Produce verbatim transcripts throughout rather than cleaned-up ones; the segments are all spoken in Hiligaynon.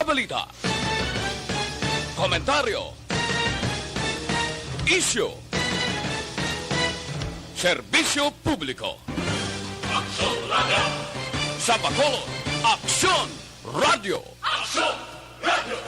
Balita, komentaryo, isyu, serbisyo publiko. Aksyon Radio. Sa Bacolod, Aksyon Radio. Aksyon Radio.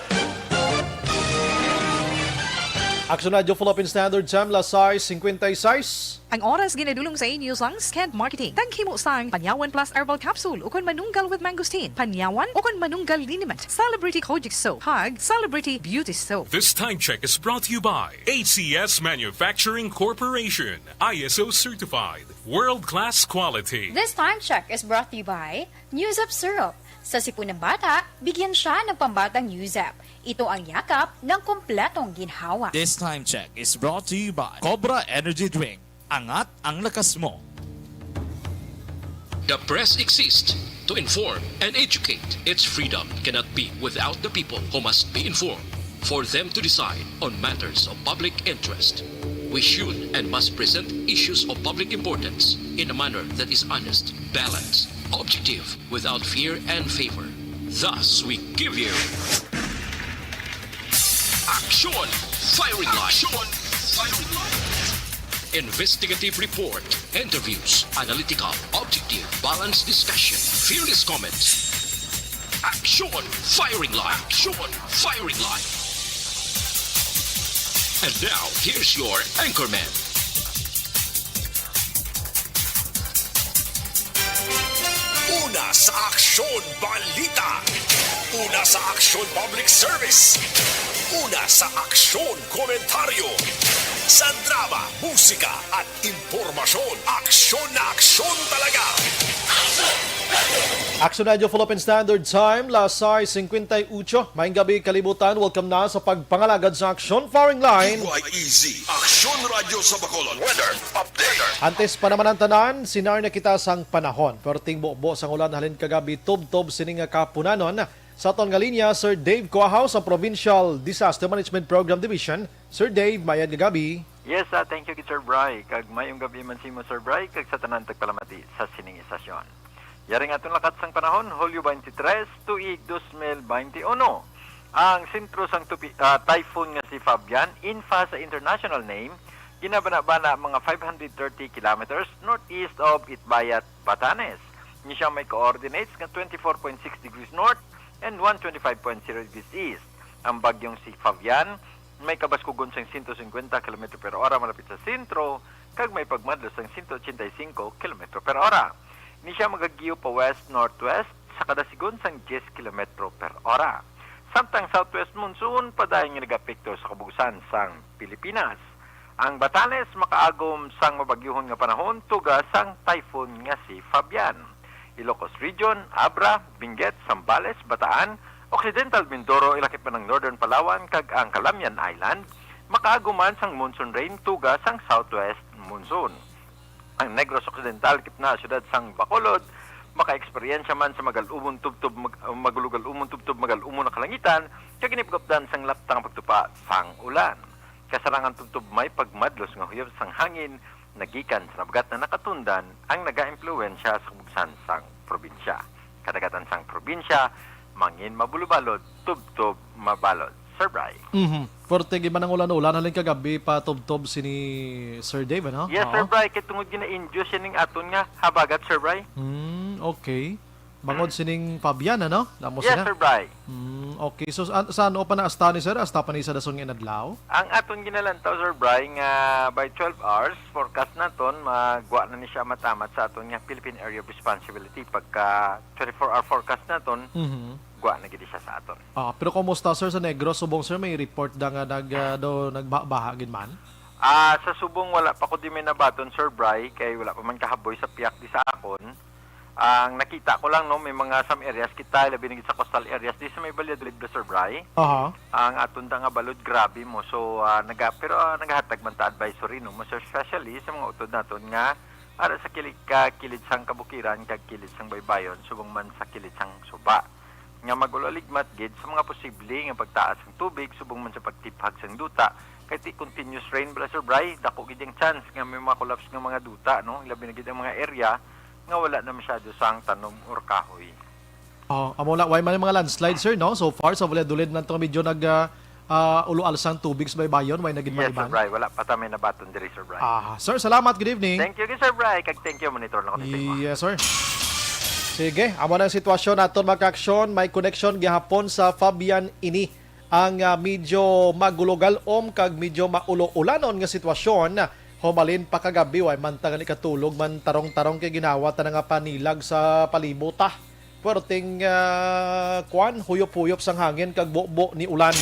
Action Radio Philippine Standard Time, las sais cincuenta y seis. Ang oras ginadulong sa inyo sang Skent Marketing. Taghimo sang Panyawan Plus Herbal Capsule ukon Manunggal with Mangosteen, Panyawan ukon Manunggal Liniment, Celebrity Kojic Soap, kag Celebrity Beauty Soap. This time check is brought to you by A C S Manufacturing Corporation, I S O certified, world-class quality. This time check is brought to you by News Up Syrup. Sa sipon ng bata, bigyan siya ng pambatang News Up. Ito ang yakap ng kompletong ginhawa. This time check is brought to you by Cobra Energy Drink. Angat ang lakas mo. The press exists to inform and educate. Its freedom cannot be without the people, who must be informed for them to decide on matters of public interest. We should and must present issues of public importance in a manner that is honest, balanced, objective, without fear and favor. Thus, we give you Aksyon Firing Line. Aksyon Firing Line. Investigative report, interviews, analytical, objective, balanced discussion, fearless comments. Aksyon Firing Line. Aksyon Firing Line. And now, here's your anchorman. Una sa Aksyon Balita. Una sa Aksyon Public Service. Una sa Aksyon Komentaryo. Sa drama, musika, at impormasyon, aksyon na aksyon talaga. Aksyon Radio Philippine Standard Time, las sais cincuenta y ocho. Maayong gabi, kalibutan. Welcome na sa pagpangalagad sa Aksyon Firing Line. D Y E Z, Aksyon Radio sa Bacolod. Weather update. Antes pa naman ang tanan, sinari na kita sang panahon. Perting bubo sang ulan halin kagabi, tubtob sini nga kahapunanon. Sa aton nga linya, Sir Dave Cuahaw sa Provincial Disaster Management Program Division. Sir Dave, mayad nga gabi. Yes, ah, thank you, Sir Bry. Kag mayong gabi man sa imo, Sir Bry, kag sa tanan tagpalamati sa sining istasyon. Yari nga aton lakat sang panahon, Hulyo twenty-three, tuig dos mil twenty-one. Ang sentro sang tupi-, ah, typhoon nga si Fabian, infa sa international name, ginabanabana mga five hundred thirty kilometers northeast of Itbayat, Batanes. Ini siya may coordinates nga twenty-four point six degrees north and one twenty-five point zero degrees east. Ang bagyong si Fabian may kabaskugon sang sento singkwenta kilometro per ora malapit sa sentro, kag may pagmadlo sang sento ochenta y cinco kilometro per ora. Ni siya magagiyo pa west-northwest sa kada sigon sang diyes kilometro per ora. Samtang southwest monsoon padayon nga nagapekto sa kabug-osan sang Pilipinas. Ang Batanes makaagom sang mabagyuhon nga panahon tuga sang typhoon nga si Fabian. Ilocos Region, Abra, Benguet, Zambales, Bataan, Occidental Mindoro, ilakip man ang Northern Palawan kag ang Calamian Island, makaagom man sang monsoon rain tuga sang southwest monsoon. Ang Negros Occidental, ilakip na siyudad sang Bacolod, makaeksperyensya man sa magal-umon tubtob mag-, magulugal-umon tubtob magal-umon na kalangitan, kag ginipagupdan sang laptang pagtupa sang ulan. Kasarangan tubtob may pagmadlos nga huyop sang hangin nagikan sa nabagat na nakatundan ang nagaimpluwensya sa kabugsan sang probinsya. Kadagatan sang probinsya, mangin mabulobalod, tubtob mabalod. Sir Bry. Mhm. Forte gid man ang ulan-ulan halin kagabi pa tubtob sini Sir Dave, ano? Yes, Oo. Sir Bry, kay tungod gina-induce siya ning aton nga habagat, Sir Bry. Hmm, okay. Bangod sining Fabian, ano? Damo Yes, sila. Sir Bry. Hmm, okay. So, an-, sa ano pa na asta ni sir? Asta pa ni sa dason nga inadlaw? Ang aton ginalantaw, Sir Bry, nga by twelve hours, forecast naton, magwa na ni siya matamat sa aton nga Philippine Area of Responsibility. Pagka twenty-four hour forecast naton, Mhm. gwa na gid siya sa aton. Ah, pero kumusta, sir, sa Negros? Subong, sir, may report da nga nag, ah, do, nagbaha-baha gid man? Ah, sa subong wala pa ko di may nabaton, Sir Bry, kay wala pa man kahaboy sa piyak di sa akon. Ang nakita ko lang, no, may mga some areas kita, labi na gid sa coastal areas, di sa may Valladolid, Sir Bry. Aha. Ang aton da nga balod, grabe mo. So, ah, naga-, pero, ah, nagahatag man ta advisory, no, most especially sa mga utod naton nga ara sa kilid, ka, kilid sang kabukiran kag kilid sang baybayon, subong man sa kilid sang suba. Nga mag-ulaligmat gid sa mga posible nga pagtaas sang tubig, subong man sa pagtiphag sang duta, kay ti continuous rain bala, Sir Bry, dako gid ang chance nga may mga collapse nga mga duta, no? Labi na gid ang mga area nga wala na masyado sang tanom or kahoy. Oh, amo na, way man mga landslide, sir, no? So far, sa Valladolid na to, medyo nag, ah, ah, ulo-alsang tubig sa baybayon, way na gid Yes, Sir maiban. Bry. Wala pa ta may nabaton diri, Sir Bry. Ah, sir, salamat. Good evening. Thank you, Sir Bry. Kag thank you, monitor na ko sa imo. Yes, sir. Sige, amo na ang sitwasyon naton, mga kaaksyon. May connection gihapon sa Fabian ini ang, ah, medyo magulogalom kag medyo maulo-ulanon nga sitwasyon. Humalin pa kagabi, way man ta gani katulog man tarong-tarong kay ginawa ta na nga panilag sa palibot, ah. Puwerteng, ah, kwan, huyop-huyop sang hangin kag bubo ni ulan.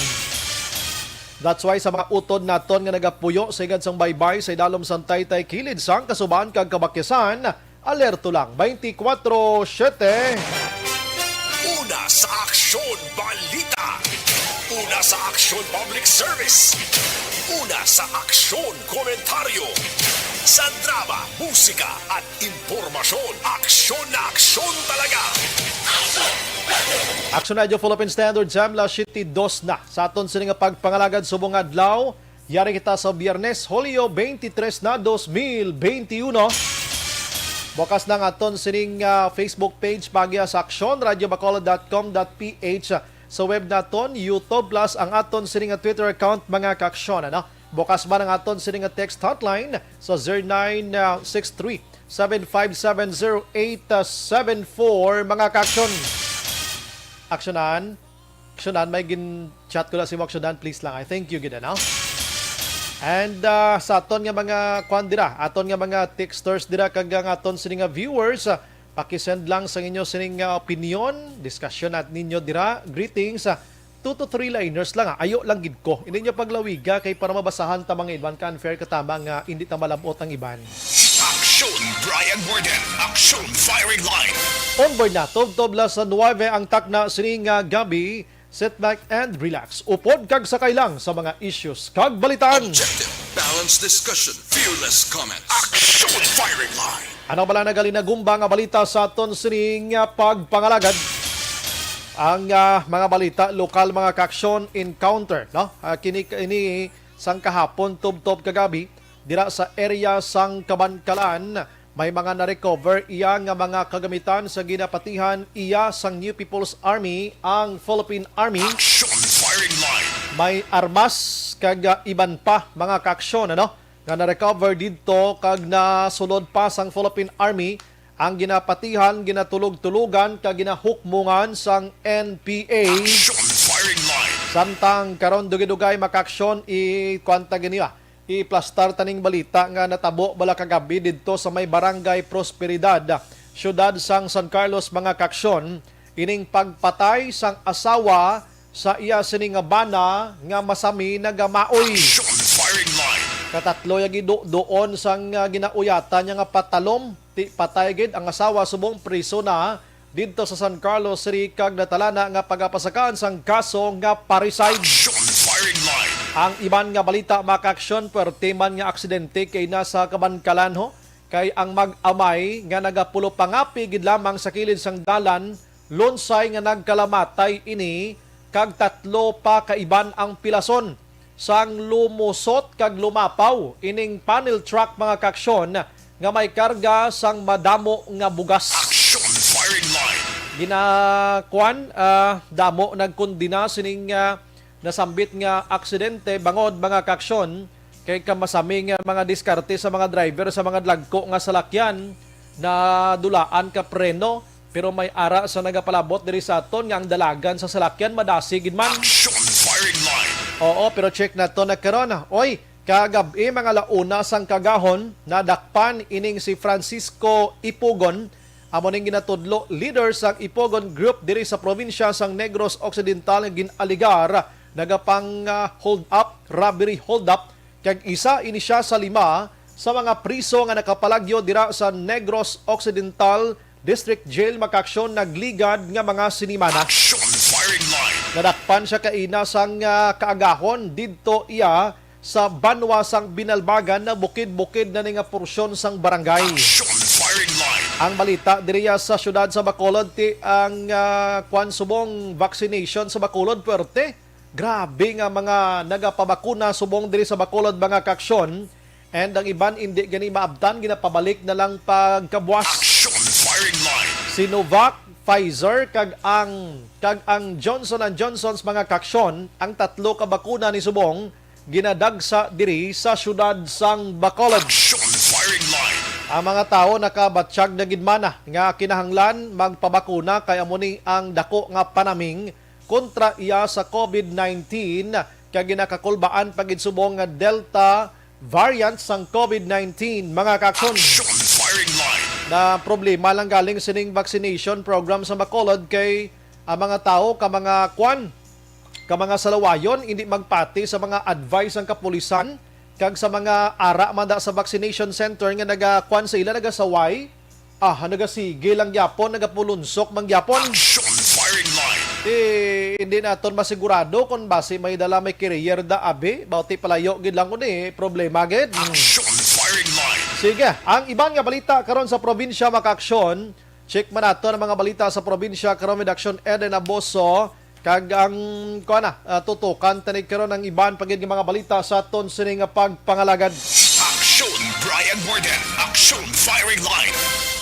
That's why sa mga utod naton nga nagapuyo sa higad sang baybay sa idalom sang taytay kilid sang Kasuban kag Kabakyasan, alerto lang twenty-four seven. Una sa Aksyon Balita. Una sa Aksyon Public Service. Una sa Aksyon Komentaryo. Sa drama, musika, at impormasyon, aksyon na aksyon talaga. Action Radio Philippine Standard, Jam La City dos na. Sa aton sini nga pagpangalagad subong adlaw, yari kita sa Biyernes, Hulyo twenty-three na, dos mil twenty-one. Bukas na ang aton sining, ah, Facebook page, pagya sa Aksyon, radyo bacolod dot com dot P H. Sa web naton, YouTube, plus ang aton sining nga Twitter account, mga kaaksyon, ano? Bukas man ang aton sining nga text hotline sa zero nine six three, seven five seven, zero eight seven four, mga kaaksyon. Aksyonan. Aksyonan, may gin-chat ko na si mo, Aksyonan, please lang. I thank you gid, ano? And, ah, sa aton nga mga kwan dira, aton nga mga texters dira, kag ang aton sini nga viewers, ah, pakisend lang sa inyo sining, ah, opinion, discussion nat ninyo dira. Greetings, ah, two to three liners lang, ah. Ayo lang gid ko. Hindi nyo paglawiga kay para mabasahan ta mga iban ka unfair ka tama nga hindi ta malabot ang iban. Aksyon Brian Warden, Aksyon Firing Line. On board na, tubtob las nuwebe ang takna sining, ah, gabi. Sit back and relax. Upod kag sakay lang sa mga issues kag balitaan. Objective, balanced discussion, fearless comment. Aksyon Firing Line. Ano bala nagalinagumba nga balita sa aton sining, ah, pagpangalagad? Ang, ah, mga balita, lokal, mga kaaksyon, encounter, no? Ah, kini, ini sang kahapon, tubtob kagabi, dira sa area sang Kabankalan, may mga na-recover iya nga mga kagamitan sa ginapatihan iya sang New People's Army, ang Philippine Army. Action Firing Line. May armas kag, ah, iban pa, mga kaaksyon, ano, nga na-recover didto kag nasulod pa sang Philippine Army ang ginapatihan, ginatulog-tulogan kag ginahukmongan sang N P A. Action Firing Line. Samtang karon dugay-dugay, mga kaaksyon, i-, kuwan ta gini, ah, iplastar taning balita nga natabo bala kagabi didto sa may Barangay Prosperidad, siyudad sang San Carlos, mga kaaksyon, ining pagpatay sang asawa sa iya sini nga bana nga masami nagamaoy. Action Firing Line. Katatlo ya gidudoon sang, ah, ginauyatan niya nga patalom, ti patay gid ang asawa subong priso na didto sa San Carlos City kag natalana nga pagapasakaan sang kaso nga parricide. Action Firing Line. Ang iban nga balita, mga kaaksyon, puwerte man nga aksidente kay nasa Kabankalan, ho, kay ang mag-amay nga nagapulo pangapi gid lamang sa kilid sang dalan, lunsay nga nagkalamatay ini kag tatlo pa kaiban ang pilason sang lumusot kag lumapaw ining panel truck, mga kaaksyon, nga may karga sang madamo nga bugas. Action Firing Line. Ginakuan, ah, damo nagkondena sining, ah, nasambit nga aksidente bangod, mga kaaksyon, kay kamasami nga mga diskarte sa mga driver sa mga dlagko nga salakyan, nadulaan ka preno, pero may ara sa nagapalabot diri sa aton nga ang dalagan sa salakyan madasi gid man. Action Firing Line. Oo, pero check nato na karon. Oy, kagab-i, mga launa sang kagahon, nadakpan ining si Francisco Ipugon, amo ning ginatudlo, leader sang Ipugon Group diri sa probinsya sang Negros Occidental, nga gin-alegar nagapang, ah, hold up, robbery hold up, kag isa ini siya sa lima sa mga priso nga nakapalagyo dira sa Negros Occidental District Jail, mga kaaksyon, nagligad nga mga sinimana. Action Firing Line. Nadakpan siya kaina sang, ah, kaagahon didto iya sa banwa sang Binalbagan na bukid-bukid na ni nga porsyon sang barangay. Action Firing Line. Ang balita diriya sa siyudad sa Bacolod, ti ang, ah, kwan, subong vaccination sa Bacolod, puwerte. Grabe nga mga nagapabakuna subong diri sa Bacolod, mga kaaksyon. And ang iban indi gani maabtan, ginapabalik na lang pagkabuas. Action Firing Line. Sinovac, Pfizer kag ang kag ang Johnson and Johnson's mga kaaksyon, ang tatlo ka bakuna ni subong ginadagsa diri sa siyudad sang Bacolod. Action Firing Line. Ang mga tawo nakabatyag na gid man nga kinahanglan magpabakuna kay amo ni ang dako nga panaming kontra iya sa COVID nineteen kag ginakakulbaan pa gid subong nga Delta variant sang COVID nineteen, mga kaaksyon. Action Firing Line. Na problema lang galing sining vaccination program sa Bacolod kay ang mga tawo ka mga kwan, ka mga salawayon, hindi magpati sa mga advice sang kapulisan kag sa mga ara man da sa vaccination center nga nagakwan sa ila, nagasaway. Ah, nagasige lang gyapon, nagapulunsok man gyapon. Action Firing Line. Eh, hindi naton masigurado kung basi may dala may carrier da abi. Bauti palayo gid lang kundi problema gid. Hmm. Action Firing Line. Sige, ang iban nga balita karon sa probinsya, mga kaaksyon. Check man nato ang mga balita sa probinsya karon with Action Eden Aboso. Kag ang, kuha na, ah, tutukan tani karon ang iban pa gid nga mga balita sa aton sini nga pagpangalagad. Action Brian Warden, Action Firing Line.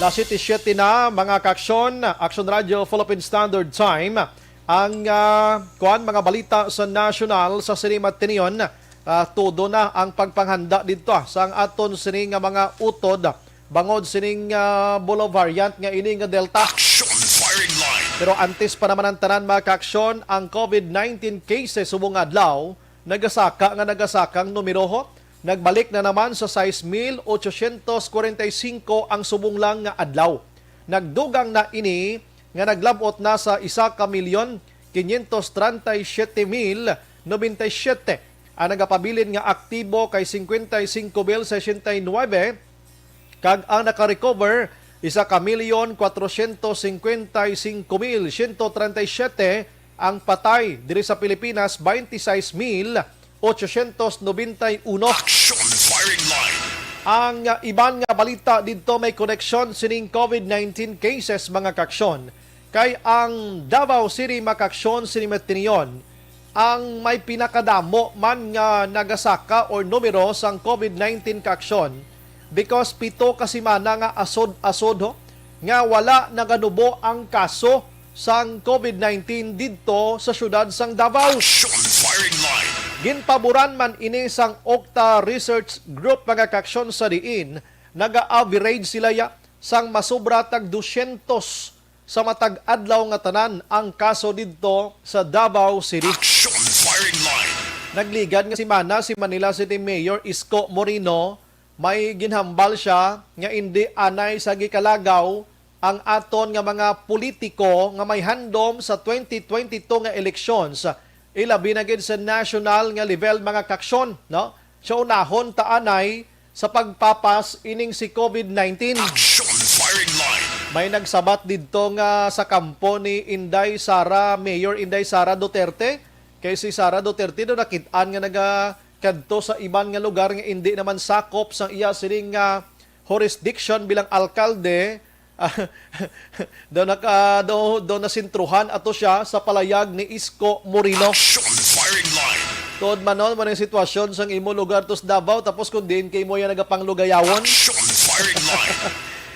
Las siyete siyete na, mga kaaksyon, Action Radio Philippine Standard Time. Ang, ah, kuan, mga balita sa national sa sini matinion, ah, todo na ang pagpanghanda didto, ah, sa ang aton sini nga mga utod bangod sining, ah, Bolo variant nga ini nga Delta. Action Firing Line. Pero antes pa naman ang tanan, mga kaaksyon, ang COVID nineteen cases subong adlaw nagasaka nga nagasakang numero, ho. Nagbalik na naman sa sais mil otsosyentos kwarenta y singko ang subong lang nga adlaw. Nagdugang na ini nga naglab-ot na sa isa ka milyon quinientos treinta y siete mil noventa y siete. Ang nagapabilin nga aktibo kay cincuenta y cinco mil sesenta y nuebe, kag ang naka-recover, isa ka milyon kwatrosyentos singkwenta y singko mil siyento treinta y siete. Ang patay diri sa Pilipinas, baynte sais mil otsosyentos nobenta y uno. Action Firing Line. Ang iban nga balita didto may koneksyon sining COVID nineteen cases, mga kaaksyon, kay ang Davao City, mga kaaksyon, sini matinion ang may pinakadamo man nga nagasaka or numero sang COVID nineteen, kaaksyon, because pito ka semana nga asod-asod, ho, nga wala naganubo ang kaso sang COVID nineteen didto sa siyudad sang Davao. Action Firing Line. Ginpaboran man ini sang Octa Research Group, mga kaaksyon, sa diin naga-average sila ya sang masobra tag dusyentos sa matag adlaw nga tanan ang kaso didto sa Davao City. Action Firing Line. Nagligad nga semana si Manila City Mayor Isko Moreno, may ginhambal siya nga indi anay sa gikalagaw ang aton nga mga politiko nga may handom sa twenty twenty-two nga elections, ilabi na gid sa national nga level, mga kaaksyon, no? Sa unahon ta anay sa pagpapas ining si COVID nineteen. Action Firing Line. May nagsabat didto nga sa kampo ni Inday Sara, Mayor Inday Sara Duterte, kay si Sara Duterte do nakit-an nga nagakadto sa iban nga lugar nga indi naman sakop sang iya sining nga jurisdiction bilang alkalde. Ah, daw naka, daw, daw nasentruhan ato siya sa palayag ni Isko Moreno. Action Firing Line. Tuod man, no, man ang sitwasyon sang imo lugar to sa Davao, tapos kung diin kay mo yan nagapanglugayawon. Action Firing Line.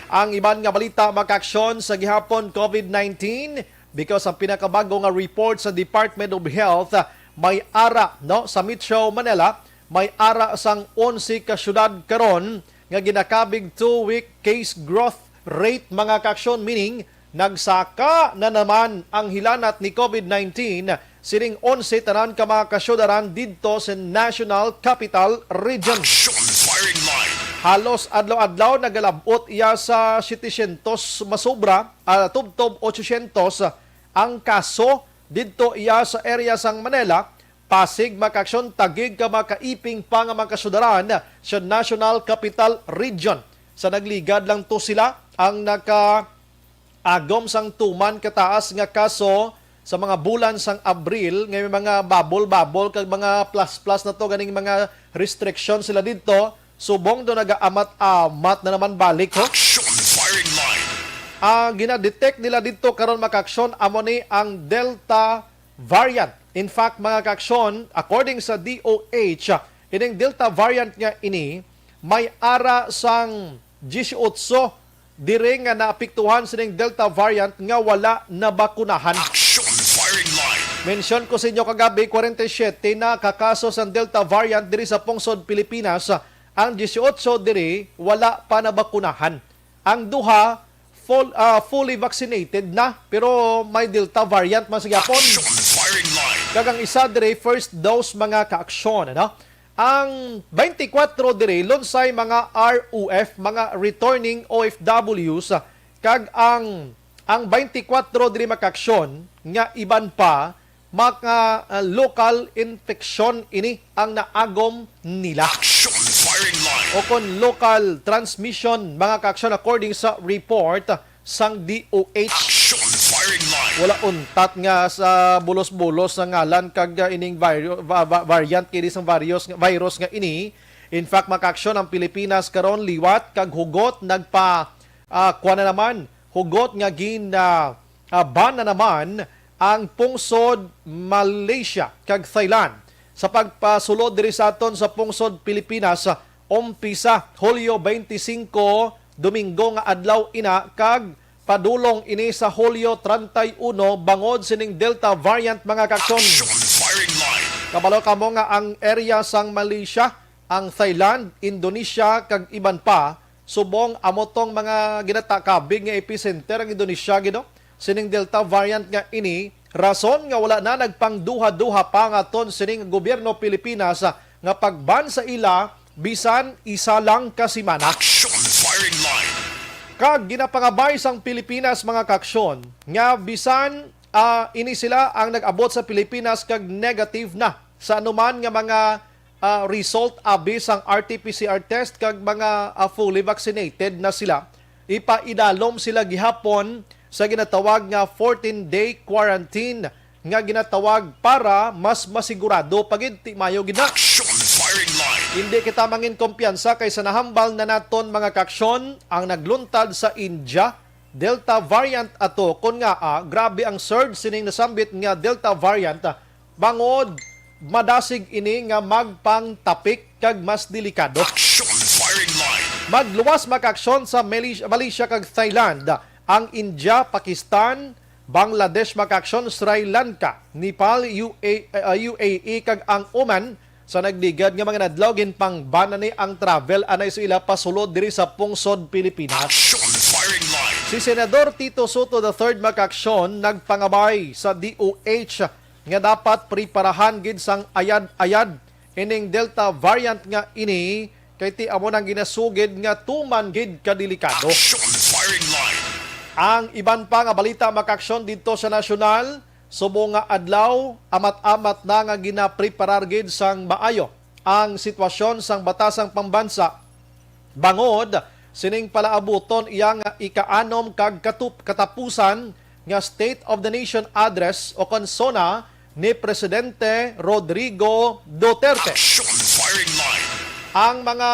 Ang iban nga balita, mga kaaksyon, sa gihapon COVID nineteen, because ang pinakabago nga report sa Department of Health, may ara, no, sa Metro Manila, may ara sang onse ka syudad karon nga ginakabig two-week case growth rate, mga kaaksyon, meaning nagsaka na naman ang hilanat ni COVID nineteen sining onse tanan ka mga kasyudaran didto sa National Capital Region. Action Firing Line. Halos adlaw-adlaw nagalab-ot iya sa setecientos masobra, ah, tubtob otsocientos ang kaso didto iya sa area sang Manila, Pasig, mga kaaksyon, tagig ka makaiping pa nga mga kasyudaran sa National Capital Region. Sa nagligad lang to sila ang nakaagom sang tuman kataas nga kaso sa mga bulan sang Abril, nga may mga bubble-bubble kag mga plus-plus na to ganing mga restriction sila didto, subong do nagaamat-amat na naman balik, ho. Action Firing Line. Ang ginadetect nila didto karon, mga kaaksyon, amo ni ang Delta variant. In fact, mga kaaksyon, according sa D O H, ining Delta variant nga ini may ara sang dieciocho diri nga naapektuhan sining Delta variant nga wala nabakunahan. Action Firing Line. Mention ko sa inyo kagabi, forty-seven na ka kaso sang Delta variant diri sa pungsod Pilipinas. Ang dieciocho diri wala pa nabakunahan. Ang duha full, ah, fully vaccinated na, pero may Delta variant man sa gihapon. Action Firing Line. Kag ang isa diri first dose, mga kaaksyon, ano? Ang twenty-four diri, lunsay mga R O F, mga returning O F Ws, kag ang, ang twenty-four diri, mga kaaksyon, nga iban pa, mga, ah, local infection ini ang naagom nila. Action Firing Line. O kon local transmission, mga kaaksyon, according sa report sang D O H. Action Firing Line. Wala untat nga sa bulos-bulos nga ngalan kag, ah, ining vario-, va-, va-, variant kini sang varios-, virus nga ini. In fact, mga kaaksyon, ang Pilipinas karon liwat kag hugot nagpa, ah, kuha na naman, hugot nga gin, ah, ah, ban na naman ang pungsod Malaysia kag Thailand. Sa pagpasulod diri sa aton sa pungsod Pilipinas, umpisa Hulyo twenty-five, Domingo nga adlaw ina, kag padulong ini sa Hulyo treinta y uno bangod sining Delta variant, mga kaaksyon. Action Firing Line. Kabalo kamo nga ang area sang Malaysia, ang Thailand, Indonesia, kag iban pa, subong amo tong mga ginatakabig nga epicenter ang Indonesia, gid, no? Sining Delta variant nga ini, rason nga wala na nagpangduha-duha pa nga aton sining gobyerno Pilipinas, ah, nga pagban sa ila bisan isa lang ka semana. Action Firing Line. Kag ginapangabay sang Pilipinas, mga kaaksyon, nga bisan, ah, ini sila ang nag-abot sa Pilipinas kag negative na sa anuman nga mga, ah, result abi sang R T P C R test kag mga, ah, fully vaccinated na sila, ipaidalom sila gihapon sa ginatawag nga fourteen-day quarantine nga ginatawag para mas masigurado pa gid, ti mayo gid na. Action Firing Line. Hindi kita mangin kumpiyansa kay sa nahambal na naton, mga kaaksyon, ang nagluntad sa India, Delta variant ato, kon ngaa grabe ang surge sining nasambit nga Delta variant, bangod madasig ini nga magpangtapik kag mas delikado. Action Firing Line. Magluwas, mga kaaksyon, sa Malaysia, Malaysia kag Thailand, ang India, Pakistan, Bangladesh, mga kaaksyon, Sri Lanka, Nepal, U A, uh, U A E, kag ang Oman. Sa nagligad nga mga nadlaw, ginpangban na ni ang travel anay sa ila pasulod diri sa pungsod Pilipinas. Action Firing Line. Si Senador Tito Sotto the third, mga kaaksyon, nagpangabay sa D O H nga dapat preparahan gid sang ayad-ayad ining Delta variant nga ini, kay ti amo nang ginasugid nga tuman gid kadelikado. Action Firing Line. Ang iban pa nga balita, mga kaaksyon, didto sa nasyonal, subong nga adlaw, amat-amat na nga ginapreparar gid sang maayo ang sitwasyon sang batasang pambansa bangod sining palaabuton iya nga ikaanom kag katup-, katapusan nga State of the Nation Address o kon SONA ni Presidente Rodrigo Duterte. Action Firing Line. Ang mga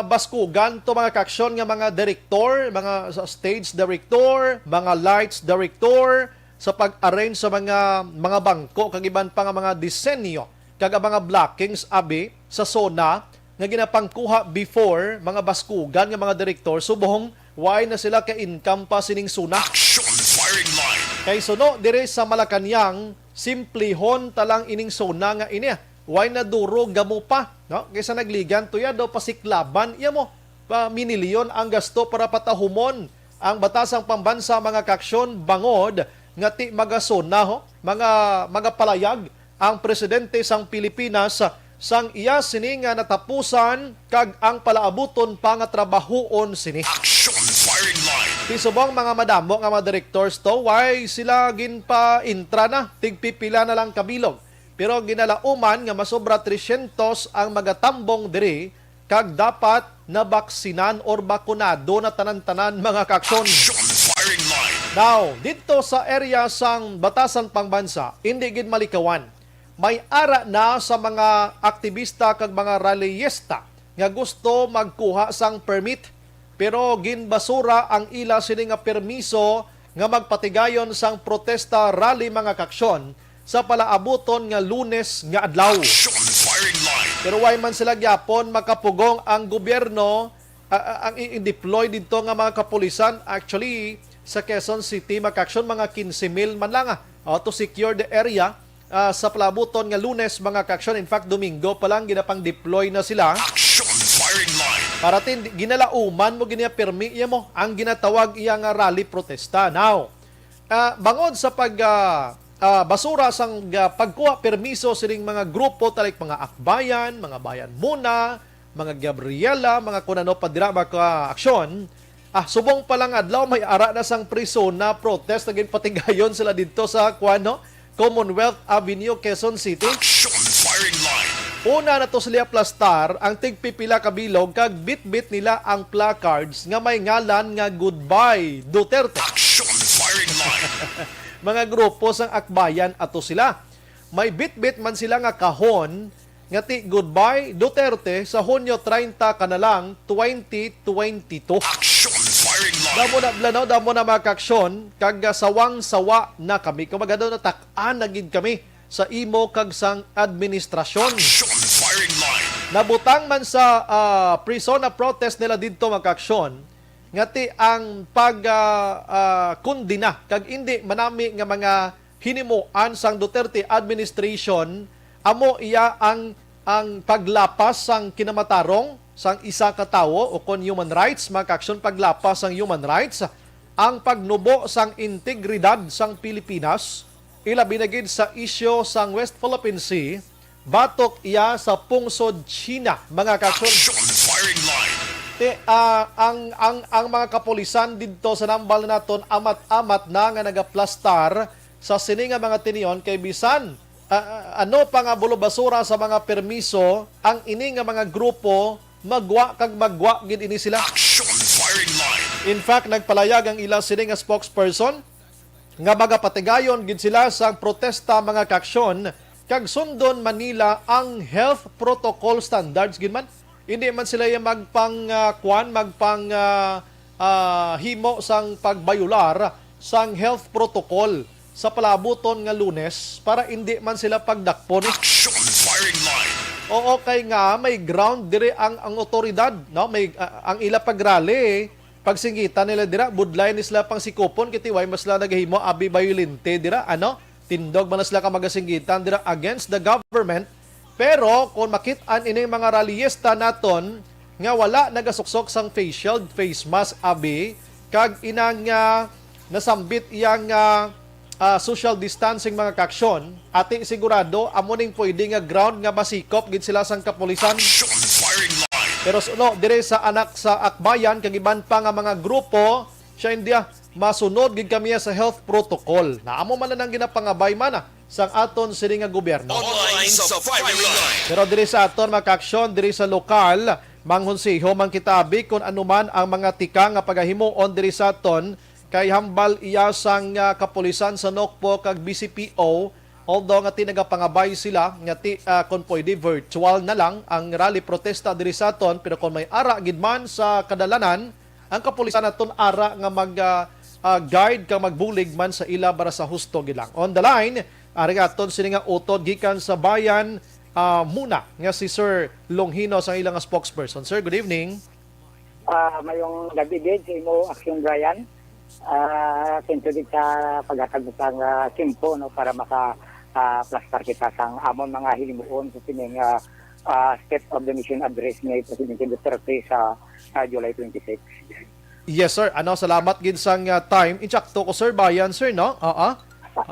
baskugan to, mga kaaksyon, nga mga direktor, mga sa stage director, mga lights director, sa pag-arrange sa mga, mga bangko kag iban pa nga mga disenyo kag ang mga blockings abi sa SONA nga ginapangkuha before, mga baskugan nga mga direktor, subong wala na sila ka income pa sining SONA. Action Firing Line. Kay suno diri sa Malacañang, simplihon ta lang ining SONA nga ini, ah. Wala na duro, gamo pa, no? Kaysa nagligan to ya, daw pasiklaban iya mo. Pa, minilyon ang gasto para patahumon ang batasang pambansa, mga kaaksyon, bangod nga ti maga-SONA, ho, mga, magapalayag ang presidente sang Pilipinas sang iya sini nga natapusan kag ang palaabuton pa nga trabahuon sini. Action Firing Line. Ti subong mga madamo nga mga directors to, wala sila ginpa-intra na, tigpipila na lang kabilog. Pero ginalauman nga masobra trescientos ang magatambong diri kag dapat nabaksinan or bakunado na tanan-tanan, mga kaaksyon. Action Firing Line. Now, didto sa area sang Batasan Pambansa, indi gid malikawan. May ara na sa mga aktibista kag mga rallyista nga gusto magkuha sang permit, pero ginbasura ang ila sini nga permiso nga magpatigayon sang protesta rally, mga kaaksyon, sa palaabuton nga Lunes nga adlaw. Action Firing Line. Pero wala man sila gyapon makapugong ang gobyerno ah, ah, ang i-, i-deploy dito nga mga kapulisan, actually, sa Quezon City, mga ka-aksyon, mga quince mil man lang, ah, oh, to secure the area, ah, sa palabuton nga Lunes, mga ka-aksyon. In fact, Domingo pa lang, ginapang-deploy na sila. Action firing line. Para tin, ginalauman mo gini, pirmi iya mo ang ginatawag iya nga rally protesta. Now, ah, bangod sa pag, ah, ah, basura sang, ah, pagkuha permiso sining mga grupo, talik mga Akbayan, mga Bayan Muna, mga Gabriela, mga kunano pa dira, mga ka-aksyon. Ah, subong pa lang adlaw, may ara na sang prison na protest na ginpatigayon sila didto sa, kuwan, no? Commonwealth Avenue, Quezon City. Action firing line. Una na to sila aplastar ang tigpipila ka bilog kag bitbit nila ang placards nga may ngalan nga "Goodbye, Duterte." Action firing line. Mga grupo sang Akbayan ato sila. May bitbit man sila nga kahon nga ti "Goodbye, Duterte" sa Hunyo treinta ka na lang, twenty twenty-two. Action firing line. Damo na, Blanaw, damo na, mga ka-aksyon, kag, ah, sawang-sawa na kami. Kumbaga, daw natak-an na gid kami sa imo kag sang administrasyon. Action firing line. Nabutang man sa, ah, prison na protest nila didto, mga ka-aksyon, nga ti ang pag, ah, ah, kundina kag indi manami nga mga hinimuan sang Duterte administration, amo iya ang, ang paglapas sang kinamatarong sang isa ka tawo, o kon human rights, mga ka-aksyon, paglapas sang human rights, ang pagnubo sang integridad sang Pilipinas, ilabi na gid sa isyu sang West Philippine Sea, batok iya sa pungsod China, mga ka-aksyon. Action firing line. Ti, ah, ang, ang, ang mga kapulisan didto sa nambal naton amat-amat na nga nagaplastar sa sini nga mga tinion, kay bisan, ah, ah, ano pa nga bulobasura sa mga permiso, ang ini nga mga grupo magwa kag magwa gid ini sila. Action firing line. In fact, nagpalayag ang ila sini nga spokesperson nga magapatigayon gid sila sang protesta, mga ka-aksyon, kag sundon man nila ang health protocol standards gid man. Hindi man sila yung magpang, ah, kwan, magpang, ah, ah, himo sang pagbayular sang health protocol sa palabuton nga Lunes para hindi man sila pagdakpon. Action firing line. Oo, kay nga may ground diri ang, ang otoridad, no? May, ah, ang ila pag-rally, pagsinggitan nila dira, budlay ni sila pang sikupon, kiti way mas sila nagahimo abi bayulente dira, ano? Tindog man na sila ka magasinggitan dira against the government. Pero kung makit-an ining mga rallyista naton nga wala nagasuksok sang face shield, face mask, abi, kag inang, ah, nasambit iyang, ah, ah, social distancing, mga ka-aksyon, ati sigurado amo ning pwede nga ground nga masikop gid sila sang kapulisan. Action firing line. Pero suno, diri sa anak sa Akbayan kag iban pa nga mga grupo, siya, India, masunod gid kami sa health protocol. Na amo man lang ginapangabay man, ah, sang aton sini nga gobyerno. Online sa firing line. Pero diri sa aton, mga ka-aksyon, diri sa lokal, manghunsiho man kita abi kung ano man ang mga tika nga pagahimuon diri sa aton, kay hambal iya sang, ah, kapulisan sa Nocpo kag B C P O, although nga ti nagapangabay sila nga ti, ah, kon pwede virtual na lang ang rally protesta diri sa aton, pero kung may ara gid man sa kadalanan, ang kapulisan naton ara nga mag, ah, ah, guide kag magbulig man sa ila para sa husto gid lang. On the line, ari aton sini nga utod gikan sa Bayan, ah, Muna, nga si Sir Longhino, sang ila nga spokesperson. Sir, good evening. Ah, mayong gabi gid sa imo, Action Brian. Ah, thank you gid sa paghatag mo sang, ah, tiyempo, no, para maka, ah, plastar kita sang amon mga hinimuon sa sining, ah, ah, State of the Nation Address ni Presidente Duterte sa, ah, July twenty-six. Yes, sir. Ano, salamat gid sang, ah, time. Insakto ko, sir, Bayan, sir, no? Oo.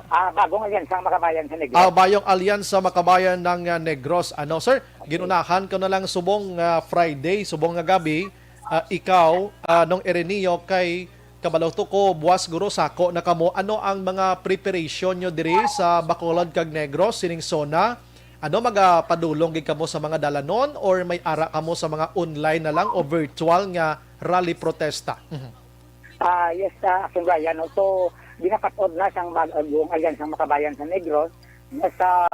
Ah, Bagong Alyansa Makabayan sa Negros. Ah, Bayong Alyansa Makabayan ng, ah, Negros. Ano, sir? Ginunahan ko na lang subong, ah, Friday, subong nga gabi, ah, ikaw, ah, Nong Ireneo, kay kabalo to ko, buwas guro sako na kamo. Ano ang mga preparation nyo diri sa Bacolod kag Negros, sining zona? Ano, magapadulong gid kamo sa mga dalanon or may ara kamo sa mga online na lang o virtual nga rally protesta? Mhm. Ah, yes, ah, Action Brian, no? So, ginapat-od na sang Bagong Alyansang Makabayan sa Negros na sa,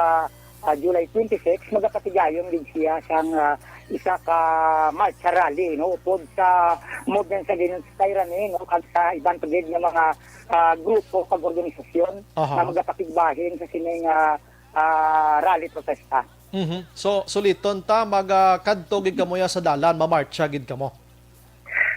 ah, July twenty-six, magapatigayon gid siya sang, ah, isa ka marcha rally, no? Upod sa movement sa Guinness Tyranny, no? Kag sa iban pa gid nga mga, ah, grupo kag organisasyon Aha. na magapakigbahin sa sining, ah, ah, rally protesta. Mhm. So, suliton ta, mag, ah, kadto gid kamo ya sa dalan, mamarcha gid kamo.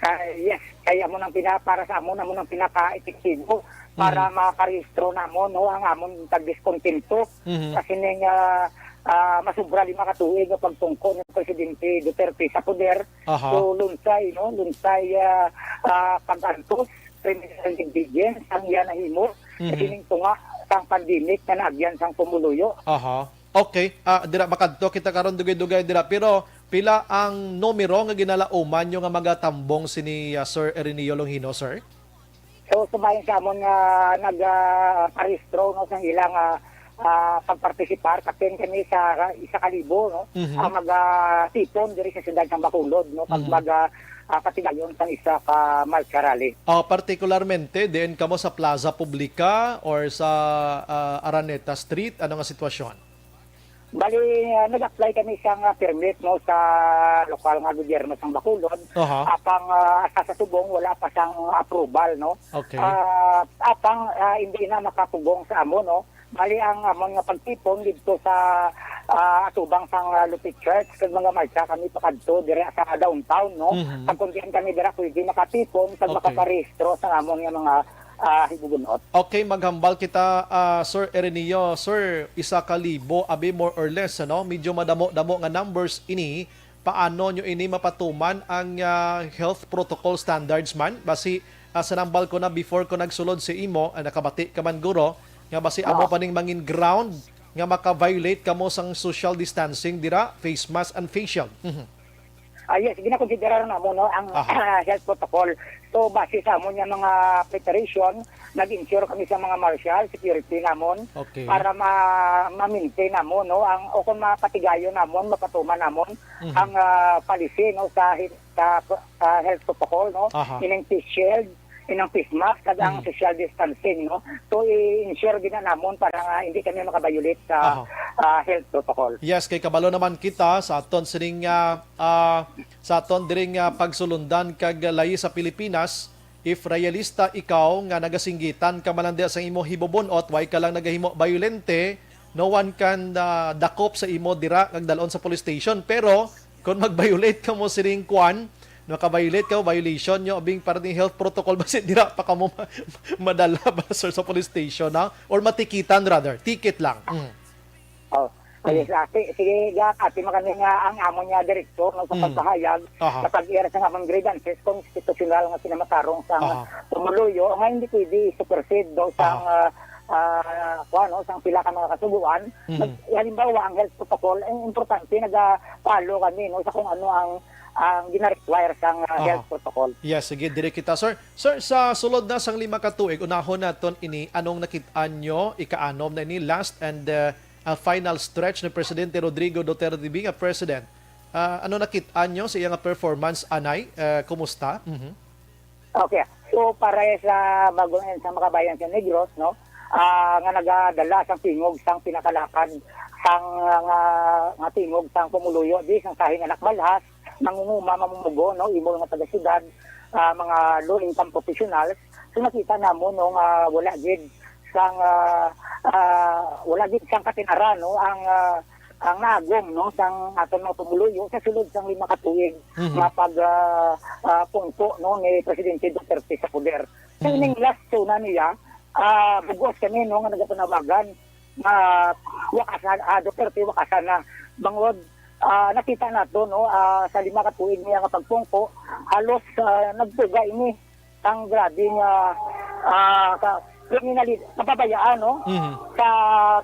Ah, yes, kay amo nang pina-, para sa amon, amo nang pinaka-epektibo para Mhm. makarehistro namon, no, ang amon pagdiskontinto Mhm. sa sining, ah, ah, masobra lima ka tuig nga pagpungko ni Presidente Duterte sa poder. Aha. So, lunsay, no, lunsay, ah, ah, pag-antos, criminal negligence ang iya nahimo sa Mhm. sining tunga sang pandemic nga naagyan sang pumuluyo. Aha. Okay, ah, dira makadto kita karon dugay-dugay dira. Pero pila ang numero nga ginalauman nyo nga magatambong sini, ah, Sir Erineo Longhino, sir? So, sumayon sa amon nga nag, ah, parehistro, no, sa ilang, ah, ah, pagpartisipar, kapin kami sa isa ka libo, no, Mhm. ang magatipon diri sa siyudad sang Bacolod, no, pag Mhm. mag, ah, ah, patigayon sang isa ka marcha rally. Ah, partikularmente, diin kamo sa Plaza Publica or sa, ah, Araneta Street? Ano nga sitwasyon? Bali, ah, nag-apply kami sa nga permit, no, sa lokal nga gobyerno sang Bacolod. Aha. Apang, ah, sa, sa subong, wala pa sang approval, no. Okay. Ah, apang, ah, hindi na makapugong sa amo, no. Bali, ang amon nga pagtipon didto sa, ah, atubang sang, ah, Lupit Church, kag mga marcha kami pakadto dira sa downtown, no. Mhm. Pag kung diin kami dira pwede makatipon, kag Okay. makaparehistro sa amon nga mga, ah, higugulot. Okay, maghambal kita, ah, Sir Erineo. Sir, isa ka libo, abi, more or less, ano? Medyo madamo-damo nga numbers ini. Paano nyo ini mapatuman ang, ah, health protocol standards man? Basi, ah, sa nambal ko na before ko nagsulod sa imo, ah, nakabati ka man, guro, nga basi amo Oo. pa ning mangin ground nga maka-violate kamo sang social distancing dira, face mask and face shield. Mhm. Ah, yes, ginakonsidera na mo, no, ang Aha. health protocol. So, base sa amon nga mga preparation, nag-ensure kami sa mga marshal, security namon, Okay. para ma-, ma-maintain namon, no, ang, o kung mapatigayon namon, mapatuman namon Mhm. ang, ah, policy, no, sa he-, sa, sa health protocol, no, Aha. ining face shield, inang face mask, kag ang Mhm. social distancing, no? So, i-ensure gid na namon para nga hindi kami makabayulit sa, Aha. ah, health protocol. Yes, kay kabalo naman kita sa aton sining, ah, ah, sa aton diring, ah, pagsulundan kag layi sa Pilipinas, if realista ikaw nga nagasinggitan ka man lang diha sa imo hibubun-ot, why ka lang nagahimo bayolente, no one can, ah, dakop sa imo dira kag dalon sa police station. Pero kung mag-violate ka mo sining kwan, maka-violate ka, violation nyo, abing parang health protocol, basi dira pa kamo ma-, madala ba, sir, sa police station, ha? Or matikitan, rather. Ticket lang. Mm. Oh, ayos, Mm. ah, si-, sige, ga, ati man kami nga ang amo niya direktor, no, sa Mm. pagpahayag, Aha. sa pag-air sa among grievances, constitutional nga sinamatarong sa Aha. pumuluyo, nga hindi pwede i-supersede, no, sa, Aha. ah, ah, kuwan, no, sa pila ka mga kasubuan. Mm. Nag-, halimbawa, ang health protocol, ang importante, naga-follow kami, no, sa kung ano ang, ang gina-require sa, ah, Aha. health protocol. Yes, sige, diri kita, sir. Sir, sa sulod na sang lima ka tuig, unahon naton ini, anong nakit-an nyo, ikaanom na ini, last and, uh, uh, final stretch ni Presidente Rodrigo Duterte B nga president. Uh, ano nakit-an nyo sa iya nga performance, anay? Uh, kumusta? Mhm. Okay. So, para sa bagong sa mga kabayan sa Negros, no, ah, nga nagadala sang tingog sang pinakalakad sang, ah, nga, nga tingog sang pumuluyo di sang sahi nga Anak Balhas, mangunguma, mamumugo, no, imo nga taga-syudad, ah, mga low-income professionals. So, nakita namon, no, nga wala gid sang, ah, ah, wala gid sang katinaran, no, ang, ah, ang nagom, no, sang aton mga pumuluyo sa sulod sang lima ka tuig Mhm. nga pag, ah, ah, pungko, no, ni Presidente Duterte sa poder. Sa Mhm. ining last SONA niya, ah, bugos kami, no, nga nagapanawagan nga wakasan, ah, Duterte, wakasan na. Bangod, ah, nakita nato, no, ah, sa lima ka tuig niya nga pagpungko, halos, ah, nagtuga ini ang grabe nga, ah, ka-, kriminali-, kapabayaan, no? Mhm. Sa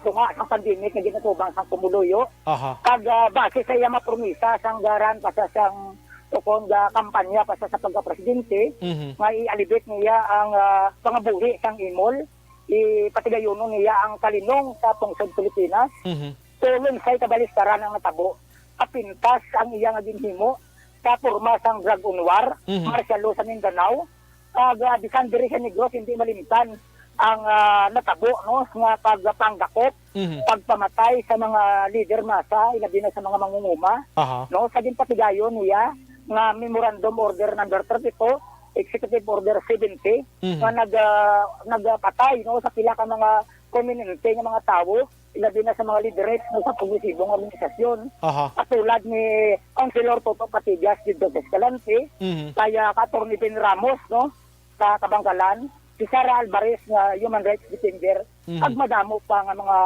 tunga sa pandemic nga ginatubang sa pumuluyo. Aha. Kag, ah, base sa iya mga promisa, sang garan pa sa sang tukon nga kampanya pa sa, sa pagkapresidente, Mhm. nga i-elevate niya ang, ah, pangabuhi sang imol, ipatigayonon niya ang kalinong sa pungsod Pilipinas. Mhm. So, lunsay kabalistaran ang natabo. Kapintas ang iya nga ginhimo sa porma sang drug unwar, Mhm. martial law sa Mindanao, kag, ah, bisan diri sa Negros, hindi malimtan ang, ah, natabo, no, nga pagpanggakop, Mhm. pagpamatay sa mga lider masa, ilabi na sa mga mangunguma, Aha. no, sa ginpatigayon niya nga Memorandum Order Number thirty-two, Executive Order seventy, Mhm. nga nag-, ah, nagpatay, no, sa pila ka mga prominente nga mga tawo ilabi na sa mga lideres, no, sa progresibong organisasyon, Aha. katulad ni Councilor Toto Patigas dito sa Escalante, Mhm. kaya ka Attorney Ben Ramos, no, sa Kabankalan, si Sara Alvarez nga human rights defender, Mhm. kag madamo pa nga mga,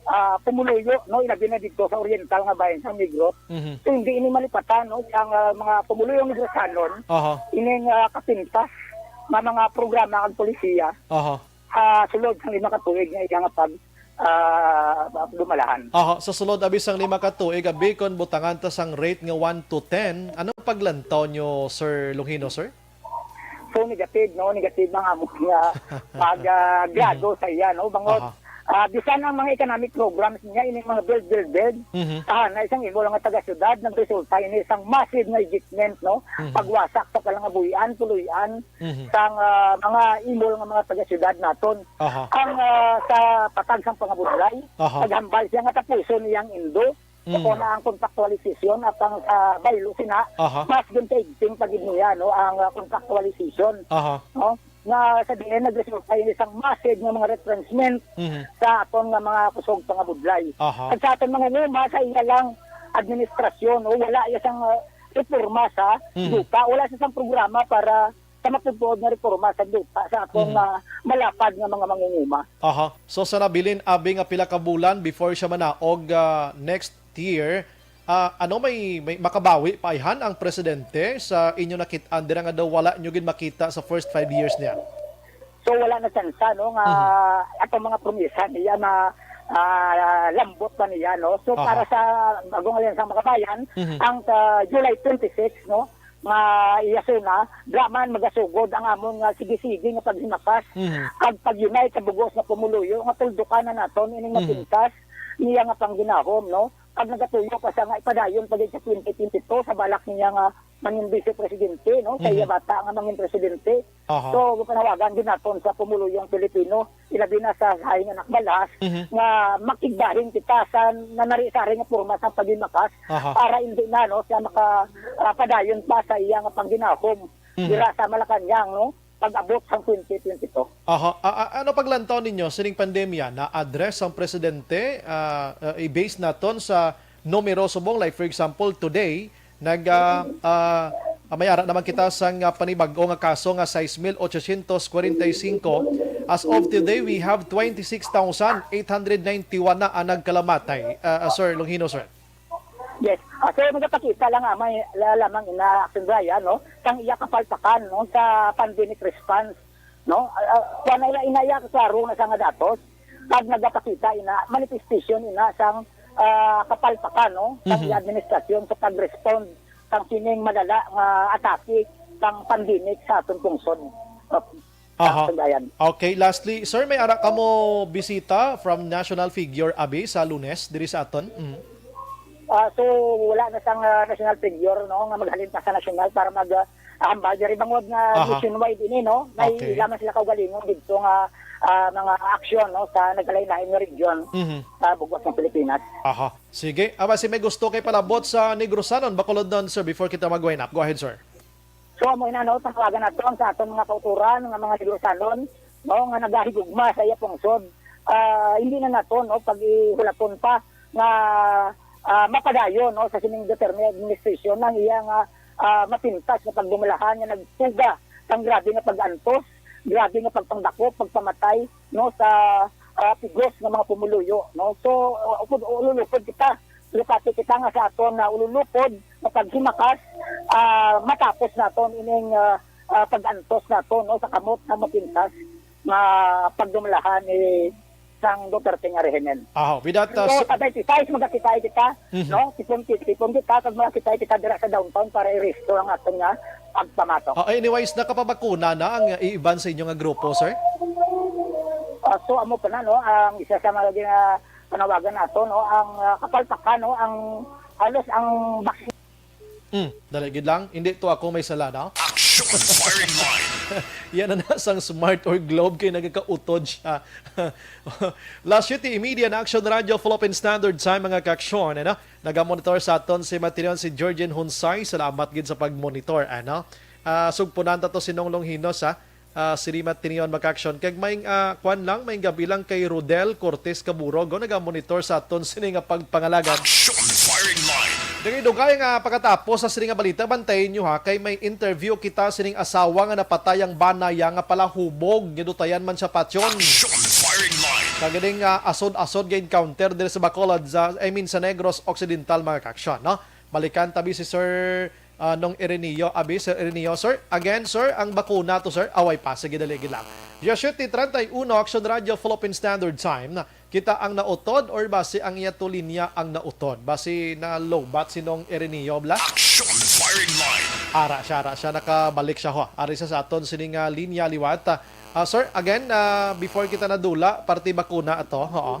ah, pumuluyo, no, ilabi na dito sa oriental nga bayan sa Negros. Mhm. So, hindi ini malipatan, no, sa, ah, mga pumuluyong Negrosanon, Aha. ining, ah, kapintas nga mga programa kag polisiya Aha. ah, sulod sang lima ka tuig nga iya nga pag, ah, dumalahan. Aha, sa sulod abi sang lima ka tuig, abi kon butangan ta sang rate nga one to ten, ano paglantaw nyo, Sir Longhino, sir? So, negative, no? Negative ang amon nga pag, ah, grado sa iya, no? Bangod, Aha. ah, bisan ang mga economic programs niya, ining mga build, build, build, Mhm. tahan na isang imo lang nga taga-syudad, nagresulta ini isang massive nga ejectment, no? Mhm. Pagwasak sa kalangabuhian, puloy-an, Mhm. sang, ah, mga imol nga mga taga-siyudad naton. Aha. Ang, ah, sa patag sang pangabudlay, Aha. naghambal siya nga tapuson niyang indo. Mm. Ako na ang contractualization at ang sa baylo sina, Aha. mas ginkaigting pa gid niya, no, ang, ah, contractualization. Aha. No? Nga sa diin nagresulta ini sang massive nga mga retrenchment Mhm. sa aton nga mga kusog pangabudlay. Aha. At sa aton mga nguma sa iya lang administrasyon, no, wala iya sang, ah, reforma sa Mhm. duta, wala siya sang programa para sa matutuod nga reforma sa duta sa aton Mhm. nga malapad nga mga mangunguma. Aha. So, sa nabilin, abi nga pila ka bulan before siya manaog, ah, next year, ah, ano may, may makabawi pa ayhan ang presidente sa inyo nakit-an dira nga daw wala nyo gid makita sa first five years niya? So, wala na tsansa, no, nga Mhm. atong mga promesa niya na, ah, lambot pa niya, no? So, Aha. para sa Bagong Alyansa Makabayan, Mhm. ang, ah, July twenty-six, no, nga iya suna, di man magasugod ang amon nga sige-sige nga paghimakas Mhm. kag pag-unite sa bugos nga pumuluyo nga tuldukan na naton ining Mhm. mapintas niya nga pangginahom, no? Kag nagatuyo pa siya nga ipadayon pa gid sa twenty twenty-two sa balak niya nga mangin vice presidente, no? Sa iya Mhm. bata nga mangin presidente. Aha. So, panawagan din naton sa pumuluyong Pilipino, ilabi na sa Haing Anak Balhas, Mhm. nga makigbahin kita sa nanari-sari nga porma sa paghimakas Aha. para hindi na, no, siya maka, ah, padayon pa sa iya nga pangginahom Mhm. dira sa Malacañang, no, pag-abot sang twenty twenty-two. Aha. A-, a-, ano paglantaw ninyo sining pandemya? Na-address sang presidente, ah, ah, i-base naton sa numero subong, like, for example, today, nag, ah, ah, may ara naman kita sang, ah, panibag-o nga kaso nga sais mil ochocientos kwarenta y cinco. As of today, we have twenty-six thousand eight hundred ninety-one na ang nagkalamatay, ah, ah, Sir Longhino, sir. Yes. Ah, so, nagapakita lang, ah, may la-, lamang ina Action Brian, no, sang iya kapalpakan, no, sa pandemic response, no? Ah, ah, kuwan na ila, inaya, klaro na sa nga datos, kag nagapakita ina, manifestation ina sang, ah, kapalpakan, no, sang Mhm. iya administrasyon sa pag-respond sang sining malala nga atake sang pandemic sa aton pungsod. Aha. Sa Cagayan. Okay, lastly, sir, may ara kamo bisita from national figure abi sa Lunes diri sa aton? Mhm. Ah, so, wala na sang, ah, national figure, no, nga maghalin pa sa national para mag, ah, hambal diri bangod nga Aha. nationwide ini, no? May Okay. lamang sila kaugalingon dito nga, ah, mga aksyon, no, sa nagkalain-lain nga region Mhm. sa bugos ng Pilipinas. Aha. Sige. Ah, basi may gusto kay palabot sa Negrosanon, bakulod nun, sir, before kita mag-wind up. Go ahead, sir. So, amo ina, no, tawagan nato ang sa aton mga kauturan, nga mga Negrosanon, no, nga nagahigugma sa iya pungsod. Ah, hindi na nato, no, pag-ihulaton pa nga, ah, mapadayon, no, sa sining Duterte administration ang iya nga, ah, mapintas nga pagdumalahan nga nagtuga sang grabe nga pag-antos, grabe nga pagpangdakop, pagpamatay, no, sa, ah, pigos nga mga pumuluyo, no. So, uh, upod, ululupod kita, lukati kita nga sa aton na ululupod nga paghimakas, ah, matapos naton ining, ah, ah, pag-antos naton, no, sa kamot nga mapintas nga pagdumalahan ni sang Duterte nga rehimen. Aha, with that, uh, So, so sa twenty-five, magkakita kita, Mhm. no? Tipon, tipon kita, kag magkakita kita dira sa downtown para i-restore ang aton nga pagpamatok. Ah, anyways, nakapabakuna na ang iban sa inyo nga grupo, sir? Ah, so, amo pa na, no? Ang isa sa mga gina-, panawagan nato, no? Ang, ah, kapalpakan, no? Ang, halos ang vaccine Mm, dali gid lang. Hindi to ako may sala, no? Action Firing Line. Yan na nasang smart or globe kay nagakautod siya. Las siete y media na Action Radio Philippine Standard Time, mga kaaksyon, ano? Nagamonitor sa aton si Materion, si Georgian Hunsay. Salamat gid sa pagmonitor, ano? Ah, sugpunan ta to si Nonglong Hinos, ha? Ah, sirimat tiniyon, mga ka-aksyon. Kag may, ah, kwan lang, may gabi lang kay Rodel Cortez Caburog, oh, nagamonitor sa aton sini nga pagpangalagad. Action Firing Line. Diri dugay nga pagkatapos sa sini nga balita, bantayin nyo ha, kay may interview kita sining asawa nga napatay ang bana iya nga palahubog, gidutayan man sa patyon. Action Firing Line. Kag ining, ah, asod-asod nga encounter diri sa Bacolod, sa, I mean, sa Negros Occidental, mga ka-aksyon, no? Balikan tabi si Sir, ah, Nong Ireneo, abi, Sir Ireneo. Sir, again, sir, ang bakuna to, sir? Away pa, sige, dali gid lang. Diyasiyete treinta y uno, Action Radio, Philippine Standard Time. Kita ang nautod or basi ang iya to linya ang nautod? Basi na-lowbat si Nong Ireneo, bla? Action Firing Line. Ara siya, ara siya, nakabalik siya, ho. Ari sa, sa aton sini nga linya liwat. Ah, sir, again, ah, before kita nadula, parte bakuna ato, oo.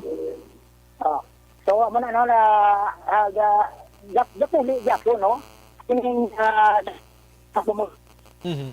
Ah, so, amo na, no, na, ah, ga-, gap-, gapuli gyapon, no? Kining, ah, sa pumu-, Mhm.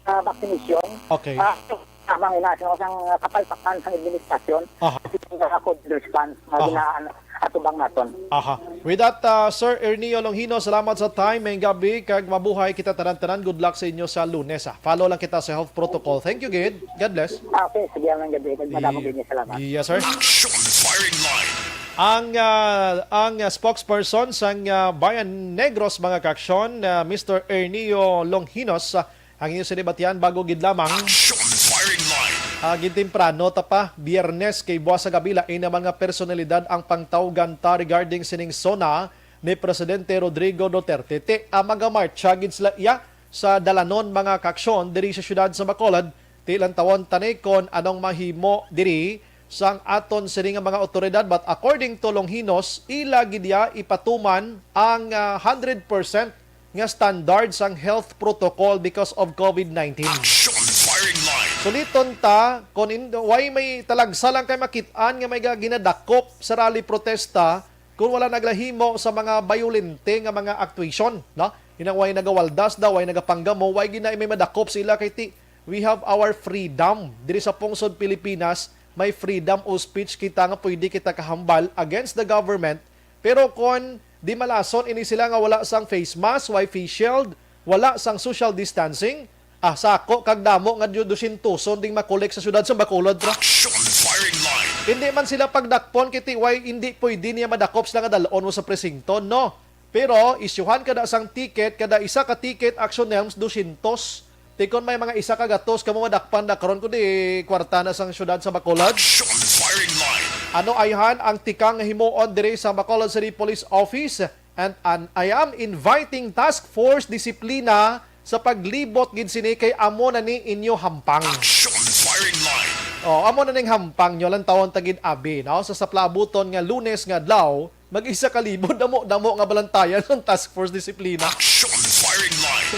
ah, vaccination. Okay. Ah, so, tamang ina, no, sang kapalpakan sang administrasyon, Aha. Sa COVID response, nga Aha. ginaan atubang naton. Aha. With that, uh, Sir Ernio Longhino, salamat sa time. May gabi, kag mabuhay kita tanan-tanan. Good luck sa inyo sa Lunes, ah. Follow lang kita sa health protocol. Thank you, gid. God bless. Ah, okay, sige, ang gabi. Madamo Ye-, gid, salamat. Yes, sir. Action Firing Line. Ang, ah, ang, ah, spokesperson sang, ah, Bayan Negros, mga ka-aksyon, ah, Mister Ernio Longhinos, ah, ang inyo sinibatian bago gid lamang. Action Firing Line. Ah, gintemprano ta pa, Biyernes kay buwas sa gabi, lain naman nga personalidad ang pangtawgan ta regarding sining SONA ni Presidente Rodrigo Duterte. Ti, ah, magamarcha gid sila iya sa dalanon, mga ka-aksyon, diri sa siyudad sa Bacolod. Ti, lantawon ta ni kon anong mahimo diri sang aton sini nga mga awtoridad. But according to Longhinos, ila gid iya ipatuman ang, ah, hundred percent nga standard sang health protocol because of COVID nineteen. Action Firing Line. Suliton ta, kung in-, way may talagsa lang kay makit-an nga may ga-, ginadakop sa rally protesta, kung wala naglahimo sa mga bayolente nga mga actuation, no? Inang way nagawaldas daw, way nagapanggamo, way gina may madakop sila kay ti-, we have our freedom. Diri sa pungsod Pilipinas, may freedom of speech kita nga pwede kita kahambal against the government. Pero kon di malason ini sila nga wala sang face mask, way face shield, wala sang social distancing, ah, sako kag damo nga du-, dosyentoson ding makolek sa siyudad sa Bacolod, bro. Action Firing Line. Hindi man sila pagdakpon, kay ti-, way, hindi pwede niya madakop sila nga dal-on mo sa presinto, no? Pero isyuhan kada sang ticket, kada isa ka ticket, Action Nelms, dosyentos. Ti kon may mga isa ka gatos kamo madakpan na karon, kundi kwarta na sang siyudad sa Bacolod. Action Firing Line. Ano ayhan ang tikang nga himuon diri sa Bacolod City Police Office? And an, I am inviting Task Force Disiplina sa paglibot gid sini kay amo na ni inyo hampang. Action Firing Line. Oh, amo na ning hampang nyo, lantawon ta gid abi, no? Sa saplabuton nga Lunes nga adlaw, mag-isa ka libo, damo-damo nga balantayan sang Task Force Disiplina. Action Firing Line.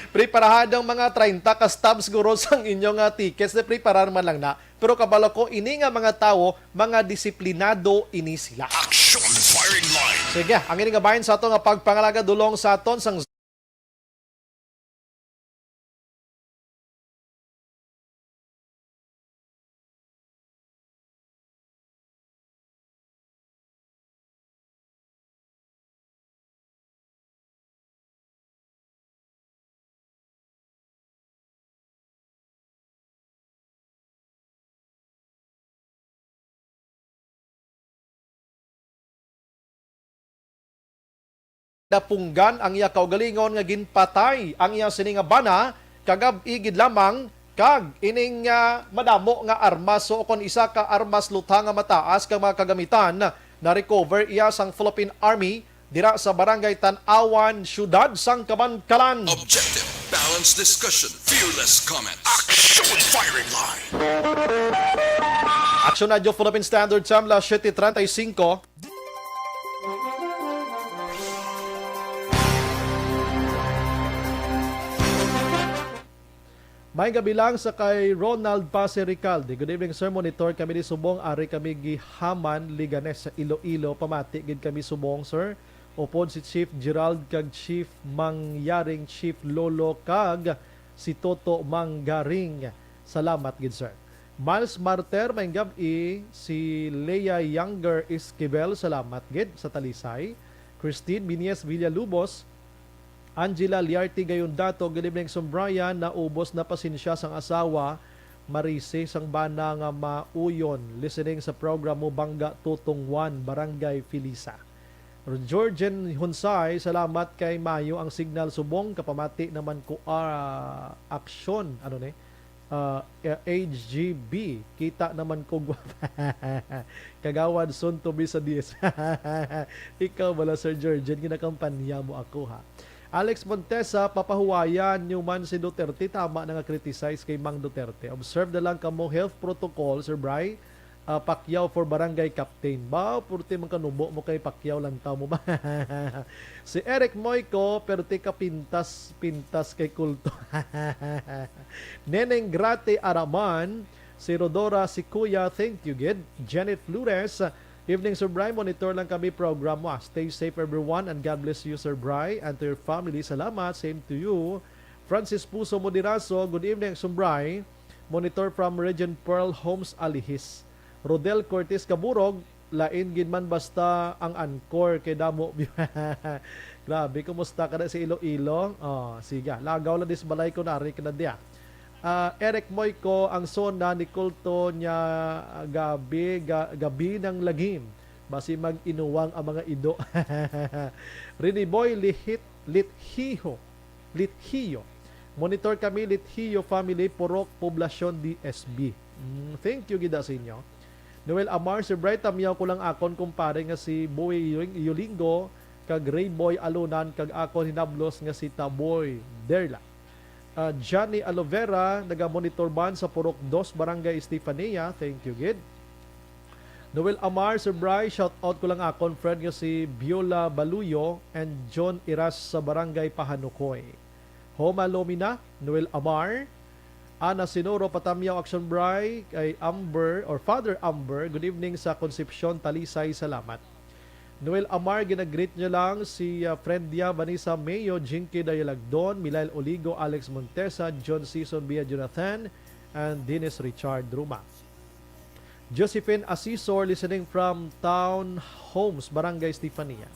Preparahadong mga treinta ka stub siguro sang inyo nga tickets, na preparar man lang na. Pero kabalo ko, ini nga mga tawo, mga disiplinado ini sila. Action Firing Line. Sige, ang ini nga bahin sa ato nga pagpangalagad dulong sa aton sang Napunggan ang iya kaugalingon nga ginpatay ang iya sini nga bana kagab-i gid lamang, kag ining, ah, madamo nga armas, o kon isa ka armas lutha nga mataas kag mga kagamitan, na-recover iya sang Philippine Army dira sa Barangay Tan-awan, Siyudad sang Kabankalan. Objective, balanced discussion, fearless comments. Action Firing Line. Action Radio Philippine Standard Time, las siyete treinta y cinco. May gabi lang sa kay Ronald Pase Ricalde. Good evening, sir. Monitor kami ni subong. Ari kami gihaman, Liganes, sa Iloilo. Pamati gid kami subong, sir. Upod si Chief Gerald kag Chief Mangyaring, Chief Lolo kag si Toto Manggaring. Salamat gid, sir. Miles Marter, maayong gab-i. Si Lea Younger Esquivel, salamat gid sa Talisay. Christine Binies Villalubos, Angela Liarte Gayondato, good evening, Sir Brian. Naubos na pasensya sang asawa, Marise sang bana nga mauyon. Listening sa program mo, Bangga Tutong Juan, Barangay Felisa. Georgian Hunsay, salamat kay mayo ang signal subong kapamati naman ko, ah, aksyon. Ano ni? Ah, H G B, kita naman ko gwapa. Kagawad, soon to be sa dies. Ikaw bala, Sir Georgian, ginakampanya mo ako, ha? Alex Montesa, papahuwayan nyo man si Duterte, tama na nga criticize kay Mang Duterte. Observe na lang kamo health protocol, Sir Bry. Ah, Pacquiao for barangay captain. Ba, purti man kanubo mo kay Pacquiao, lantaw mo ba? Si Eric Moico, pero ti ka pintas, pintas kay kulto. Neneng Grate Araman, si Rodora, si Kuya, thank you, gid. Janet Flores, evening, Sir Bry. Monitor lang kami program mo. Stay safe, everyone, and God bless you, Sir Bry, and to your family. Salamat. Same to you. Francis Puso Moderaso, good evening, Sir Bry. Monitor from Regent Pearl Homes, Alihis. Rodel Cortez Caburog, lain gid man basta ang anchor kay damo. Grabe, kumusta ka na sa Iloilo? Oh, sige, lagaw lang dis balay ko, nari ka na diya. Ah, Eric Moico, ang zona ni kulto niya, ah, gabi, ga-, gabi ng lagim. Basi mag-inuwang ang mga ido. Riniboy Lihit, Lithiho. Lithiyo. Monitor kami, Lithiyo family, Purok, Poblacion, D S B. Mm, thank you gid sa inyo. Noel Amar, Sir Bright, tamyaw ko lang akon kumpare nga si Boy Yuling-, Yulingo, kag Ray Boy Alunan, kag akon hinablos nga si Taboy Derla. Ah, Johnny Alovera, naga-monitor man sa Purok Dos, Barangay Estefania. Thank you gid. Noel Amar, Sir Bry, shout out ko lang akon friend nga si Biola Baluyo and John Iras sa Barangay Pahanukoy. Homa Lomina, Noel Amar, Ana Sinoro, patamyaw action, Bry, kay Amber or Father Amber. Good evening sa Concepcion, Talisay. Salamat. Noel Amar, ginagreet niya lang si, ah, friend niya, Vanessa Mayo, Jinky Dayalagdon, Milail Oligo, Alex Montesa, John Season Via Jonathan, and Dennis Richard Ruma. Josephine Asisor, listening from Town Homes, Barangay Stefania.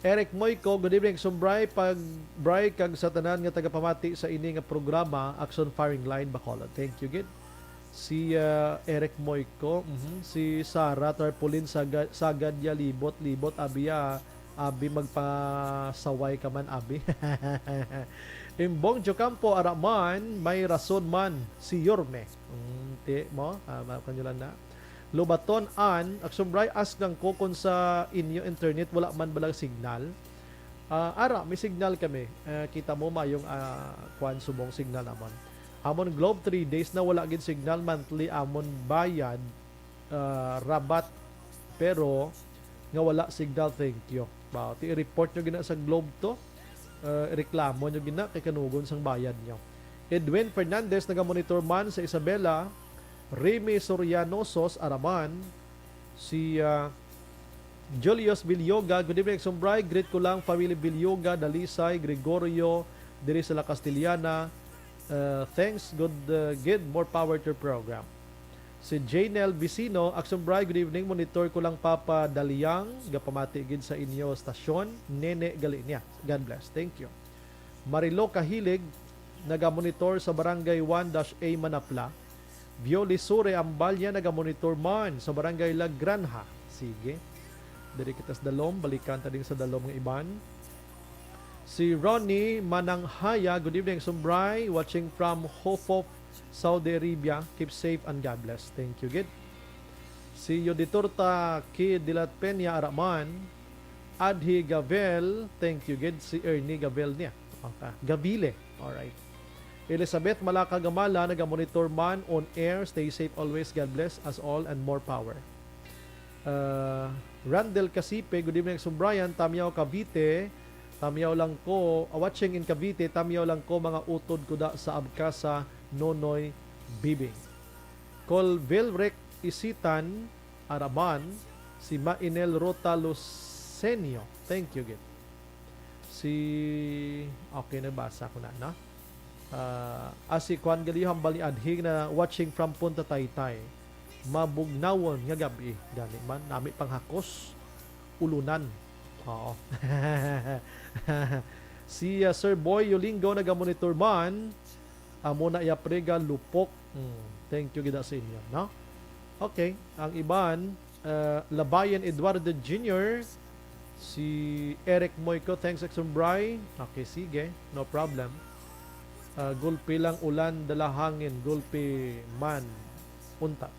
Eric Moico, good evening, Sir Bry, pag Bry, kag sa tanan nga tagapamati sa ini nga programa, Action Firing Line, Bacolod. Thank you gid. Si, ah, Eric Moico, mhm, si Sarah Tarpaulin Saga-, Sagad ya libot-libot, abi, ah, abi, magpasaway ka man, abi. Imbong Jocampo, ara man, may rason man si Yorme. Mm, ti mo, ah, ma-, kanyo lang na. Lobaton Ann, Action Bry, ask lang ko kung sa inyo internet wala man balang signal. Ah, ara, may signal kami. Eh, kita mo, mayong, ah, kwan, subong signal namon. Amon Globe, three days na wala gid signal, monthly amon bayad, ah, rabat, pero nga wala signal, thank you. Ba, ti i-report nyo gina sa Globe to. Ah, reklamo nyo gina kay kanugon sang bayad nyo. Edwin Fernandez, naga-monitor man sa Isabela. Remy Soriano Sos, ara man. Si, ah, Julius Bilyoga, good evening, Sir Bry. Greet ko lang family Bilyoga, Dalisay, Gregorio, diri sa La Castellana. Uh, thanks, good, uh, gid, more power to your program. Si Janel Vicino, Action Bry, good evening. Monitor ko lang Papa Daliang, gapamati gid sa inyo stasyon. Nene gali niya. God bless. Thank you. Marilo Kahilig, naga-monitor sa Barangay one dash A Manapla. Violi Sure Ambalia, naga-monitor man sa Barangay La Granja. Sige. Diri kita sa dalom, balikan ta din sa dalom nga iban. Si Ronnie Mananghaya, good evening, Sir Bry, watching from Hofof, Saudi Arabia. Keep safe and God bless. Thank you gid. Si Yoditorta Kid Dilat Peña, ara man. Adhi Gavel, thank you gid. Si Ernie Gavel niya. Okay. Gavile. Alright. Elizabeth Malaka Gamala, naga-monitor man on air. Stay safe always. God bless us all and more power. Uh, Randall Casipe, good evening, Sir Brian. Tamyaw, Cavite. Tamyaw lang ko, ah, watching in Cavite. Tamyaw lang ko, mga utod ko da sa Abkasa, Nonoy Bibing. Colville Rec Isitan, Araman, si Mainel Rota Lucenio. Thank you gid. Si, okay, nabasa ko na, no? Ah, ah, si Kwan Galio, hambal ni Adhing na watching from Punta Taytay. Mabugnawon nga gabi. Gani man, nami panghakos, ulunan. Oo. Si, ah, Sir Boy Yolingo nagamonitor man. Amo na iya prega, lupok. Hmm, thank you gid sa inyo, no? Okay, ang iban, ah, Labayan Eduardo Junior, si Eric Moico, thanks, Exumbray. Okay, sige, no problem. Ah, gulpi lang ulan, dala hangin, gulpi man unta.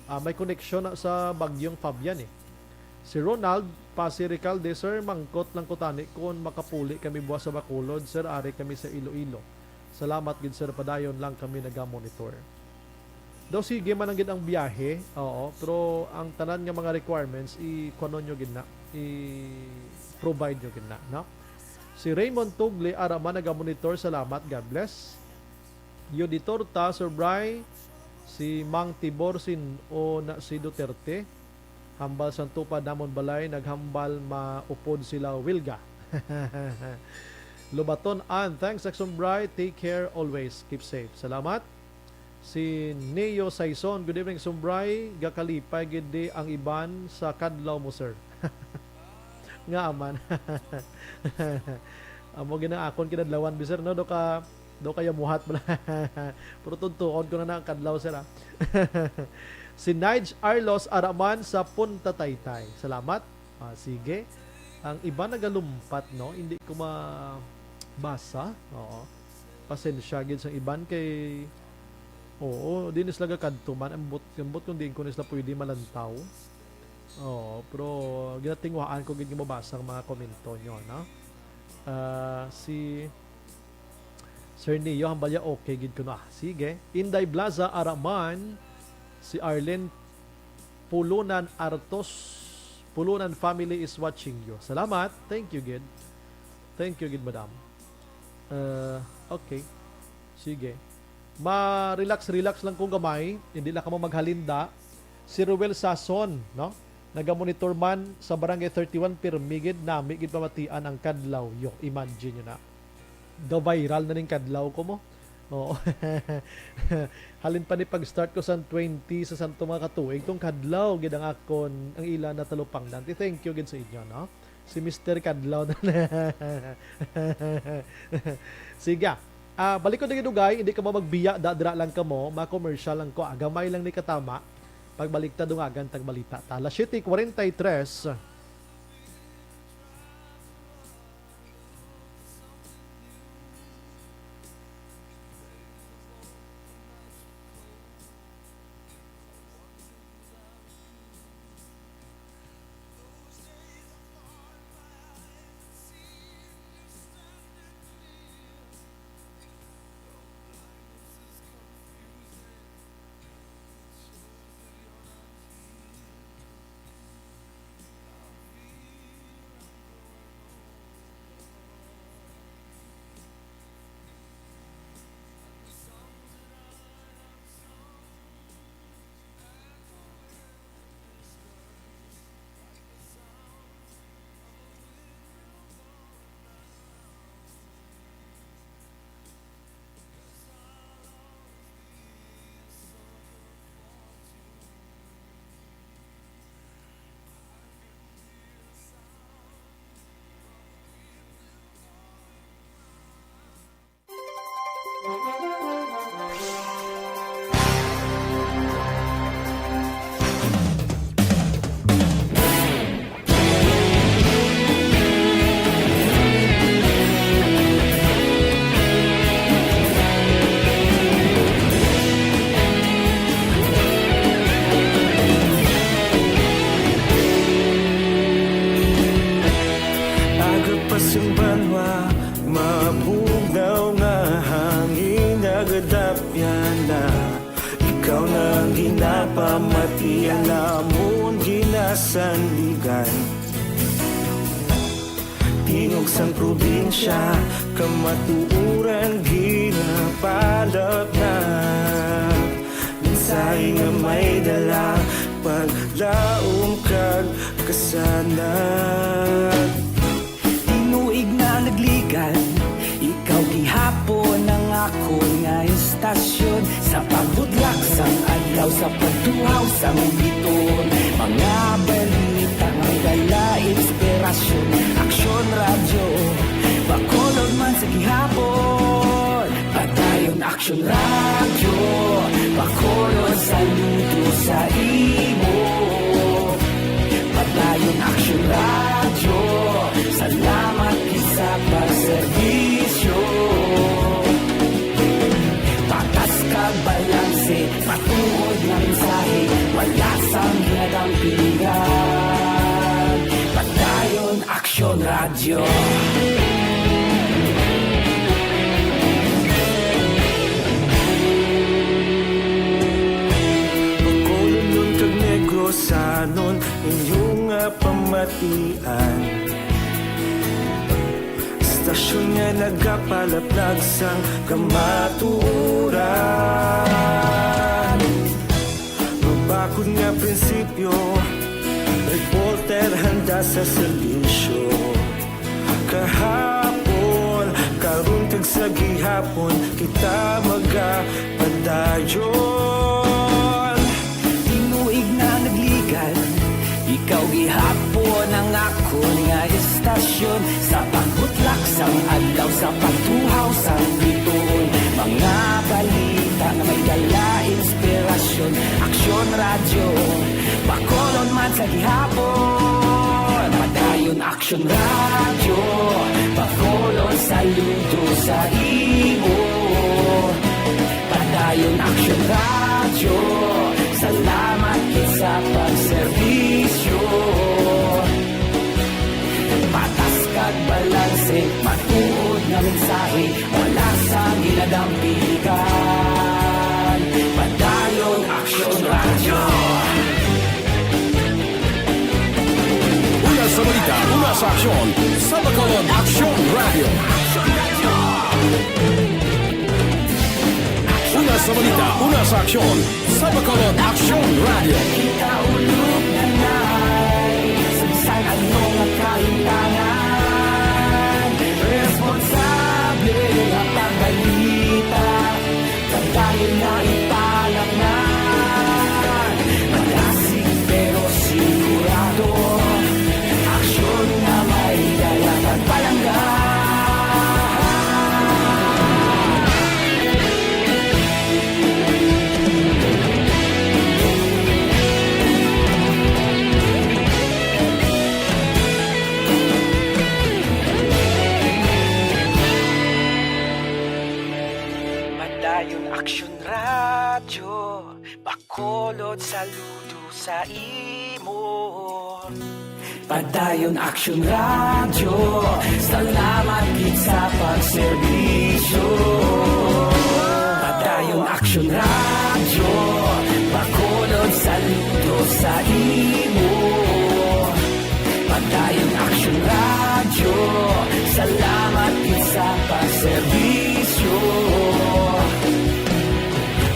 Ah, may koneksyon na sa Bagyong Fabian, eh. Si Ronald Pasi Recalde, "Sir, mangkot lang ko tani kung makapuli kami buwas sa Bacolod, sir, ari kami sa Iloilo. Salamat gid, sir, padayon lang kami nagamonitor." Daw sige man ang gid ang biyahe, oo, pero ang tanan nga mga requirements, i-kuhanon nyo gid na, i-provide nyo gid na, no? Si Raymond Tugle, ara man nagamonitor, salamat, God bless. Yodi Torta, Sir Bry, si Mang Tibor, sin-o na si Duterte? Hambal sang tupad namon balay, naghambal maupod sila, Wilga. Lubaton Ann, thanks, Exumbray. Take care always. Keep safe. Salamat. Si Neo Saison, good evening, Exumbray. Gakalipay gid di ang iban sa kadlaw mo, sir. Nga man. Amo gid ang akon kinadlawan, bi, sir, no? Do ka, do kaya muhat mo na. Pero tuntuon ko na na ang kadlaw, sir, ah. Si Nige Arlos, ara man sa Punta Taytay. Salamat. Ah, sige. Ang iba nagalumpat, no? Hindi ko mabasa. Oo. Pasensya gid sa iban kay, oo, di na sila gakadto man. Ambot, ambot kung diin ko na sila pwede malantaw. Oo, pero ginatinguhaan ko gid nga mabasa ang mga komento nyo, no? Ah, si Sir Neo, hambal niya, okay gid kuno. Ah, sige. Inday Blaza, ara man. Si Arlene Pulunan Artos. Pulunan family is watching you. Salamat. Thank you, gid. Thank you, gid, madam. Uh, okay. Sige. Ma-relax-relax lang kung gamay. Hindi lang kamo maghalinda. Si Ruel Sason, no? Nagamonitor man sa Barangay thirty-one, pirmi gid, nami gid pamatian ang kadlaw. Yo, imagine nyo na. Ga-viral na ning kadlaw ko mo. Oo. Halin pa ni pag-start ko sa twenty sa santo mga katuig, tong kadlaw gid ang akon, ang ila natalupangdan. Ti thank you gid sa inyo, no? Si Mister Kadlaw na. Sige. Ah, balik ko diri dugay, hindi ka mo magbiya, da, dira lang ka mo, ma-commercial lang ko, ah, gamay lang ni katama. Pagbalik ta, dungagan tag balita ta. Alas siyete cuarenta y tres. Aga pa sing banwa, mabugnaw nga hangin nagadapyan na. Ikaw na ang ginapamatian namon ginasandigan. Tingog sang probinsya, kamatuoran ginapalapnat. Mensahe nga may dala, paglaom kag kasanag. Tinuig na nagligan, ikaw gihapon ang akon nga estasyon. Sa pagbudlak sang adlaw, sa pagtuhaw sang biton, mga balita may dala inspirasyon. Aksyon Radyo, bako Aksyon Radyo, Bacolod, saludo sa imo. Padayon Aksyon Radyo, salamat gid sa pagserbisyo. Patas kag balanse, matuod nga mensahe, wala sang ginadampigan. Padayon Aksyon Radyo. Bacolodnon kag Negrosanon, inyo nga pamatian. Istasyon nga nagapalaplag sang kamatuoran. Mabakod nga prinsipyo, reporter handa sa serbisyo. Kahapon, karon kag sa gihapon, kita magapadayon. Tinuig na nagligan, ikaw gihapon ang akon nga istasyon. Sa pagbutlak sang adlaw, sa pagtuhaw sang bituon, mga balita nga may dala inspirasyon. Aksyon Radyo, Bacolod man sa gihapon. Padayon Aksyon Radyo, Bacolod, saludo sa imo. Padayon Aksyon Radyo, salamat gid sa pagserbisyo. Patas kag balanse, matuod nga mensahe, wala sang ginadampigan. Padayon Aksyon Radyo. Una sa balita, una sa aksyon, sa Bacolod Aksyon Radyo. Una sa balita, una sa aksyon, sa Bacolod Aksyon Radyo. Kita ulog na nay, sa bisan ano nga kahimtangan, responsable nga pagbalita, padayon na ipalaknay. Malasig pero sigurado, aksyon nga may dala kag palangga. Padayon Aksyon Radyo, Bacolod, saludo sa imo. Padayon Aksyon Radyo, salamat gid sa pagserbisyo. Padayon Aksyon Radyo, Bacolod, saludo sa imo. Padayon Aksyon Radyo, salamat gid sa pagserbisyo.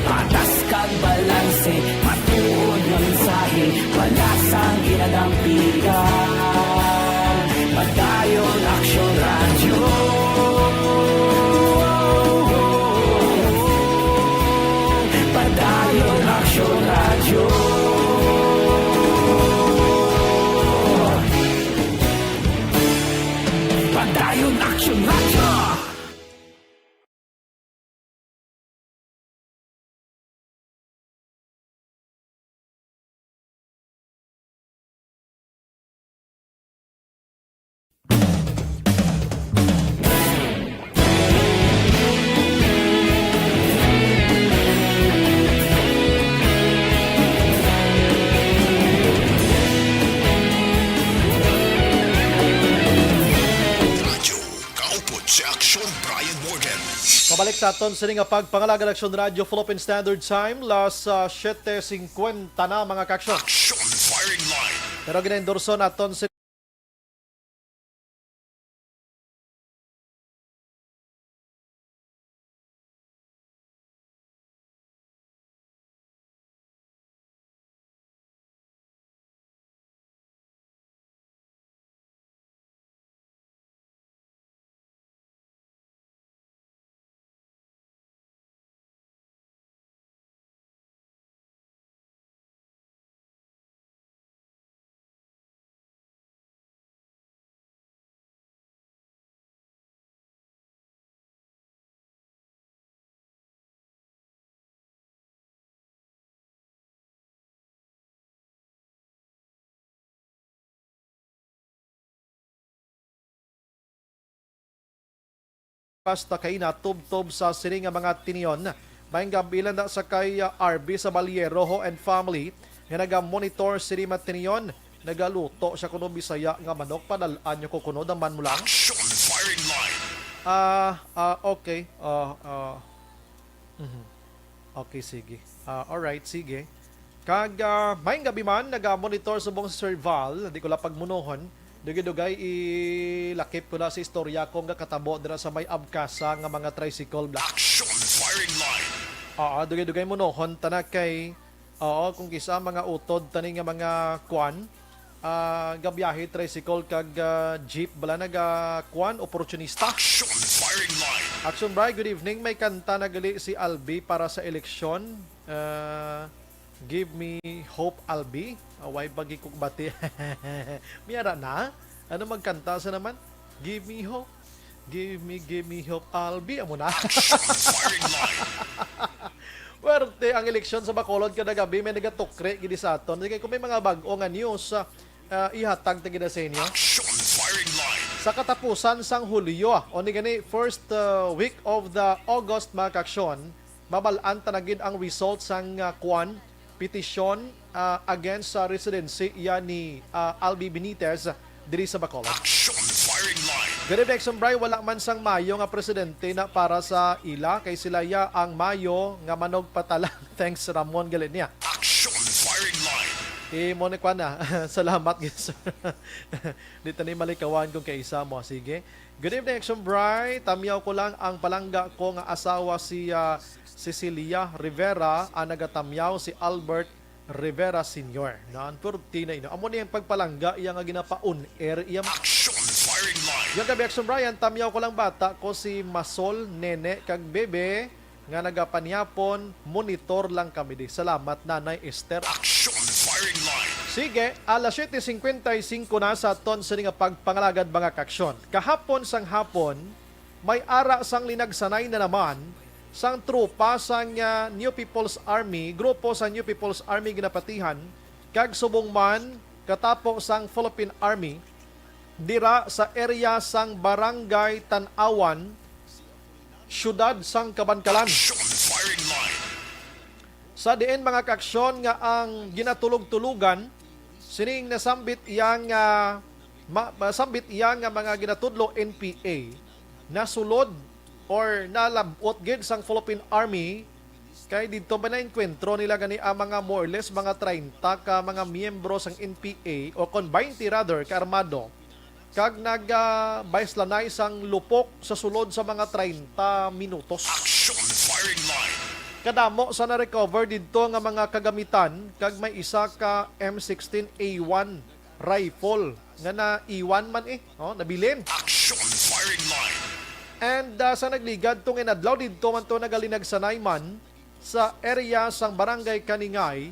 Patas kag balanse, matuod nga mensahe, wala sang ginadampigan. Padayon Aksyon Radyo. Padayon Aksyon Radyo. Padayon Aksyon Radyo. Radyo, kaupod si Aksyon Brian Morgan. Pabalik sa aton sini nga pagpangalaga, Aksyon Radyo, Philippine Standard Time, las, ah, siyete singkwenta na, mga kaaksyon. Aksyon Firing Line. Pero ginaendorso naton si Basta kay natubtob sa sini nga mga tinion. Maayong gabi lang na sa kay, ah, R B sa Balyeroho and family nga naga-monitor sini mga tinion. Nagaluto siya kuno Bisaya nga manok, padal-an niyo ko kuno, daman mo lang. Action firing line. Ah, ah, okay. Ah, ah, mhm. Okay, sige. Ah, alright, sige. Kag, ah, maayong gabi man, naga-monitor subong si Sir Val, di ko lang pagmunohon. Dugay-dugay, ilakip ko na si istorya ko nga katabo dira sa may abkasa nga mga tricycle block. Action firing line. Oo, dugay-dugay munohon ta na kay, oo, kung kisa mga utod tani nga mga kwan, ah, gabiyahe tricycle kag, ah, jeep bala naga kwan, oportunista. Action firing line. Action Bri, good evening. May kanta na gali si Albi para sa eleksyon. Ah, Give Me Hope, Albi. Ah, way pagikugbati. Miyara na? Ano magkanta sa naman? Give me hope. Give me, give me hope, Albi. Amo na. Action firing line. Werte ang eleksyon sa Bacolod kada gabi may nagatukre gid sa aton. Sige, kung may mga bag-o nga news, ah, ah, ihatag ta gid sa inyo. Action firing line. Sa katapusan sang Hulyo, o ni gani first, ah, week of the August, mga kaaksyon, mabal-an ta na gid ang result sang, ah, kwan, petisyon, ah, against sa residency iya ni, ah, Albi Benitez diri sa Bacolod. Action firing line. Good evening, Action Bri. Wala man sang mayo nga presidente na para sa ila, kay sila ya ang mayo nga manugpatalang. Thanks, Ramon Galinia. Action firing line. Imo ni kwan na. Salamat, gid, sir. Di ta ni malikawan kung kaisa mo. Sige. Good evening, Action Bri. Tamyaw ko lang ang palangga ko nga asawa si, ah, Cecilia Rivera, ang nagatamyaw si Albert Rivera Senior. Naan purti na ino. Amo ni ang pagpalangga iya nga ginapa-on air iya. Action firing line. Yung gabi, Action Bri, tamyaw ko lang bata ko si Masol, Nene, kag Bebe nga nagapanyapon, monitor lang kami di. Salamat, Nanay Esther. Action firing line. Sige, alas siyete cincuenta y cinco na sa aton sini nga pagpangalagad, mga kaaksyon. Kahapon sang hapon, may ara sang linagsanay na naman sang tropa sang, ah, New People's Army, grupo sa New People's Army ginapatihan, kag subong man katapo sang Philippine Army, dira sa area sang Barangay Tanawan, siyudad sang Kabankalan. Action firing line. Sa diin, mga kaaksyon, nga ang ginatulog-tulugan sining nasambit iya nga ma-, masambit iya nga mga ginatudlo N P A nasulod or nalab-ot gid sang Philippine Army, kay didto ba naengkwentro nila gani ang mga more or less mga treinta ka mga miyembro sang N P A, o kon baynte rather, ka armado, kag nag, ah, bayslanay sang lupok sa sulod sa mga treinta minutos. Action firing line. Kadamo sa na-recover didto nga mga kagamitan, kag may isa ka M sixteen A one rifle nga naiwan man, eh, oh, nabilin. Action firing line. And, ah, sa nagligad tong inadlaw, didto man to nagalinagsanay man sa area sang Barangay Kaningay,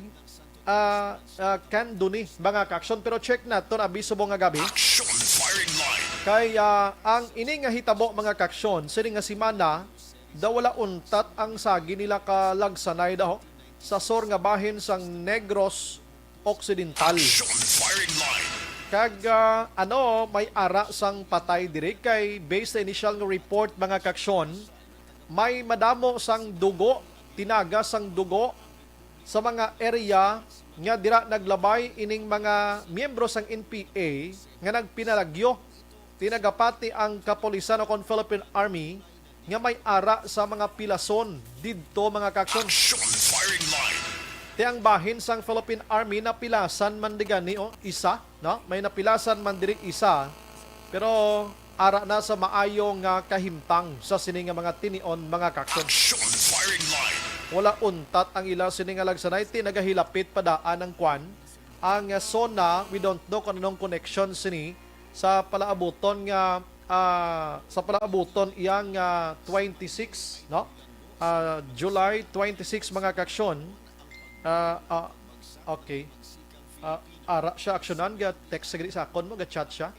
ah, ah, Candoni, mga kaaksyon. Pero check naton abi subong nga gabi. Action firing line. Kay, ah, ang ini nga hitabo, mga kaaksyon, sini nga semana, daw wala untat ang sagi nila ka lagsanay daw sa sur nga bahin sang Negros Occidental. Action firing line. Kag, ah, ano, may ara sang patay diri kay based sa initial nga report, mga kaaksyon, may madamo sang dugo, tinaga sang dugo sa mga area nga dira naglabay ining mga miyembro sang N P A nga nagpinalagyo. Tinagapati ang kapulisan o kon Philippine Army nga may ara sa mga pilason didto, mga kaaksyon. Action firing line. Ti ang bahin sang Philippine Army napilasan man di gani, oh, isa, no? May napilasan man diri isa, pero ara na sa maayo nga kahimtang sa sini nga mga tinion, mga kaaksyon. Action firing line. Wala untat ang ila sini nga lagsanay, ti nagahilapit pa daan ang kwan, ang, ah, SONA. We don't know kung anong connection sini sa palaabuton nga, ah, sa palaabuton iyang, ah, twenty-six, no? Ah, July twenty-six, mga kaaksyon. Ah, ah, okay. Ah, ara siya aksyonan, ga-text sa gani sa akon mo, ga-chat siya.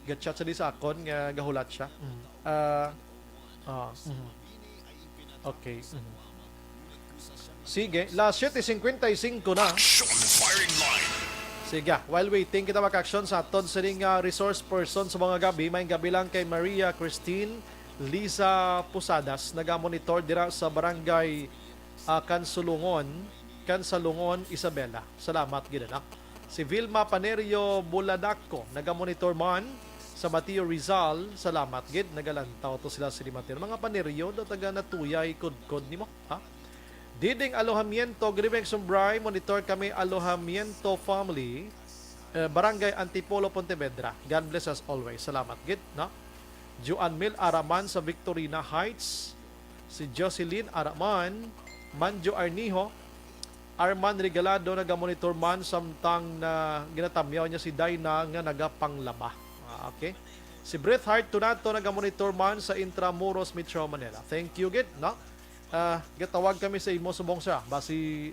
Ga-chat sa di sa akon nga gahulat siya. Mm. Ah, ah, mm. Okay. Mm. Sige, las siyete cincuenta y cinco na. Action firing line. Sige, while waiting kita, mga kaaksyon, sa aton sining, ah, resource person sa mga gabi, may gabi lang kay Maria Christine Liza Posadas, nagamonitor dira sa barangay, ah, Kansulungon, Kansalungon, Isabela. Salamat gid, anak. Si Vilma Panerio Buladaco, nagamonitor man sa Mateo, Rizal. Salamat gid, nagalantaw to sila sa Mateo. Mga Panerio, do taga Natuyay, Kudkod nimo, ha? Diding Alojamiento, good evening, Sumbray. Monitor kami, Alojamiento family, eh, Barangay Antipolo, Pontevedra. God bless us always. Salamat gid, no? Juan Mil Araman sa Victorina Heights. Si Jocelyn Araman, Manjo Arnijo, Arman Regalado, nagamonitor man samtang na ginatamyaw niya si Dina nga nagapanglaba. Ah, okay. Si Bret Hart Tunato, nagamonitor man sa Intramuros, Metro Manila. Thank you gid, no? Ah, gatawag kami sa imo subong, sir, basi,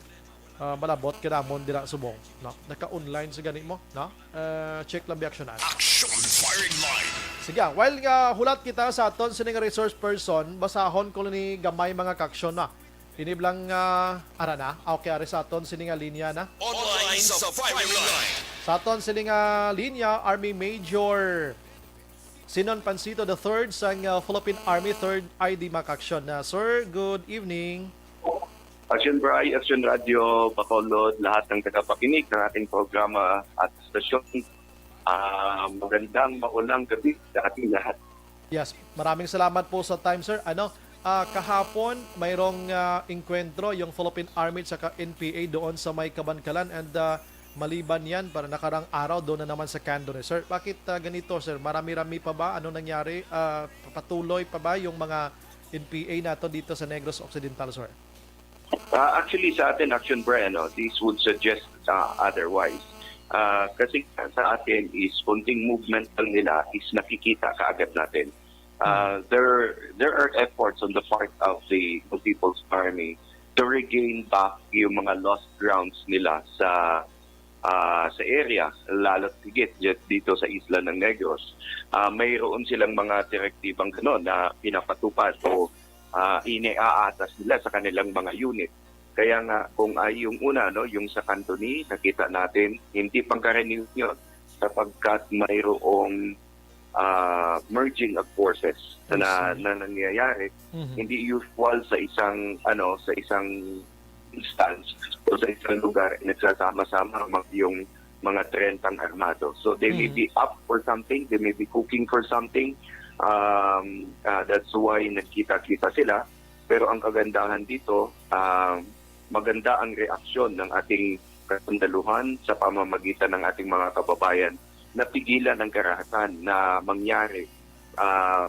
ah, malabot ka namon dira subong, no? Naka-online sa gani mo, no? Ah, check lang bi aksyonan. Action firing line. Sige, while nga hulat kita sa aton sini nga resource person, basahon ko ni gamay mga kaaksyon na. Inib lang, ah, ara na. Ah, okay, ari sa aton sini nga linya na. Online sa firing line. Sa aton sini nga linya, Army Major Sinon Pancito the third sang, ah, Philippine Army third I D Mac Action na. Sir, good evening. Action Bri, Action Radio, Bacolod, lahat ng tagapakinig ng ating programa at stasyon. Ah, magandang maulang gabi sa ating lahat. Yes, maraming salamat po sa time, sir. Ano, ah, kahapon, mayroong, ah, engkwentro yung Philippine Army at saka N P A doon sa may Kabankalan and, ah, maliban yan, para nakarang araw, doon na naman sa Candon, eh. Sir, bakit, ah, ganito, sir? Marami-rami pa ba? Ano nangyari? Ah, patuloy pa ba yung mga N P A nato dito sa Negros Occidental, sir? Ah, actually, sa atin, Action Bri, ano, this would suggest, ah, otherwise. Ah, kasi sa atin is konting movement lang nila is nakikita kaagad natin. Ah, there there are efforts on the part of the People's Army to regain back yung mga lost grounds nila sa, ah, sa area, lalo't higit di-, dito sa isla ng Negros. Ah, mayroon silang mga direktibang gano'n na pinapatupad o, ah, iniaatas nila sa kanilang mga unit. Kaya nga, kung ay yung una, no, yung sa Cantoni, nakita natin, hindi pangkaraniwan yun sapagkat mayroong, ah, merging of forces I na, see. na nangyayari. Mhm. Hindi usual sa isang, ano, sa isang instance o sa isang lugar, nagsasama-sama ang mga, yung mga trentang armado. So, they may Mhm. be up for something, they may be cooking for something. Um, ah, that's why nagkita-kita sila. Pero ang kagandahan dito, ah, maganda ang reaksyon ng ating kasundaluhan sa pamamagitan ng ating mga kababayan na pigilan ang karahasan na mangyari, ah,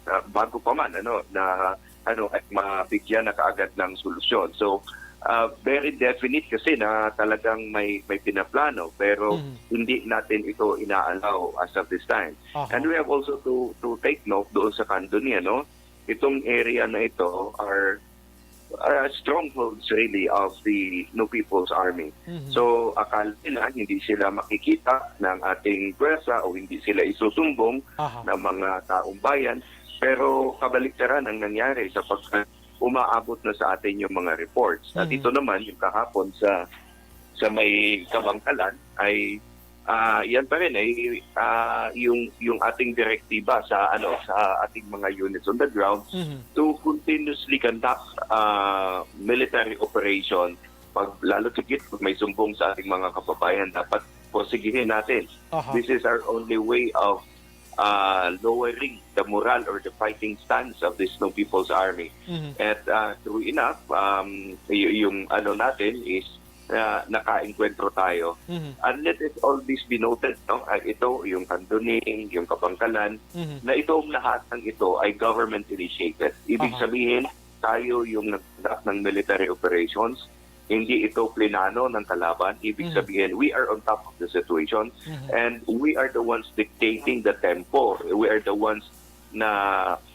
ah, bago pa man, ano, na, ano, at mabigyan na kaagad ng solusyon. So, ah, very definite kasi na talagang may, may pinaplano, pero Mhm. hindi natin ito inaalaw as of this time. Aha. And we have also to, to take note doon sa Candoni, ano, itong area na ito are, are strongholds really of the New People's Army. Mhm. So, akala nila hindi sila makikita ng ating pwersa o hindi sila isusumbong Aha. ng mga taong bayan. Pero kabaliktaran ang nangyari sapagkat umaabot na sa atin yung mga reports. Na Mhm. dito naman, yung kahapon sa, sa may Kabangkalan ay, ah, yan pa rin ay, ah, yung, yung ating direktiba sa, ano, sa ating mga units on the ground Mhm. to continuously conduct, ah, military operation. Pag, lalo tigit pag may sumbong sa ating mga kababayan, dapat porsigihin natin. Aha. This is our only way of, ah, lowering the morale or the fighting stance of this New People's Army. Mhm. At, ah, true enough, um, y-, yung ano natin is, ah, nakaengkwentro tayo. Mhm. And let it always be noted, no? Ah, ito, yung Candoni, yung Kabangkalan, Mhm. na itong lahat ng ito ay government initiated. Ibig Aha. sabihin, tayo yung nag-conduct ng military operations. Hindi ito plinano ng kalaban. Ibig Mhm. sabihin, we are on top of the situation Mhm. and we are the ones dictating the tempo. We are the ones na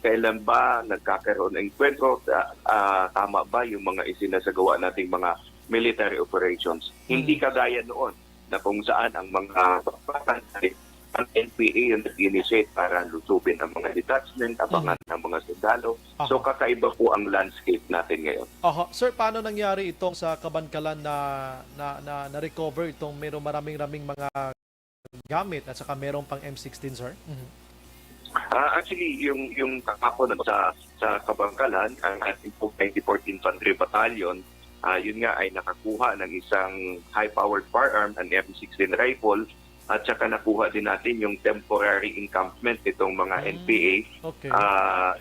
kailan ba nagkakaroon ng engkwentro, ah, ah, tama ba yung mga isinasagawa nating mga military operations. Hindi Mhm. kagaya noon na kung saan ang mga bakbakan ay ang N P A yung nag-initiate para lusubin ang mga detachment, abangan Mhm. ang mga sundalo. So, Aha. kakaiba po ang landscape natin ngayon. Aha. Sir, paano nangyari itong sa Kabankalan na, na, na, na-recover itong mayroong maraming-raming mga gamit at saka mayroong pang M sixteen, sir? Mhm. Ah, actually, yung, yung kahapon, ano, sa, sa Kabankalan, ang ating po ninety-fourth Infantry Battalion, ah, yun nga ay nakakuha ng isang high-powered firearm, an M sixteen rifle, at saka nakuha din natin yung temporary encampment nitong mga Mm, N P A. Okay. Ah,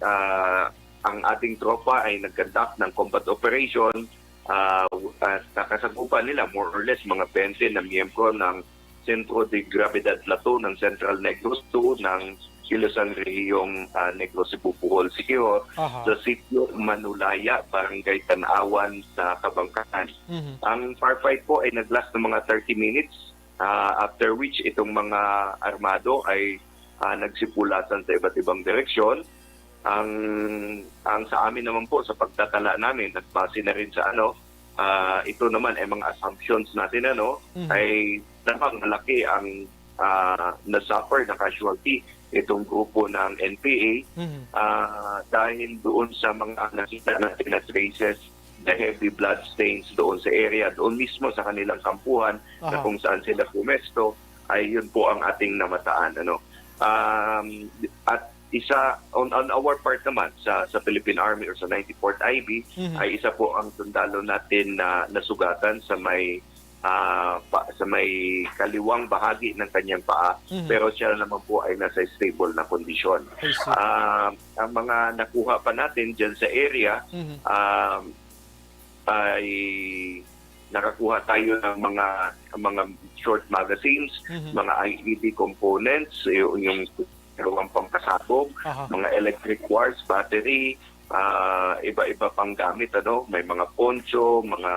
ah, ang ating tropa ay nag-conduct ng combat operation, ah, at nakasagupan nila more or less mga twenty na miyembro ng Centro de Gravedad Platoon ng Central Negros two ng Kilusan Rehiyong, ah, Negros Cebu, Bohol, Siquijor, Aha. sa Sitio Manulaya, Barangay Tanawan sa Kabankalan. Mhm. Ang firefight po ay nag-last ng mga thirty minutes, ah, after which itong mga armado ay, ah, nagsipulasan sa iba't ibang direksyon. Ang, ang sa amin naman po, sa pagtatala namin, at base na rin sa ano, ah, ito naman ay mga assumptions natin, ano, Mhm. ay tamang malaki ang, ah, na-suffer, na casualty itong grupo ng N P A, Mhm. ah, dahil doon sa mga nakita natin na traces, the heavy blood stains doon sa area, doon mismo sa kanilang kampuhan na Aha. kung saan sila pumesto, ay yun po ang ating namataan, ano. Um, at isa, on, on our part naman, sa, sa Philippine Army or sa ninety-fourth I B, Mhm. ay isa po ang sundalo natin na nasugatan sa may, ah, pa, sa may kaliwang bahagi ng kanyang paa, Mhm. pero siya naman po ay nasa stable na kondisyon. I see. Ah, ang mga nakuha pa natin dyan sa area, Mhm. um, ay nakakuha tayo ng mga, mga short magazines, Mhm. mga I E D components, yung, yung dalawang pampasabog, Aha. mga electric wires, battery, ah, iba-iba pang gamit, ano, may mga poncho, mga,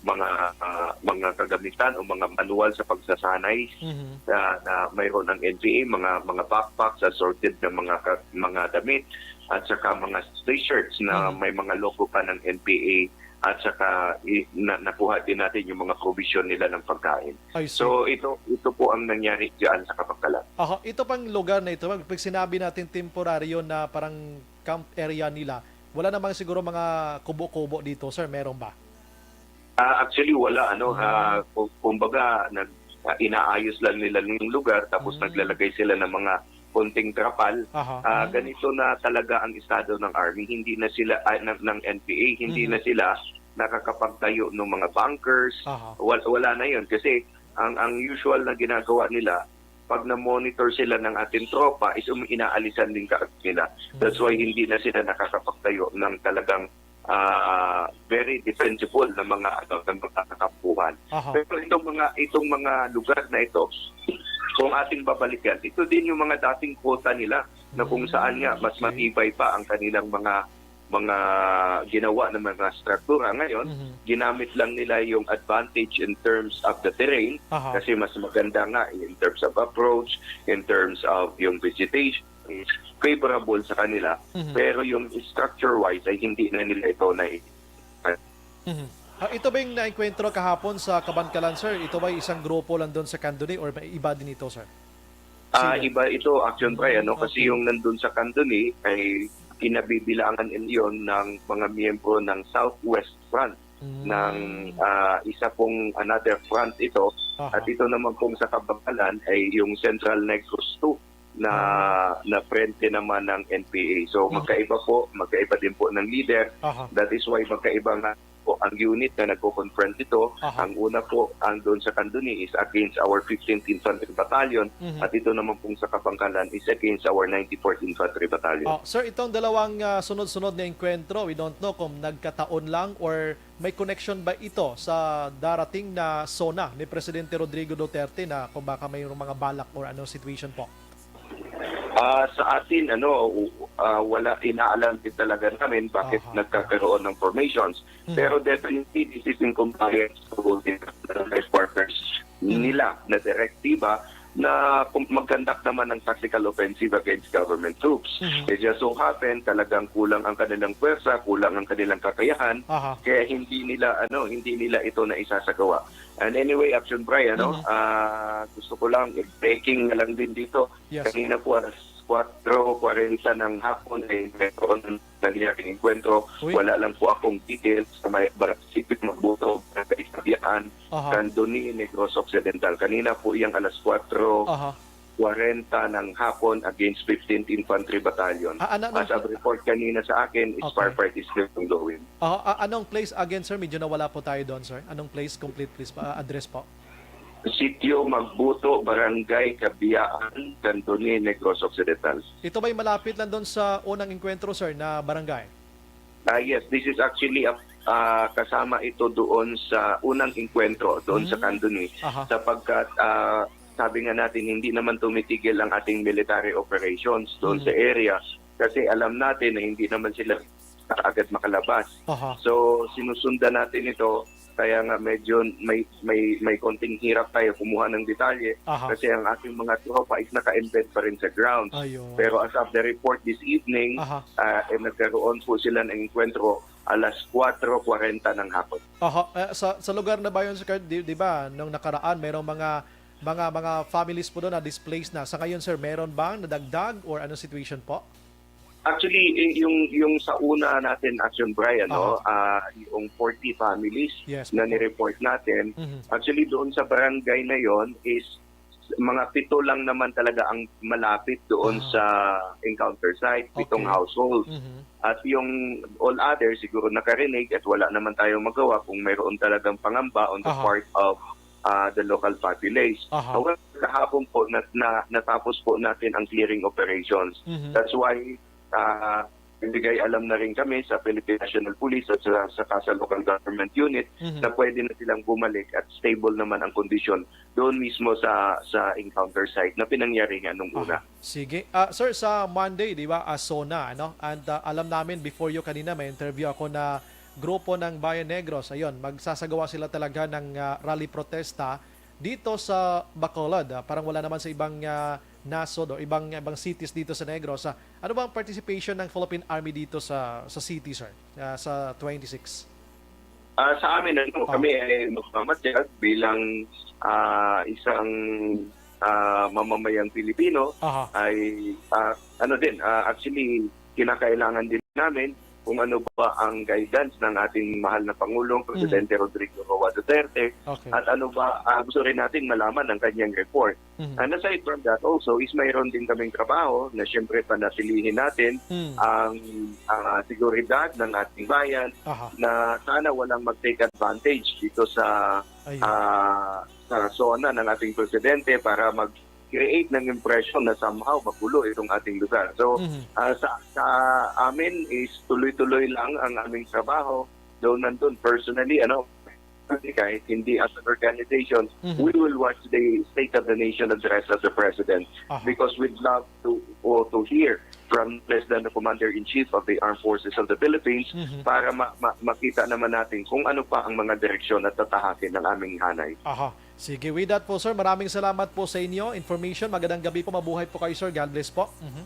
mga, ah, mga kagamitan o mga manual sa pagsasanay Mhm. na, na mayroon ang N P A, mga, mga backpacks, assorted na mga ka-, mga damit, at saka mga t-shirts na Mhm. may mga logo pa ng N P A, at saka i-, na, nakuha din natin yung mga provision nila ng pagkain. I see. So, ito, ito po ang nangyari diyan sa Kabankalan. Aha, ito pang lugar na ito, pag, pag sinabi natin temporaryo na parang camp area nila, wala namang siguro mga kubo-kubo dito, sir, meron ba? Ah, actually, wala, ano, Mm. ah, ku-, kumbaga, nag-, ah, inaayos lang nila yung lugar, tapos Mm. naglalagay sila ng mga konting trapal. Aha. Ah, Mm. ganito na talaga ang estado ng army. Hindi na sila, ah, ng, ng N P A, hindi Mhm. na sila nakakapagtayo ng mga bunkers. Aha. Wal-, wala na yun kasi ang, ang usual na ginagawa nila, pag na-monitor sila ng ating tropa, is um-, inaalisan din kaagad nila. That's why Mm. hindi na sila nakakapagtayo ng talagang, ah, very defensible na mga, ano, ng mga kakampuhan. Aha. Pero itong mga, itong mga lugar na ito, kung ating babalikan, ito din yung mga dating kota nila na kung saan nga mas Mm, okay. matibay pa ang kanilang mga, mga ginawa ng mga struktura. Ngayon, Mhm. ginamit lang nila yung advantage in terms of the terrain, Aha. kasi mas maganda nga in terms of approach, in terms of yung vegetation, is favorable sa kanila, Mhm. pero yung structure-wise ay hindi na nila ito na Mhm. Ah, ito ba yung naengkwentro kahapon sa Kabankalan, sir? Ito ba isang grupo lang doon sa Candoni or may iba din ito, sir? Ah, Sino? Iba ito, Action Bray, ano? Mm, Kasi okay. yung nandun sa Candoni ay kinabibilangan iyon ng mga miyembro ng Southwest Front, Mm. ng, ah, isa pong another front ito. Aha. At ito naman pong sa Kabankalan ay yung Central Negros two na, Ah. na frente naman ng N P A. So, Mm. magkaiba po, magkaiba din po ng leader. Aha. That is why magkaiba nga po ang unit na nagko-confront ito. Aha. Ang una po, ang doon sa Candoni is against our fifteenth Infantry Battalion, Mhm. at ito naman pong sa Kabankalan is against our ninety-fourth Infantry Battalion. Oh, sir, itong dalawang, ah, sunod-sunod na engkwentro, we don't know kung nagkataon lang or may connection ba ito sa darating na SONA ni Presidente Rodrigo Duterte na kung baka mayroong mga balak or anong situation po? Ah, sa atin, ano, u-, ah, wala, inaalam din talaga namin bakit Aha. nagkakaroon ng formations. Mhm. Pero definitely, this is in compliance to the headquarters Mhm. nila na direktiba na kung mag-conduct naman ng tactical offensive against government troops. Mhm. It just so happen, talagang kulang ang kanilang pwersa, kulang ang kanilang kakayahan, Aha. kaya hindi nila, ano, hindi nila ito na isasagawa. And anyway, Action Bray, ano, Mhm. ah, gusto ko lang, breaking na lang din dito. Yes. Kanina po, alas kwatro kwarenta ng hapon ay mayroon nangyaring engkwentro. Uy. Wala lang po akong details sa may Bar-, Sitio Magbuto, Barangay Sabiaan, Aha. Candoni, Negros Occidental. Kanina po iyang alas kwatro, Aha. kwarenta ng hapon against fifteenth Infantry Battalion. Ah, ano, anong As of report kanina sa akin, is Okay. firefight is still ongoing. Ah, ah, anong place again, sir? Medyo nawala po tayo doon, sir. Anong place? Complete, please. Pa, address po. Sitio Magbuto, Barangay Kabiaan, Candoni, Negros Occidental. Ito ba'y malapit lang doon sa unang engkwentro, sir, na barangay? Ah, yes, this is actually a, ah, kasama ito doon sa unang engkwentro doon sa Hmm. Candoni. Aha. Sapagkat, ah, sabi nga natin, hindi naman tumitigil ang ating military operations doon Hmm. sa area kasi alam natin na hindi naman sila agad makalabas. Aha. So, sinusundan natin ito. Kaya nga medyo may, may, may konting hirap tayo kumuha ng detalye Aha. kasi ang ating mga tropa is naka-embed pa rin sa ground. Ayun. Pero as of the report this evening, Aha. ah, eh, nagkaroon po sila ng engkwentro alas kwatro kwarenta ng hapon. Aha. Eh, sa, sa lugar na ba yun, sir? Di, di ba, nung nakaraan, mayroong mga, mga, mga families po doon na displaced na. Sa ngayon, sir, meron bang nadagdag or anong situation po? Actually, y-, yung, yung sa una natin, Action Brian, no, Aha. ah, yung forty families Yes, na opo. nireport natin, Mhm. actually, doon sa barangay na yon is mga pito lang naman talaga ang malapit doon Ah. sa encounter site, pitong Okay. households. Mhm. At yung all others, siguro nakarinig at wala naman tayong magawa kung mayroon talagang pangamba on the Aha. part of, ah, the local populace. Aha. However, kahapon po, na, na, natapos po natin ang clearing operations. Mhm. That's why, ah, nagbigay alam na rin kami sa Philippine National Police at sa, sa, sa local government unit Mhm. na pwede na silang bumalik at stable naman ang kondisyon doon mismo sa, sa encounter site na pinangyarihan nung Aha. una. Sige. Ah, sir, sa Monday, di ba, ah, SONA, ano? And, ah, alam namin, before you kanina, may interview ako na grupo ng Bayan Negros. Ayun, magsasagawa sila talaga ng, ah, rally protesta dito sa Bacolod. Ah, parang wala naman sa ibang, ah, nasod o ibang, ibang cities dito sa Negros. Ah, ano ba ang participation ng Philippine Army dito sa, sa city, sir? Ah, sa twenty-six? Ah, sa amin, ano, Oh. kami ay magmamatyag bilang, ah, isang, ah, mamamayang Pilipino Aha. ay, ah, ano din, ah, actually, kinakailangan din namin kung ano ba ang guidance ng ating mahal na Pangulong, Mhm. Presidente Rodrigo Roa Duterte, Okay. at ano ba, ah, gusto rin natin malaman ang kanyang report. Mhm. And aside from that also is mayroon din kaming trabaho na siyempre panatilihin natin Hmm. ang, ah, seguridad ng ating bayan Aha. na sana walang mag-take advantage dito sa, Ayun. ah, sa SONA ng ating presidente para mag-create ng impression na somehow magulo itong ating lugar. So, Mhm. ah, sa, sa amin is tuloy-tuloy lang ang aming trabaho. Though nandun personally, ano, kahit hindi as an organization, Mhm. we will watch the State of the Nation address of the President Aha. because we'd love to, o to hear from President, the Commander-in-Chief of the Armed Forces of the Philippines, Mhm. para ma-, ma-, makita naman natin kung ano pa ang mga direksyon at tatahakin ng aming hanay. Aha. Sige, with that po, sir, maraming salamat po sa inyo information. Magandang gabi po, mabuhay po kayo, sir. God bless po. Mhm.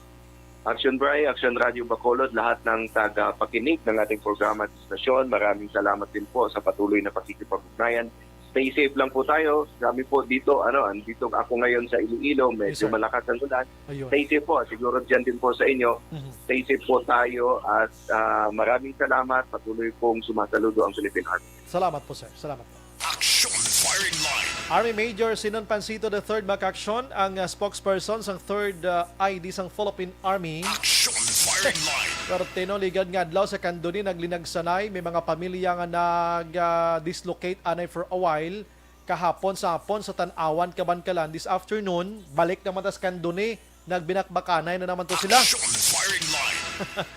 Action Bri, Action Radio Bacolod, lahat ng tagapakinig ng ating programa at istasyon, maraming salamat din po sa patuloy na pakikipag-ugnayan. Stay safe lang po tayo. Kami po dito, ano, andito ako ngayon sa Iloilo, Yes, medyo sir. malakas ang ulan. Ayun. Stay safe po, siguro dyan din po sa inyo. Mhm. Stay safe po tayo at, ah, maraming salamat. Patuloy pong sumasaludo ang Philippine Army. Salamat po, sir. Salamat po. Action Firing Line. Army Major Sinon Pancito the third, mga ka-aksyon, ang, ah, spokesperson sang third, ah, I D sang Philippine Army. Action Firing Line. Pertino, ligad nga adlaw sa Candoni, naglinagsanay. May mga pamilya nga nag, ah, dislocate anay for a while. Kahapon sa hapon sa Tanauan, Kabankalan. This afternoon, balik naman tas Candoni. Nagbinakbakanay na naman to sila. Action Firing Line.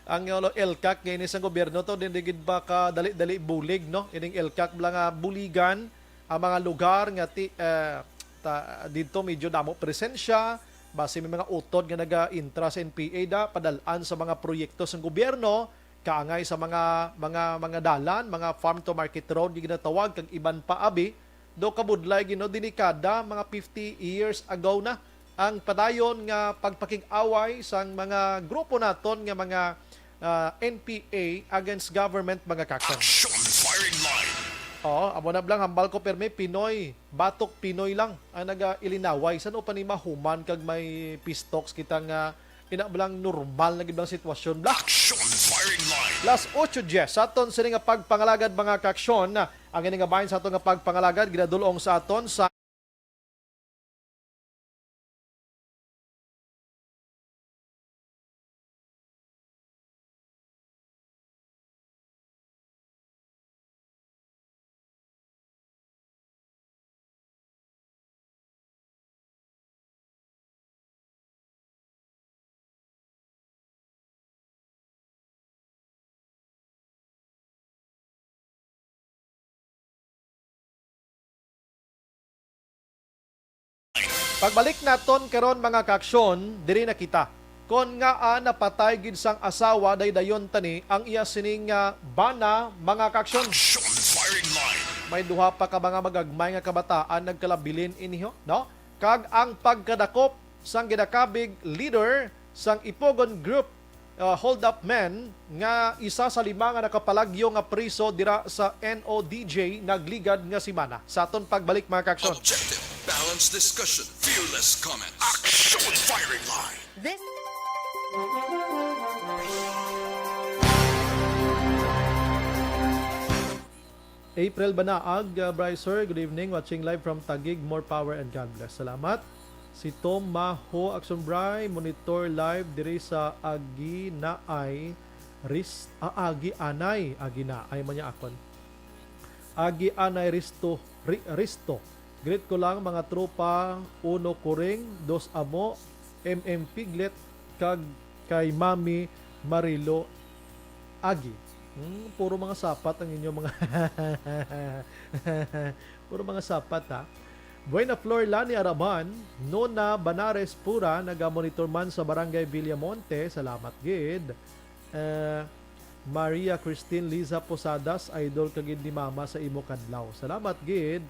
Ang, uh, ELCAC nga ini sang gobyerno to, din gid ba ka dali-dali bulig, no? Ining ELCAC bala nga buligan ang mga lugar nga ti-, eh, ta-, didto medyo damo presensya, basi may mga utod nga naga-intra sa N P A da, padal-an sa mga proyekto sang gobyerno, kaangay sa mga, mga, mga dalan, mga farm to market road nga ginatawag, kag iban pa, abi. Do kabudlay gid, no, dini kada mga fifty years ago na ang padayon nga pagpakig-away sang mga grupo naton nga mga, ah, N P A against government, mga ka-aksyon. Action Firing Line. Oo, amo na bala, hambal ko, pirmi Pinoy, batok Pinoy lang ang naga-ilinaway. San-o pa ni mahuman kag may peace talks kita nga ina bala, normal na gid ang sitwasyon bala. Action Firing Line. Las ocho diez sa aton sini nga pagpangalagad, mga ka-aksyon. Ang ini nga bahin sa aton nga pagpangalagad ginadul-ong sa aton sa Pagbalik naton karon, mga kaaksyon, diri na kita. Kon ngaa napatay gid sang asawa, daydayon tani ang iya sining, ah, bana, mga kaaksyon. May duha pa ka mga magagmay nga kabataan nagkalabilin iniho, no? Kag ang pagkadakop sang ginakabig leader sang Ipogon Group, uh, hold-up men nga isa sa lima nga nakapalagyo nga priso dira sa N O D J nagligad nga semana. Sa aton pagbalik, mga kaaksyon. Objective, balanced discussion, fearless comments. Action Firing Line. This April Banaag, uh, Bryce, sir, good evening. Watching live from Taguig. More power and God bless. Salamat. Si Tom Maho Action Bry, monitor live diri sa Aginaay, Ris-, ah, Agianay, Aginaay man niya akon. Agianay Risto, Ri-, Risto. Greet ko lang mga tropa, Uno Kuring, Dos Amo, M M Piglet, kag kay Mami Marilo Agi. Hmm, puro mga sapat ang inyo mga puro mga sapat, ha. Buena Flor Lani Araban, Nona Banares Pura, nagamonitor man sa Barangay Villamonte. Salamat gid. Eh, Maria Christine Liza Posadas, idol ka gid ni Mama sa imo kadlaw. Salamat gid.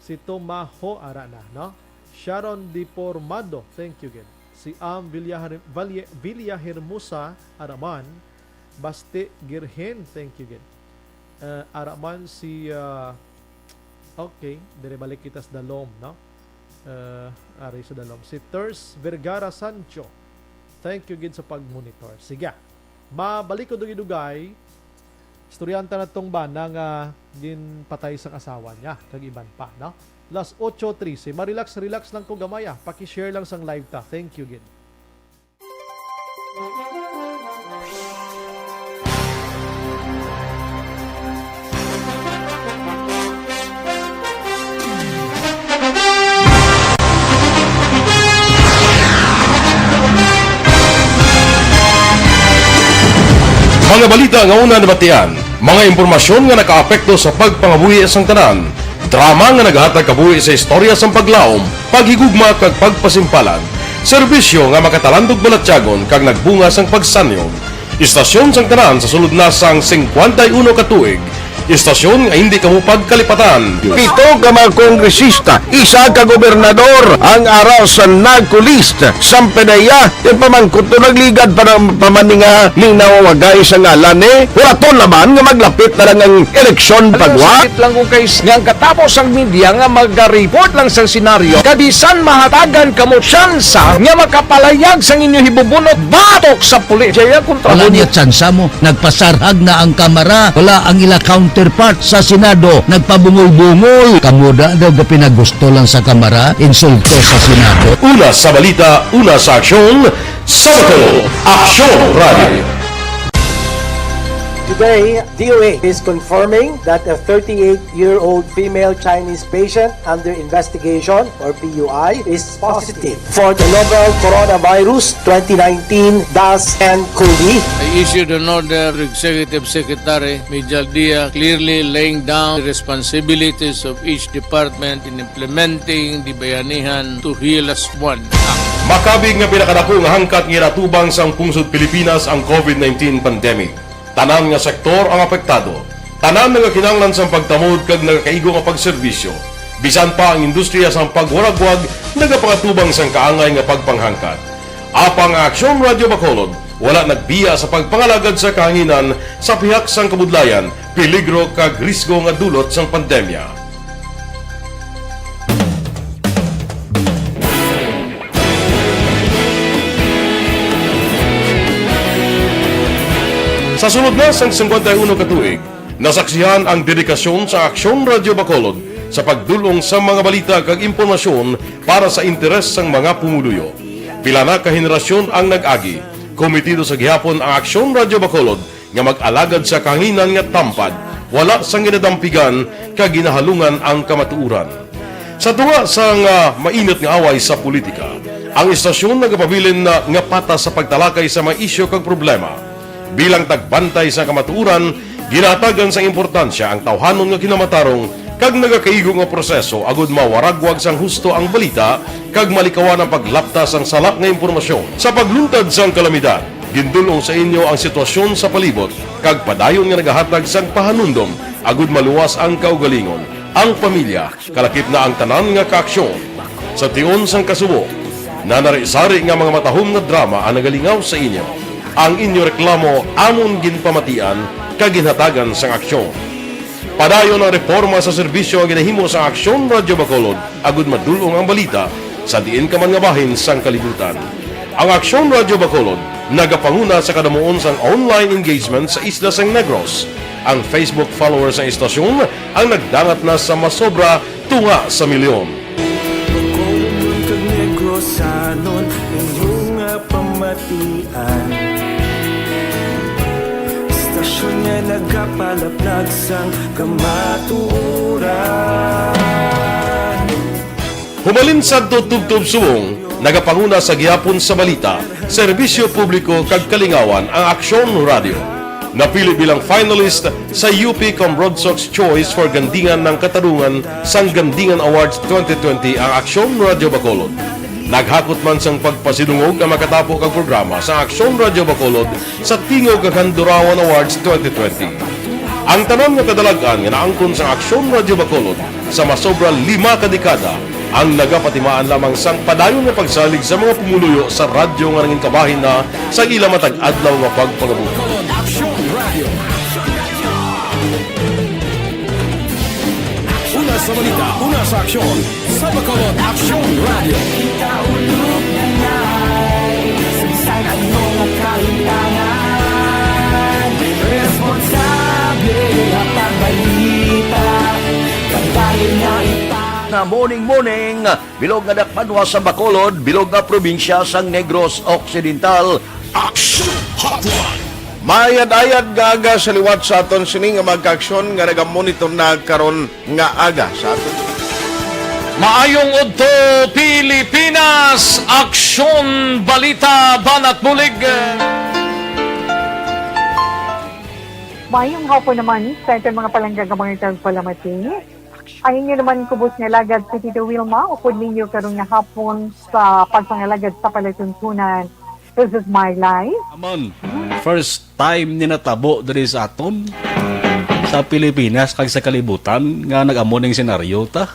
Si Tomaho ara na, no? Sharon Depormado, thank you gid. Si Am Villahar-, Valle-, Villahermosa Araman, Basti Girhen, thank you gid. Eh, araman si, ah, okay, dire balik kita sa Dalom, no? Eh, ari sa Dalom. Si Ters Vergara Sancho, thank you gid sa pag-monitor. Sige, mabalik ko dugay-dugay. Istoryahan ta na tong bana nga ginpatay sang asawa niya, kag iban pa, no? Las ocho trese. Ma-relax, relax lang ko gamay, ah. Paki-share lang sang live ta. Thank you gid. Mga balita nga una nabatian, mga impormasyon nga nakaapekto sa pagpangabuhi sang tanan, drama nga naghatag kabuhi sa istorya sang paglaom, paghigugma kag pagpasimpalan, serbisyo nga makatalandog balatyagon kag nagbunga sang pagsanyog. Istasyon sang tanan sa sulod na sang singkwenta y uno ka tuig. Istasyon nga hindi kamo pagkalipatan. Pito ka mga kongresista, isa ka gobernador ang ara sa NAGCO list. Sang P D E A, yung pamangkot to nagligad pa ng pamaninga ning nawawagay sa ngalan ni. Huraton naman nga maglapit na lang ang eleksyon. Alam mo, pagwa. Sakit lang kung kay nga ang katapos ang media nga mag-report lang sa senaryo. Kabisan mahatagan kamo tsansa nga makapalayag sang inyo hibubunot batok sa pulis. Jaya kontra. Wala mo niya tsansa mo. Nagpasarhag na ang Kamara. Wala ang ila counterpart sa Senado. Nagpabungol-bungol. Kamo da daw ga pinagusto lang sa Kamara. Insulto sa Senado. Una sa balita, una sa aksyon, sa Bacolod, Aksyon Radio. Today, D O A is confirming that a thirty-eight-year-old female Chinese patient under investigation, or P U I, is positive for the novel coronavirus twenty nineteen dash nCoV. I issued an order to Executive Secretary Mijal Dia, clearly laying down the responsibilities of each department in implementing the Bayanihan to Heal Us One Act. Makabig nga pinakadako nga hangkat nga ginatubang sang pungsod Pilipinas ang COVID nineteen pandemic. Tanan nga sektor ang apektado. Tanan nagakinahanglan sang pagtamod kag nagakaigo nga pagserbisyo. Bisan pa ang industriya sang pagwaragwag nagapangatubang sang kaangay nga pagpanghangkat. Apang ang Aksyon Radio Bacolod wala nagbiya sa pagpangalagad sa kahanginan sa pihak sang kabudlayan, peligro kag risgo nga dulot sang pandemya. Sa sulod na sang singkwenta y uno ka tuig, nasaksihan ang dedikasyon sa Aksyon Radio Bacolod sa pagdul-ong sa mga balita kag impormasyon para sa interes sang mga pumuluyo. Pila na ka henerasyon ang nag-agi. Komitido sa gihapon ang Aksyon Radio Bacolod nga mag-alagad sa kahanginan nga tampad, wala sang ginadampigan kag ginahalungan ang kamatuoran. Sa tunga sang, ah, mainit nga away sa politika, ang istasyon nagapabilin na nga patas sa pagtalakay sa mga isyu kag problema. Bilang tagbantay sa kamatuoran, ginahatagan sang importansya ang tawhanon nga kinamatarong kag nagakaigo nga proseso agud mawaragwag sang husto ang balita kag malikawan ang paglapta sang sala nga impormasyon. Sa pagluntad sang kalamidad, gindul-ong sa inyo ang sitwasyon sa palibot kag padayon nga nagahatag sang pahanumdom agud maluwas ang kaugalingon, ang pamilya, kalakip na ang tanan nga kaaksyon. Sa tion sang kasubo, nanari-sari nga mga matahom nga drama ang nagalingaw sa inyo. Ang inyo reklamo amon ginpamatian kag ginhatagan sang aksyon. Padayon ang reporma sa serbisyo nga ginahimo sang Aksyon Radyo Bacolod agud madul-ong ang balita sa diin ka man nga bahin sang kalibutan. Ang Aksyon Radyo Bacolod nagapanguna sa kadamuon sang online engagement sa isla sang Negros. Ang Facebook followers sang istasyon ang nagdangat na sa masobra tunga sa milyon. Bacolod kag Negrosanon, inyo nga pamatian. Istasyon nga nagapalaplag sang kamatuoran. Humalin sadto tubtob subong, nagapanguna sa gihapon sa balita, serbisyo publiko kag kalingawan ang Aksyon Radyo. Napili bilang finalist sa U P Cambronsox Choice for Gandingan ng Katarungan sang Gandingan Awards twenty twenty ang Aksyon Radyo Bacolod. Naghakot man sang pagpasidungog ang makatapo kag programa sa Aksyon Radyo Bacolod sa Tingog kag Handurawan Awards twenty twenty. Ang tanan nga kadalag-an nga naangkon sang Aksyon Radyo Bacolod sa masobra lima ka dekada ang nagapatimaan lamang sang padayon nga pagsalig sa mga pumuluyo sa radyo nga nangin kabahin na sa ila matag adlaw nga pagpangabuhi. Aksyon Radio. Una sa balita, una sa aksyon, sa Bacolod Aksyon Radio. Sa bisan ano nga kahintangan, responsable nga pagbalita, kabahin nga ipa- Nga morning, morning, bilog nga dakpanwa sa Bacolod, bilog nga probinsya sang Negros Occidental. Action Hotline. Maayad-ayad nga aga sa liwat sa aton sini nga mga kaaksyon nga nagamonitor na karon nga aga sa aton. Maayong udto, Pilipinas! Aksyon, balita, banat bulig. Maayong hapon naman sa aton mga palangga nga mga tagpalamati. Ang inyo naman kubos nga alagad si Tito Wilma, upod ninyo karon nga hapon sa pagpangalagad sa palatuntunan. This is my life. Amon, first time ni natabo diri sa aton, sa Pilipinas kag sa kalibutan nga nag-amo ning senaryo ta.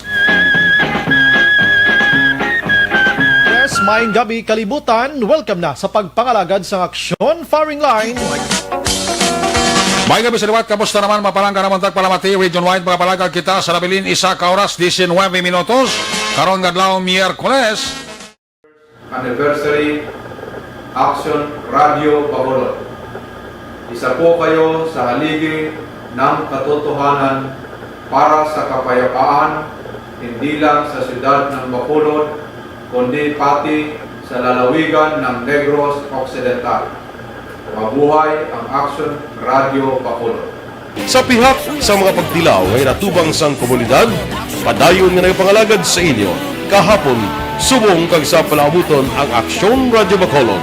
Yes, maayong gabi, kalibutan. Welcome na sa pagpangalagad sang Aksyon Firing Line. May gabi sa liwat, kamusta naman, mapalangga naman tagpalamati, Region Wide, mga palagad kita sa nabilin, isa ka oras, diecinuebe minutos, karon nga adlaw, Miyerkules. Anniversary, Aksyon Radio Bacolod. Isa po kayo sa haligi ng katotohanan para sa kapayapaan, hindi lang sa siyudad ng Bacolod, kundi pati sa lalawigan ng Negros Occidental. Mabuhay ang Aksyon Radio Bacolod. Sa pihak sa mga pagtilaw nga ginatubang sang komunidad, padayon nga nagapangalagad sa inyo kahapon, subong kag sa palaabuton ang Aksyon Radio Bacolod.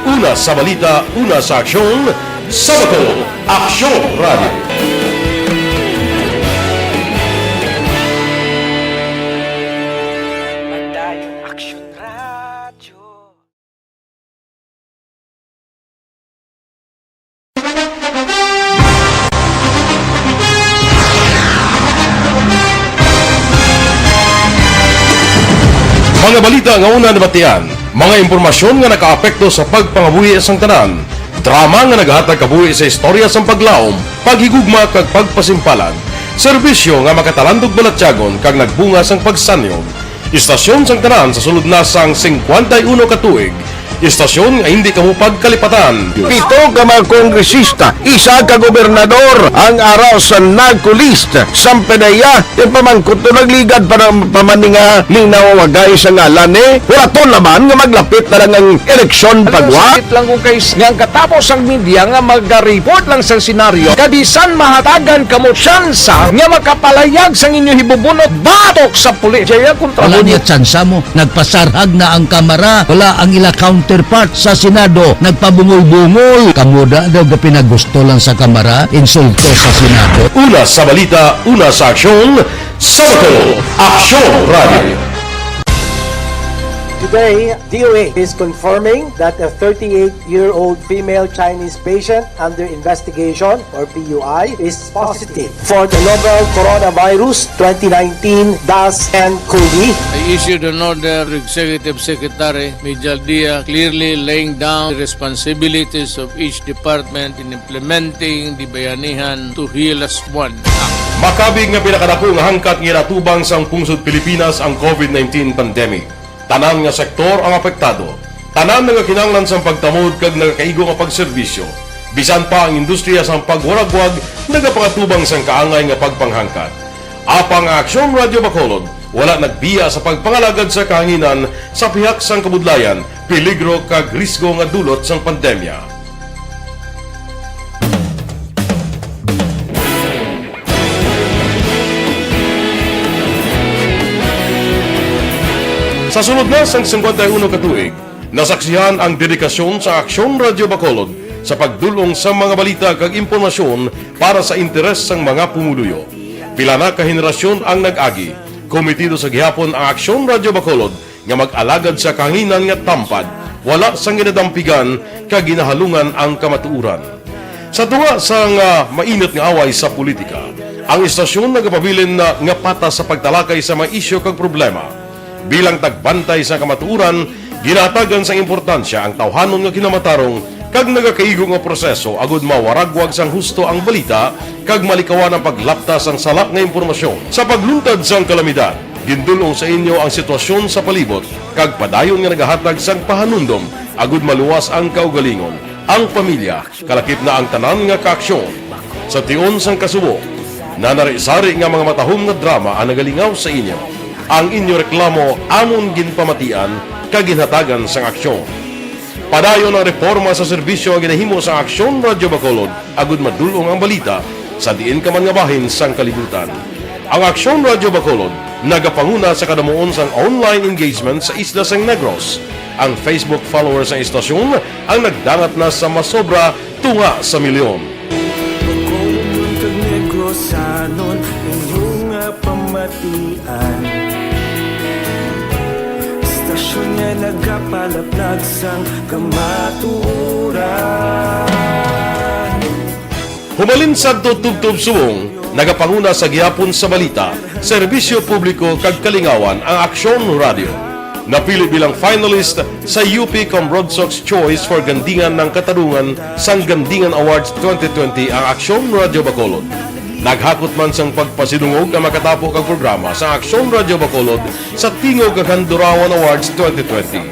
Una sa balita, una sa aksyon, sa Bacolod, Aksyon Radio. Padayon Aksyon Radio. Mga balita nga una nabatian, mga impormasyon nga nakaapekto sa pagpangabuhi sang tanan, drama nga naghatag kabuhi sa istorya sang paglaom, paghigugma kag pagpasimpalan, serbisyo nga makatalandog balatyagon kag nagbunga sang pagsanyog. Istasyon sang tanan sa sulod na sang singkwenta y uno ka tuig. Istasyon nga hindi kamo pagkalipatan. Pito ka mga kongresista, isa ka gobernador ang ara sa NAGCO list. Sampanaya, yung pamangkot to nagligad pa ng pamaninga ni nawawagay sa ngalan eh. Wala to naman nga maglapit na lang ang eleksyon pagwa. Sakit lang kung kay nga ang katapos ang media nga mag-report lang sa senaryo. Kabisan mahatagan kamo tsansa nga makapalayag sang inyo hibubunot batok sa pulis. Jaya kontra Wala mo. Niya tsansa mo. Nagpasarhag na ang kamara. Wala ang ila Counterpart sa Senado, nagpabungol-bungol. Kamo da daw gapinagusto lang sa Kamara, insulto sa Senado. Una sa balita, una sa aksyon, sa Bacolod, Aksyon Radio. Today, D O A is confirming that a thirty-eight-year-old female Chinese patient under investigation, or P U I, is positive for the novel coronavirus twenty nineteen dash N COVID. I issued an order to Executive Secretary Mijal Dia, clearly laying down the responsibilities of each department in implementing the Bayanihan to Heal As One Act. Makabig nga pinakadako nga hangkat nga ginatubang sang pungsod Pilipinas ang COVID nineteen pandemic. Tanan nga sektor ang apektado. Tanan nga kinahanglan sang pagtamod kag nagakaigo nga pagserbisyo. Bisan pa ang industriya sang pagwaragwag nagapangatubang sang kaangay nga pagpanghangkat. Apang ang Aksyon Radio Bacolod wala nagbiya sa pagpangalagad sa kahanginan sa pihak sang kabudlayan, peligro kag risgo nga dulot sang pandemya. Sa sulod na sang singkwenta y uno ka tuig, nasaksihan ang dedikasyon sa Aksyon Radio Bacolod sa pagdul-ong sa mga balita kag impormasyon para sa interes sang mga pumuluyo. Pila na ka henerasyon ang nag-agi. Komitido sa gihapon ang Aksyon Radio Bacolod nga mag-alagad sa kahanginan nga tampad, wala sang ginadampigan kag ginahalungan ang kamatuoran. Sa tunga sang, ah, mainit nga away sa politika, ang istasyon nagapabilin na nga patas sa pagtalakay sa mga isyu kag problema. Bilang tagbantay sa kamatuoran, ginahatagan sang importansya ang tawhanon nga kinamatarong kag nagakaigo nga proseso agud mawaragwag sang husto ang balita kag malikawan ang paglapta sang sala nga impormasyon. Sa pagluntad sang kalamidad, gindul-ong sa inyo ang sitwasyon sa palibot kag padayon nga nagahatag sang pahanumdom agud maluwas ang kaugalingon, ang pamilya, kalakip na ang tanan nga kaaksyon. Sa tion sang kasubo, nanari-sari nga mga matahom nga drama ang nagalingaw sa inyo. Ang inyo reklamo amon ginpamatian kag ginhatagan sang aksyon. Padayon ang reporma sa serbisyo nga ginahimo sa Aksyon Radio Bacolod agud madul-ong ang balita sa diin ka man nga bahin sang kalibutan. Ang Aksyon Radio Bacolod nagapanguna sa kadamuon sang online engagement sa isla sang Negros. Ang Facebook followers sang istasyon ang nagdangat na sa masobra tunga sa milyon. Bacolod kag Negrosanon, inyo nga pamatian. Istasyon nga nagapalaplag sang kamatuoran. Humalin sadto tubtob subong, nagapanguna sa gihapon sa balita, serbisyo publiko kag kalingawan ang Aksyon Radio. Napili bilang finalist sa U P Comrade Sox Choice for Gandingan ng Katarungan sang Gandingan Awards twenty twenty ang Aksyon Radio Bacolod. Naghakot man sang pagpasidungog ang makatapo kag programa sa Aksyon Radio Bacolod sa Tingog kag Handurawan Awards twenty twenty.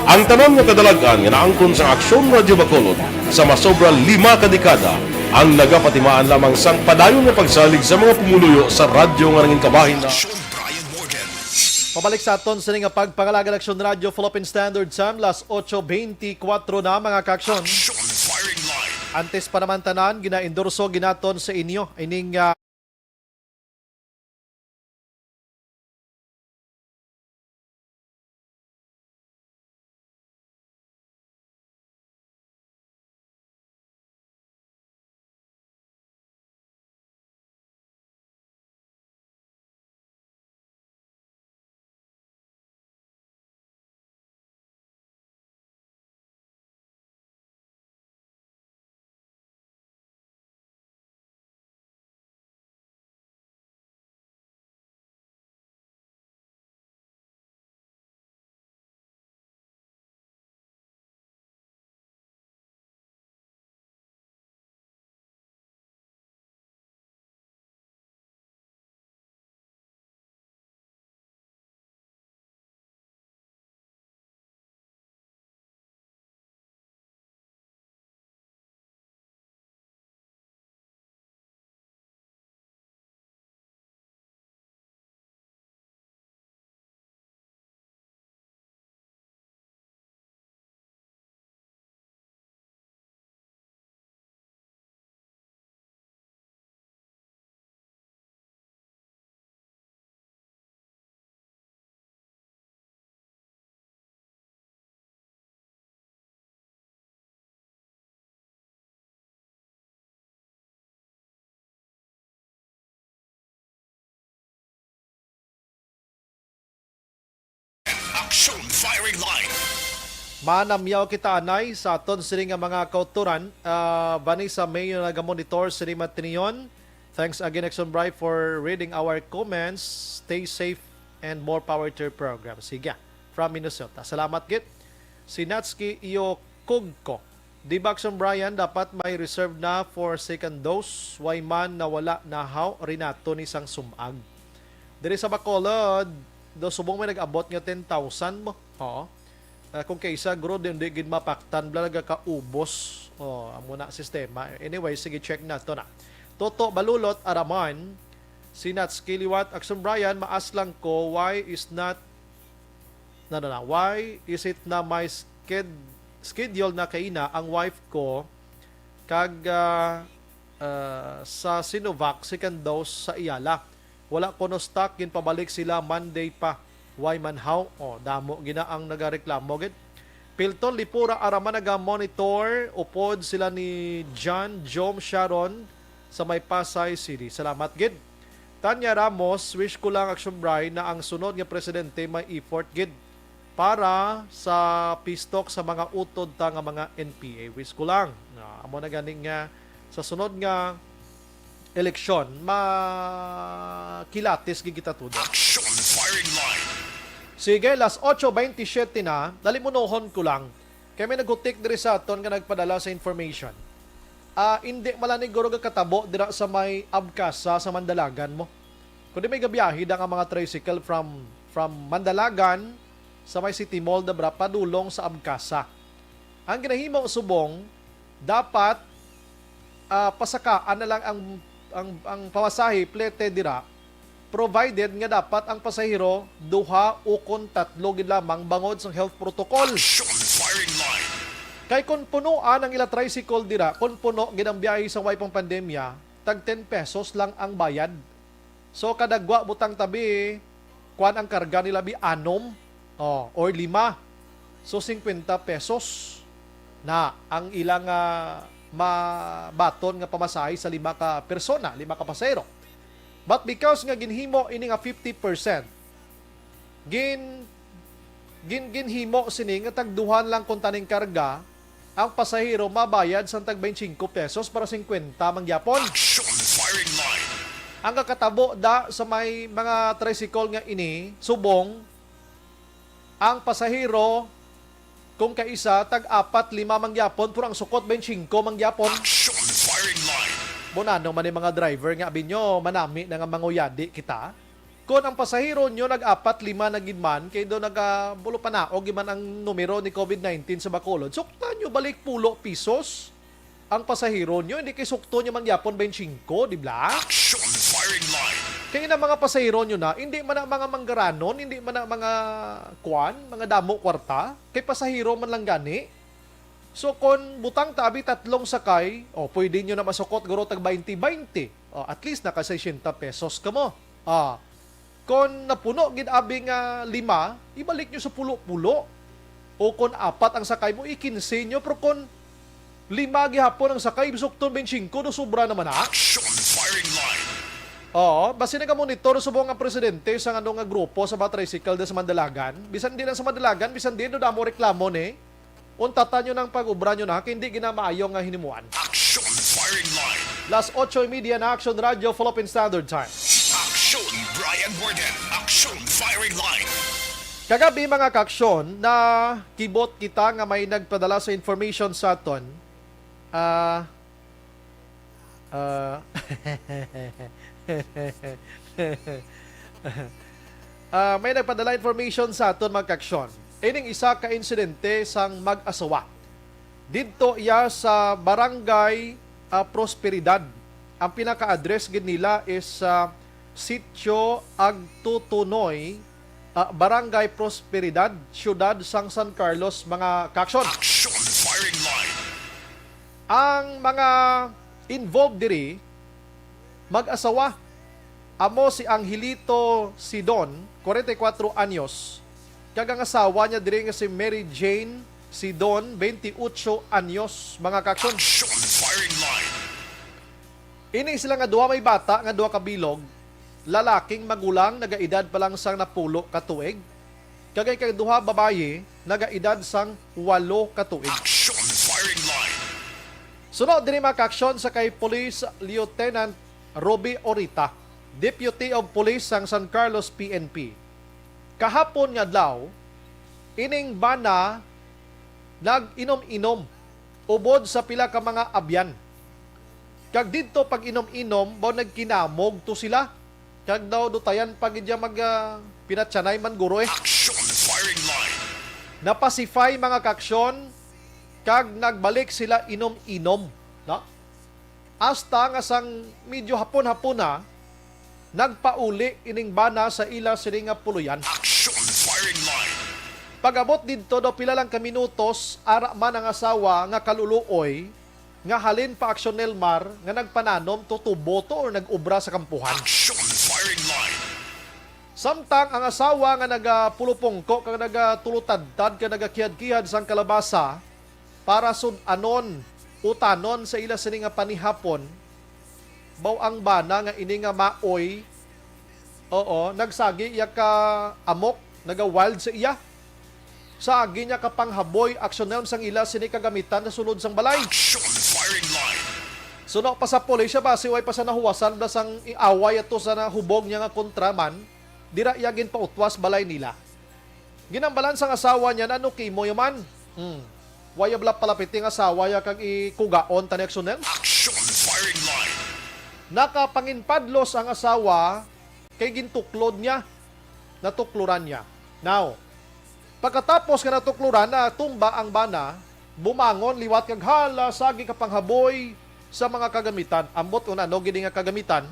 Ang tanan nga kadalag-an nga naangkon sa Aksyon Radio Bacolod sa masobra lima ka dekada ang nagapatimaan lamang sang padayon nga pagsalig sa mga pumuluyo sa radyo nga nangin kabahin na Pabalik sa aton sini nga pagpangalagad Aksyon Radio Philippine Standard Time, las ocho beintikwatro na, mga kaaksyon. Antes pa naman tanan, ginaendorso ginaton sa inyo ining, ah, Action Firing Line. Manamyaw kita anay sa aton sini nga mga kauturan. Ah, Vanessa Mayo nagamonitor sini matinion. Thanks again, Action Bri, for reading our comments. Stay safe and more power to your program. Sige, from Minnesota. Salamat gid. Si Natsuki Iyo Kugko. Di ba, Action Brian, dapat may reserve na for second dose? Why man nawala na haw Renato ni sang sumag? Diri sa Bacolod, do subong may nag-abot nga ten thousand mo. Oo. Ah, kung kaysa, guro, di, di gid mapaktan, bla, nagakaubos. Oh, amo na sistema. Anyway, sige, check na to na. Toto Balulot Araman, si Natsuki liwat, Action Brian, maas lang ko, why is not, na, na, na, why is it na may sked-, schedule na kaina ang wife ko kag ah, ah, sa Sinovac second dose sa iyala? Wala kuno stock, ginpabalik sila Monday pa. Why man haw? Oh, damo gina ang nagareklamo gid. Pilton Lipura Arama naga-monitor, upod sila ni John Jom Sharon sa may Pasay City. Salamat gid. Tanya Ramos, wish ko lang, Action Bri, na ang sunod nga presidente may effort gid para sa peace talk sa mga utod ta nga mga N P A. Wish ko lang. Ah, amo na gani nga sa sunod nga eleksyon, makilatis gid kita tudo. Action Firing Line. Sige, las otso bentisiete na, dali, munohon ko lang. Kay may naghutik diri sa aton nga nagpadala sa information. Ah, indi man lang ni guro gakatabo dira sa may Abcasa sa Mandalagan mo. Kundi may gabiyahe da nga mga tricycle from from Mandalagan sa may City Mall, da bra, padulong sa Abcasa. Ang ginahimo subong, dapat ah, pasakaan na lang ang ang ang pamasahe, plete dira, provided nga dapat ang pasahero duha ukon tatlo gid lamang bangod sang health protocol. Action Firing Line. Kay kung punuan ang ila tricycle dira, kung puno gid ang biyahe sa way pang pandemya, tag ten pesos lang ang bayad. So kada gwa butang tabi, kuan ang karga nila bi anom, oh, or lima. So cincuenta pesos na ang ilang ah, mabaton nga pamasahe sa lima ka persona, lima ka pasahero. But because nga ginhimo ini nga fifty percent, gin gin ginhimo sini nga tagduhan lang kun taning karga, ang pasahero mabayad sang tag twenty-five pesos para cincuenta man gyapon. Action Firing Line. Ang kakatabo da sa may mga tricycle nga ini, subong, ang pasahero, kung kaisa, tag-apat, lima man gyapon, pero ang sukot, twenty-five man gyapon. Action Firing Line. Bunano man ni mga driver nga, abi nyo, manami na nga manguyadi kita. Kon ang pasahero nyo nag-apat, lima na gid man, kay do naga-, bulo panaog gid man ang numero ni COVID nineteen sa Bacolod, suktan nyo balik pulo pisos ang pasahero nyo, hindi kay sukto nyo man gyapon twenty-five, di ba? Action Firing Line. Kay na mga pasahero nyo na, hindi man na mga manggaranon, hindi man na mga kwan, mga damo kwarta, kay pasahero man lang gani. So kon butang ta abi tatlong sakay, o pwede nyo na masukot guro tag twenty twenty. O, at least naka sesenta pesos kamo. Ah, kon napuno gid abi nga lima, ibalik nyo sa pulo-pulo. O kon apat ang sakay mo, ikinse nyo. Pero kon lima gihapon ang sakay, bisukton twenty-five, do sobra naman na. Action Firing Line. Oo, basi nagamonitor subong ang presidente sa ano nga grupo sa mga tricycle da sa Mandalagan. Bisan di lang sa Mandalagan, bisan di, do damo reklamo ni. Untatan nyo nang pag-ubra nyo na, kay hindi ginamaayo nga hinimuan. Action Firing Line. Las otso y media na, Action Radio, Philippine Standard Time. Action Brian Warden. Action Firing Line. Kagabi, mga kaaksyon, na kibot kita nga may nagpadala sa information sa aton. Ah, ah, ah, may nagpadala information sa aton, mga kaaksyon. Ining isa ka insidente sang mag-asawa. Didto iya sa Barangay, ah, Prosperidad. Ang pinaka-address gid nila is sa Sitio Agtutunoy, ah, Barangay Prosperidad, Siyudad sang San Carlos, mga kaaksyon. Action Firing Line. Ang mga involved diri, mag-asawa. Amo si Angelito Sidon, forty-four anyos, kag ang asawa niya diri nga si Mary Jane Sidon, twenty-eight anyos, mga kaaksyon. Action Firing Line. Ini sila nga duha may bata nga duha ka bilog, lalaking magulang, nagaedad pa lang sang napulo ka tuig. Kag ang ikaduha, babayi, nagaedad sang walo ka tuig. Action firing line. Sunod diri, mga kaaksyon, sa kay Police Lieutenant Ruby Orita, Deputy of Police sang San Carlos P N P. Kahapon nga adlaw, ining bana nag-inom-inom ubod sa pila ka mga abyan. Kag didto pag-inom-inom, mao nagkinamog to sila. Kag daw dutayan pa gid niya mag, ah, pinatyanay man guro eh. Action firing line. Napasify, mga kaaksyon, kag nagbalik sila inom-inom, no? Hasta nga sang medyo hapon-hapon na, nagpauli ining bana sa ila sini nga puloy-an. Action firing line. Pag-abot didto daw pila lang ka minutos, ara man ang asawa nga kaluluoy nga halin pa Action Nelmar nga nagpananom to tubo to or nag-obra sa kampuhan. Action firing line. Samtang ang asawa nga nagapulupongko kag nagatulotadtad kag nagakihad-kihad sang kalabasa para sud-anon, utanon sa ila sini nga panihapon, baw ang bana nga ini nga maoy, oo, nagsagi iya ka amok, naga-wild sa iya. Sagi niya ka panghaboy, Action Nelm, sang ila sini kagamitan sa sulod sang balay. Action firing line. Suno pa sa pulis siya, basi way pa sa nahuwasan bala sang iaway ato sa nahubog niya nga kontraman, dira iya ginpautwas balay nila. Ginambalan sang asawa niya na, "Ano kimo ya man? Hmm. Waya bala palapiti ang asawa ya kag ikugaon ta ni Action Nelm?" Action firing line. Nakapanginpadlos ang asawa kay gintuklod niya, natukloran niya. Now, pagkatapos nga natukloran, natumba ang bana, bumangon liwat kag hala sagi ka panghaboy sa mga kagamitan. Ambot kon ano gid nga kagamitan,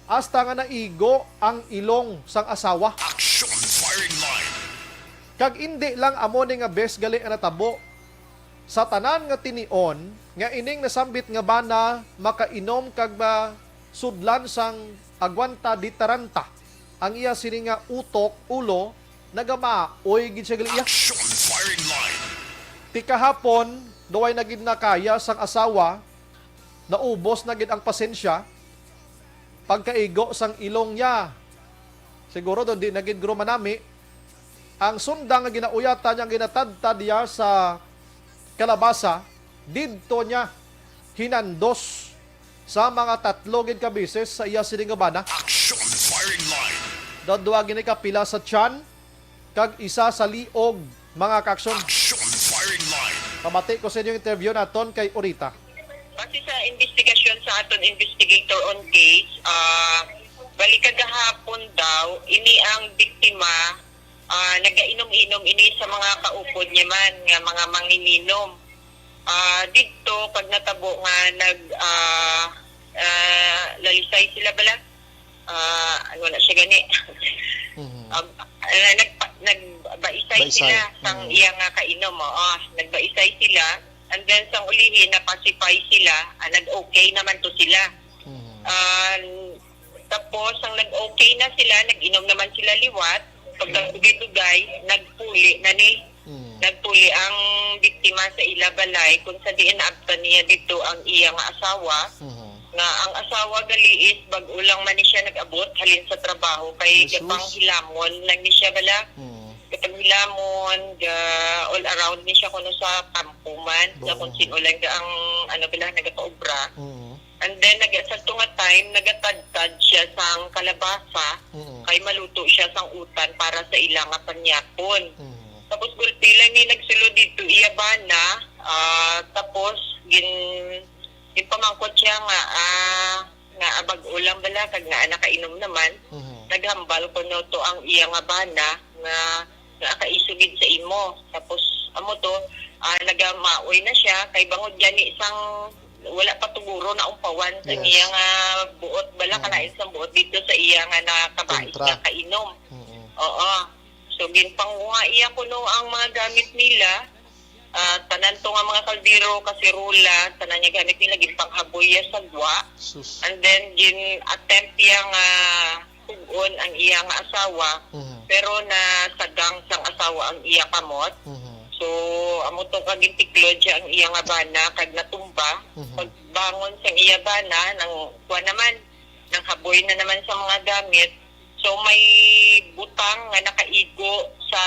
hasta nga naigo ang ilong sang asawa. Action firing line. Kag indi lang amo ni nga bes gali ang natabo. Sa tanan nga tinion nga ining nasambit nga bana makainom kag masudlan sang aguanta di taranta ang iya sini nga utok, ulo, nagamaoy gid siya gali iya. Action firing line. Ti kahapon, duway na gid nakaya sang asawa, naubos na gid ang pasensya, pagkaigo sang ilong niya. Siguro daw di na gid guro manami. Ang sundang nga ginauyatan niya, ginatadtad niya sa kalabasa, didto niya hinandos sa mga tatlo gid ka beses sa iya sini nga bana. Action firing line. Daw duha gini ka pila sa tiyan, kag isa sa liog, mga kaaksyon. Action firing line. Pamati ko sa inyong interview naton kay Orita. Base sa investigasyon sa aton investigator on case, ah, bali kagahapon daw, ini ang biktima, ah, nagainom-inom ini sa mga kaupod niya man nga mga manginginom. Ah, didto, pag natabo nga nag, ah, ah, lalisay sila bala, ah, ano na siya gani? Mhm. Um, ah, nagpa-, nagbaisay Baisay. Sila sang Mhm. Iya nga kainom, oo. Nagbaisay sila. And then, sang ulihi, napasify sila. Ah, nag-okay naman to sila. Mhm. Ah, tapos, ang nag-okay na sila, nag-inom naman sila liwat. Pagkadugay-dugay, nagpuli na ni Mm. Nagpuli ang biktima sa ila balay kung sa diin naabtan niya dito ang iya nga asawa, Mhm. nga ang asawa gali is bag-o lang man ni siya nag-abot halin sa trabaho kay Jesus. Gapanghilamon lang ni siya bala. Mm. Gapanghilamon, ga, all around ni siya kuno sa kampo man, sa Bo. Kung sino lang ga ang, ano, bala, nagapaobra. Mm. And then, nag-, sa to nga time, nagatadtad siya sang kalabasa, Mm. kay maluto siya sang utan para sa ila nga panyapon. Mm. Tapos, gulpi lang ni nagsulod dito iya bana, ah, tapos, gin-, ginpamangkot siya nga, ah, nga, ah, bag-o lang bala, kag nga, ah, nakainom naman. Mhm. Naghambal kuno to ang iya nga bana nga, nga, "Kaisog gid sa imo." Tapos, amo to, ah, nagamaoy na siya, kay bangod gani sang wala pa to guro naumpawan sa Yes. iya nga buot, bala, Mm. kalain sang buot dito sa iya nga nakabait Kontra. Nga kainom. Mm-mm. Oo. So, ginpanguha iya kuno ang mga gamit nila. Ah, tanan to nga mga kaldero, kasirola, tanan nga gamit nila, ginpanghaboy iya sa gwa. Sus. And then, gin-attempt iya nga kug-on ang iya nga asawa, Mhm. pero nasagang sang asawa ang iya kamot. Mhm. So, amo to ka gintiklod siya ang iya nga bana kag natumba. Mhm. Pagbangon sang iya bana, nang kuha naman, nang haboy na naman sa mga gamit. So, may butang nga nakaigo sa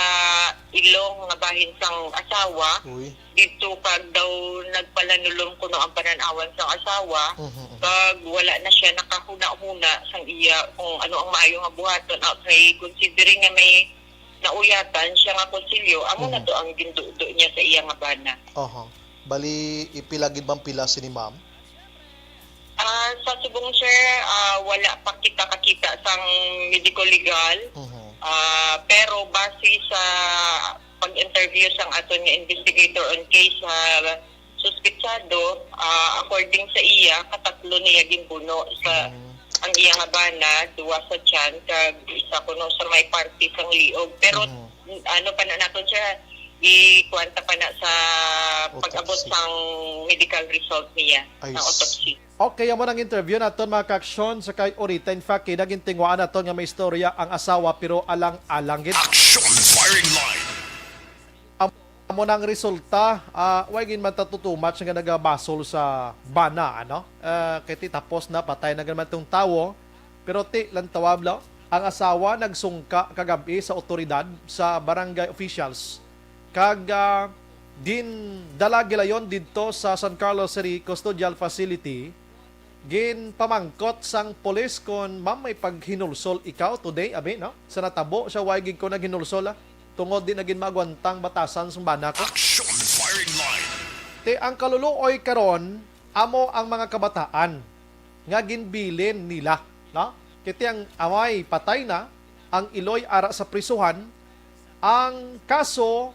ilong nga bahin sang asawa. Uy. Didto kag daw nagpalanulom kuno ang panan-awan sang asawa, Mhm, mhm. kag wala na siya nakahuna-huna sang iya kung ano ang maayo nga buhaton. Ah, kay considering nga may nauyatan siya nga konsilyo, amo na Mhm. to ang gindudo niya sa iya nga bana. Oho. Bali, ipila gid man pila sini, ma'am? Ah, sa subong, sir, ah, wala pa kita kakita sang medical legal. Mhm. Ah, pero base sa pag-interview sang aton nga investigator on case sa suspetsado, ah, according sa iya, katatlo niya ginbuno sa Mm. ang iya nga bana, duwa sa tiyan, kag isa kuno sa may parte sang liog. Pero, Mhm. ano pa na naton, sir, ikuwan ta pa na sa pag-abot Autopsy. Sang medical result niya, I sang see. Autopsy. Okay, amo nang interview naton, mga kaaksyon, sa kay Orita. In fact, kay naging tingwaan naton nga may istorya ang asawa, pero alang-alang gid. Action Firing Line. Am-, amo nang resulta, ah, way gid man ta too much nga nagabasol sa bana, ano? Ah, kay ti tapos na, patay na gid man tong tawo. Pero ti, lantawab lang, ang asawa nagsungka kagab-i sa otoridad, sa barangay officials, kag, ah, gindala gilayon didto sa San Carlos City Custodial Facility. Ginpamangkot sang pulis kon, "Ma'am, may paghinulsol ikaw today, abi, no?" Sa natabo, siya way gid ko naghinulsol, ah, tungod di na gid maagwanta ang batasan sang bana ko. Action Firing Line. Ti ang kaluluoy karon, amo ang mga kabataan nga ginbilin nila, no? Kay ti ang amay patay na, ang iloy ara sa prisuhan, ang kaso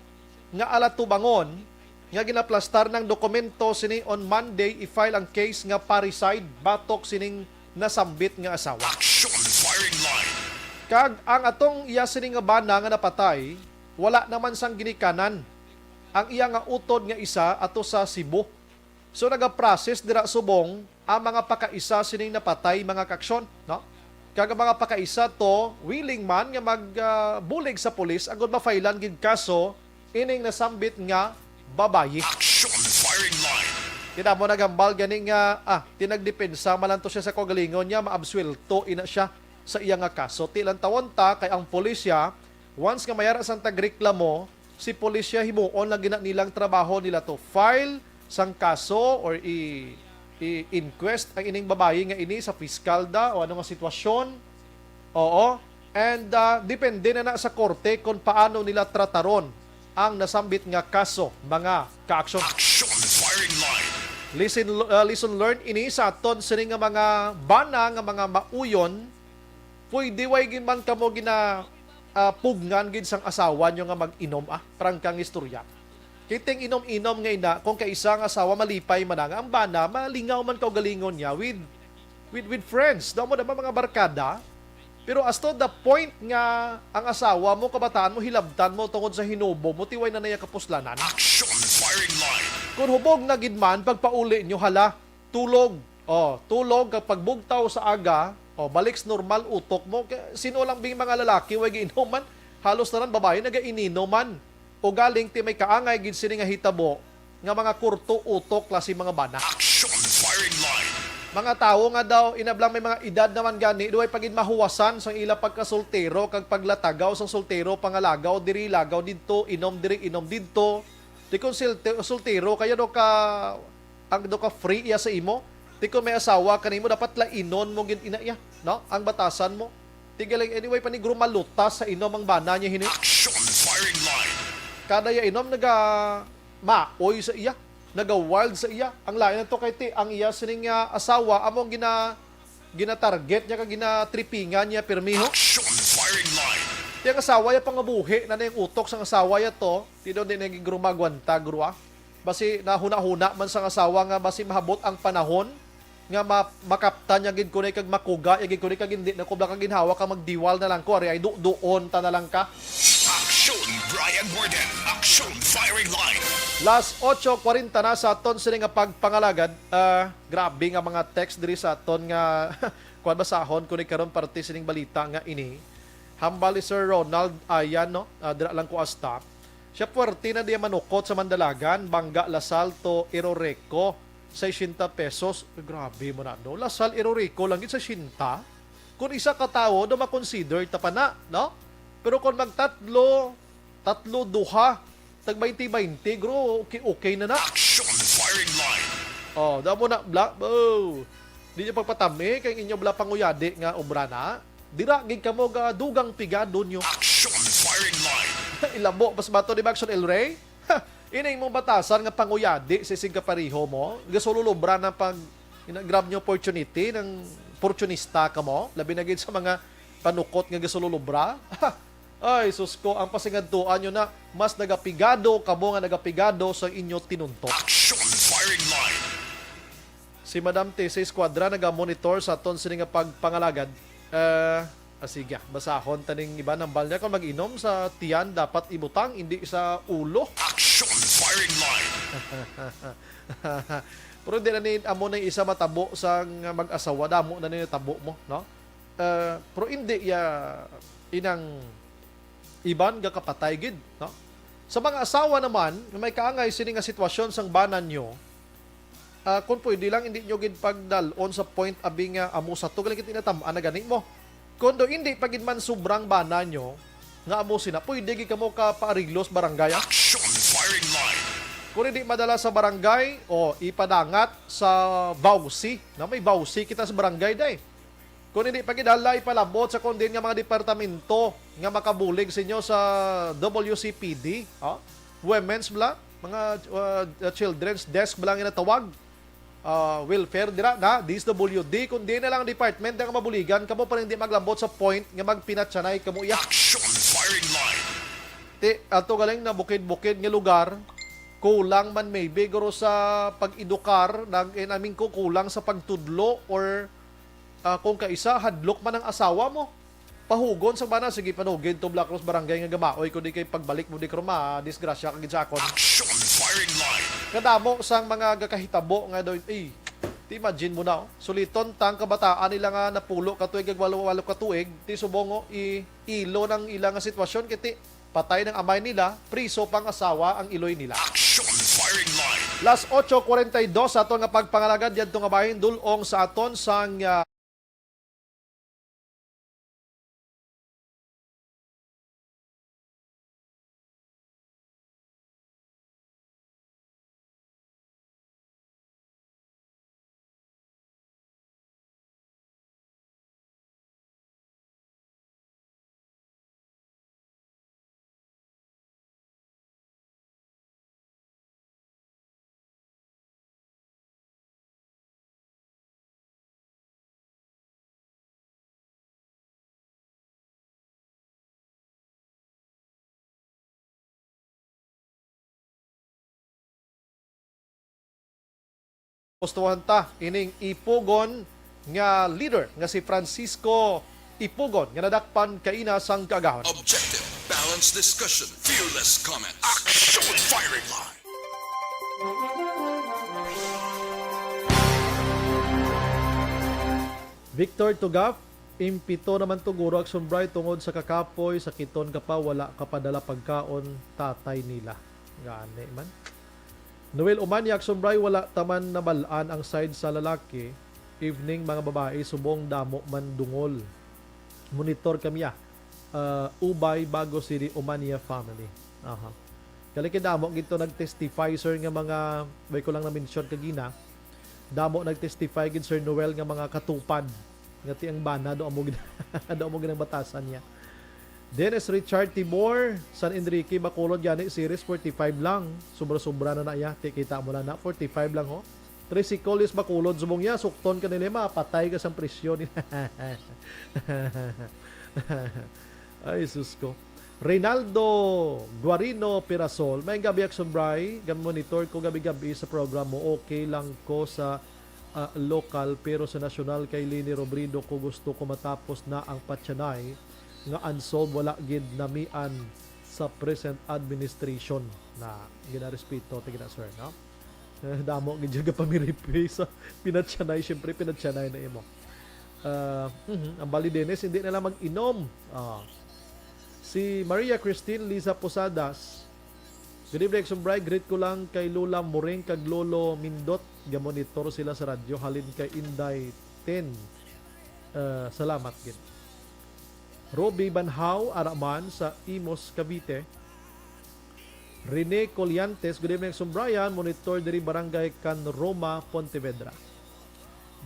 nga alatubangon nga ginaplastar ng dokumento sini on Monday, i-file ang case nga parricide batok sining nasambit nga asawa. Action Firing Line. Kag ang atong iya sini nga bana nga napatay, wala naman sang ginikanan. Ang iya nga utod nga isa ato sa Cebu. So, nagaprocess dira subong ang mga pakaisa sining napatay, mga kaaksyon, no? Kag ang mga pakaisa to, willing man nga mag, ah, bulig sa pulis agud mafailan gid kaso ining nasambit nga babayi. Action Firing Line. Kay amo naghambal gani nga, ah, tinagdepensa man lang to siya sa kaugalingon niya, maabsuwelto ina siya sa iya nga kaso. Ti lantawon ta kay ang pulisya, once nga may ara sang tagreklamo, si pulisya himuon lang gina nilang trabaho nila to file sang kaso or i, i-inquest ang ining babayi nga ini sa piskal da o ano nga sitwasyon. Oo. And, ah, depende na na sa korte kung paano nila trataron ang nasambit nga kaso, mga kaaksyon. Action Firing Line. Listen, ah, lesson learned ini sa aton sini nga mga bana nga mga mauyon. Pwede way gid man kamo gina, ah, pugngan gid sang asawa nyo nga mag-inom, ah. Prangkang istorya. Kay ting inom-inom nga ina, kung kaisa nga asawa malipay man na nga ang bana, malingaw man kaugalingon niya with, with, with friends. Daw mo naman mga barkada. Pero as to the point nga ang asawa mo, kabataan mo, hilabtan mo tungod sa hinubo mo, tiway na naya kapuslanan. Action Firing Line. Kung hubog na gid man, pagpauli nyo, hala, tulog. Oh, tulog kag pagbugtaw sa aga, oh, balik sa normal utok mo. Kay sino lang bing mga lalaki way giinuman? Halos tanan babayi nagaininuman. O galing ti may kaangay gid sini nga hitabo nga mga kurto utok klase mga bana. Action Firing Line. Mga tawo nga daw inablang may mga edad naman gani, duway pa gid mahuwasan sang ila pagkasoltero kag paglatagaw sang soltero, pangalagaw diri, lagaw didto, inom diri, inom didto. Di kon sil-, soltero kaya do ka ang do ka free iya sa imo. Ti kon may asawa ka nimo, dapat lainon mo gid ina iya, no? Ang batasan mo. Ti galing, anyway, paniguro malutas sa inom ang bana niya hini. Action Firing Line. Kada iya inom, naga maoy sa iya, naga wild sa iya. Ang lain na to kay ti, ang iya sining, ah, asawa, amo ang gina-, ginatarget niya kag ginatripingan niya pirmi, ho. Action Firing Line. Ti ang asawa ya pangabuhi na na yung utok sang asawa ya to, ti daw di na yung giguro magwanta, guro, ah. Basi nahuna-huna man sang asawa nga basi mahabot ang panahon nga ma-, makaptan niya gid kunay kag makuga ya gid kunay kag hindi na ko baka ginhawa ka magdiwal na lang ko, ari ay du-, duon ta na lang ka. Action, Brian Warden. Action, Firing Line. Las ocho cuarenta na sa aton sini nga pagpangalagad. Ah, grabe nga mga text diri sa aton nga kuwan, basahon ko ni karon parte sining balita nga ini. Hambal ni Sir Ronald Ayan, no? Ah, dira lang ko asta. Siya puwerte na diya manukot sa Mandalagan, Banga, Lasal to Iroreco, sesenta pesos. Grabe mo na, no? Lasal, Iroreco lang gid, sesenta. Kung isa ka tawo, do makonsider ta pa na, no? Pero kung magtatlo, Tatlo, duha, tag baynte baynte, gro, okay, okay na na. Action firing line. Oh, damo na, bla, oh. Di niyo pagpatami kay inyo bla panguyadi nga obra na. Dira gid kamo ga dugang pigado nyo. Action firing line. Ilabo, mas bato ni Maxon El Rey? Ha! Ini imong batasan nga panguyadi sa isig kapareho mo. Gasululubra na pag ina-grab nyo opportunity ng oportunista kamo. Labi na gid sa mga panukot nga gasululubra. Ha! Ay, sus ko, ang pasingadtuan nyo na, mas nagapigado kamo nga nagapigado sa inyo tinunto. Action firing line. Si Madam T C Escuadra naga-monitor sa aton sini nga pagpangalagad. Eh, ah, sige, basahon taning iba nang balnya kung mag-inom sa tiyan dapat ibutang, hindi sa ulo. Action firing line. Pero hindi na ni amo na isa matabo sang mag-asawa, damo na ni tabo mo, no? Eh, pero hindi ya inang iban gakapatay gid, no? Sa mga asawa naman nga may kaangay sini nga sitwasyon sang bana nyo, ah, kung pwede lang, hindi nyo gid pagdalon sa point abi nga amo sa to, galing kita inatam-an na gani mo. Kung do hindi pa gid man sobrang bana nyo nga amo sina, pwede gid kamo ka paariglo sa barangay, ah. Action firing line. Kung hindi madala sa barangay, o ipadangat sa VAWC, na may VAWC kita sa barangay, day. Kung hindi pa gid hala, ipalabot sa kondin nga mga departamento nga makabulig sa inyo sa W C P D, oh, women's bla, mga, uh, children's desk bla nga natawag, uh, welfare dira na, D S W D, kung di na lang department nga mabuligan, kamo pa rin di maglabot sa point nga magpinatsanay kamo iya. Action firing line. Ti, ato galing na bukid-bukid nga lugar, kulang man maybe guro sa pag-edukar, nag, I mean ko, kulang sa pagtudlo, or, ah, kung kaisa, hadlok man ang asawa mo. Pahugon sa bana, sige, panugid to Black Rose Barangay nga gamaoy, kundi kay pagbalik mo di karon, madisgrasya ka gid sa akon. Action firing line. Kadamo sang mga gakahitabo nga daw, eh, ti imagine mo na, oh. Suliton tang kabataan nila nga napulo ka tuig, ag walo, walo ka tuig, ti subong, oh, i-, ilo nang ila nga sitwasyon, kay ti patay nang amay nila, priso pang asawa ang iloy nila. Action firing line. Las ocho cuarenta y dos sa aton nga pagpangalagad yadto nga bahin, dul-ong sa aton sang, ah, Gustuhan ta ining ipugon nga leader nga si Francisco Ipugon nga nadakpan kaina sang kaagahon. Objective, balanced discussion, fearless comment. Action firing line. Victor Tugaf, impito naman to guro, Action Bright, tungod sa kakapoy, sakiton ka pa, wala ka padala pagkaon tatay nila. Gani man. Noel Umanya, Action Bright, wala ta man nabal-an ang side sa lalaki. Evening, mga babae, subong damo man dungol. Monitor kami, ah. Ah, Ubay, Bago City, Umanya family. Aha. Kali kay damo gid to nag-testify, sir, nga mga, way ko lang na-mention kagina. Damo nag-testify gid, Sir Noel, nga mga katupad. Nga ti ang bana, do amo gid, do amo gid ang batasan niya. Dennis Richard Timor, San Enrique, Bacolod, gani, series forty-five lang. Sobra-sobra na na iya. Ti, kita mo na na, forty-five lang, ho. Tracy Collis, Bacolod, subong niya, sukton ka nila, mapatay ka sang presyo ni. Ay, sus ko. Reynaldo Guarino Pirasol, may gabi, Action Bray. Gam-, monitor ko gabi-gabi sa program mo. Okay lang ko sa, ah, lokal, pero sa nasyonal kay Leni Robredo ko gusto ko matapos na ang patyanay nga unsolved, wala gid namian sa present administration na ginarespeto, tigina, sir, no? Eh, damo gid yung kapamiripi sa pinatyanay, syempre, pinatyanay na imo. Ah, mhm, ang Bali Dennis, hindi na lang mag-inom. Ah. Si Maria Christine Liza Posadas, "Good evening, Action Bray. Greet ko lang kay Lola Moring kag Lolo Mindot. Gamonitor sila sa radyo halin kay Inday Ten. Ah, salamat gid." Roby Banhaw, ara man sa Imus, Cavite. Rene Colliantes, good evening, Sumbrayan. Monitor diri Barangay Can Roma, Pontevedra.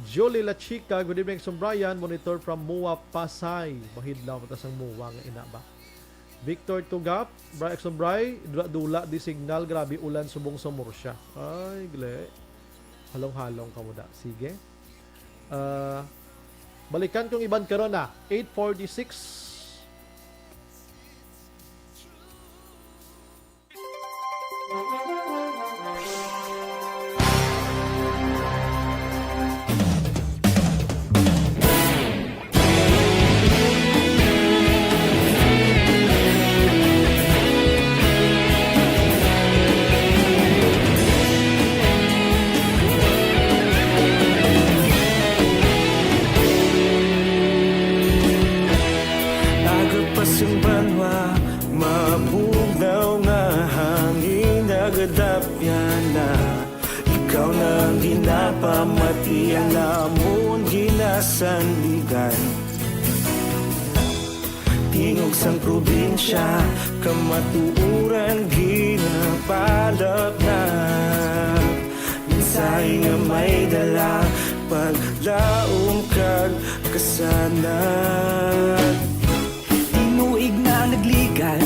Julie La Chica, good evening, Sumbrayan. Monitor from Mua, Pasay. Bahidlaw, mata sang Mua nga ina ba? Victor Tugap, Bray Exon Bray, dula-dula di signal, grabe ulan subong sa Murcia. Ay, gle. Halong-halong ka mo da. Sige. Ah, balikan kong iban karon na. Eight forty-six. Aga pa sing banwa, mabugnaw nga hangin nagadapyan na. Ikaw na ang ginapamati, ang amon ginasandigan. Tingog sang probinsya, kamatuoran ginapalapnap. Mensahe nga may dala, paglaom kag kasanag. Tinuig na nagligan,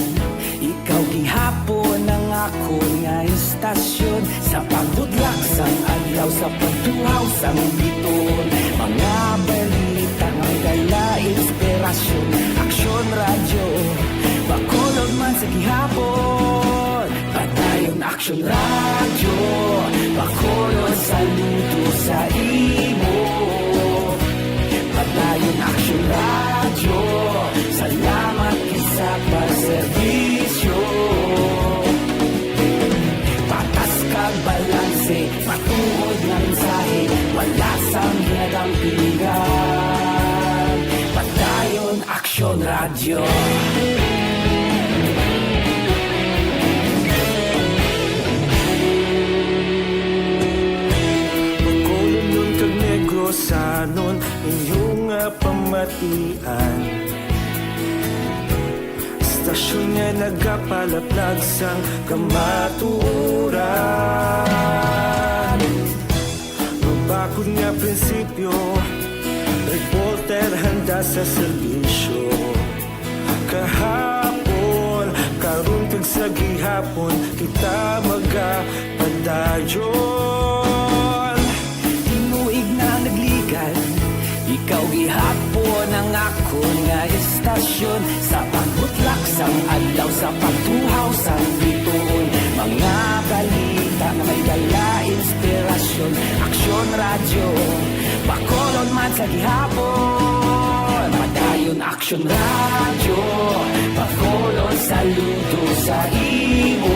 ikaw gihapon ang akon nga istasyon. Sa pagbudlak sang adlaw, sa pagtuhaw sang bituon, mga balita nga may dala inspirasyon. Aksyon Radyo, Bacolod man sa gihapon. Padayon Aksyon Radyo, Bacolod, saludo sa imo. Padayon Aksyon Radyo, salamat gid sa pagserbisyo. Patas kag balanse, matuod nga mensahe, wala sang ginadampigan. Padayon Aksyon Radyo. Bacolodnon kag Negrosanon, inyo nga pamatian. Istasyon nga nagapalaplag sang kamatuoran. Mabakod nga prinsipyo, reporter handa sa serbisyo. Kahapon, karon kag sa gihapon, kita magapadayon. Tinuig na nagligan, ikaw gihapon ang akon nga istasyon. Sa pagbutlak sang adlaw, sa pagtuhaw sang bituon, mga balita nga may dala inspirasyon. Aksyon Radyo, Bacolod man sa gihapon. Padayon Aksyon Radyo, Bacolod, saludo sa imo.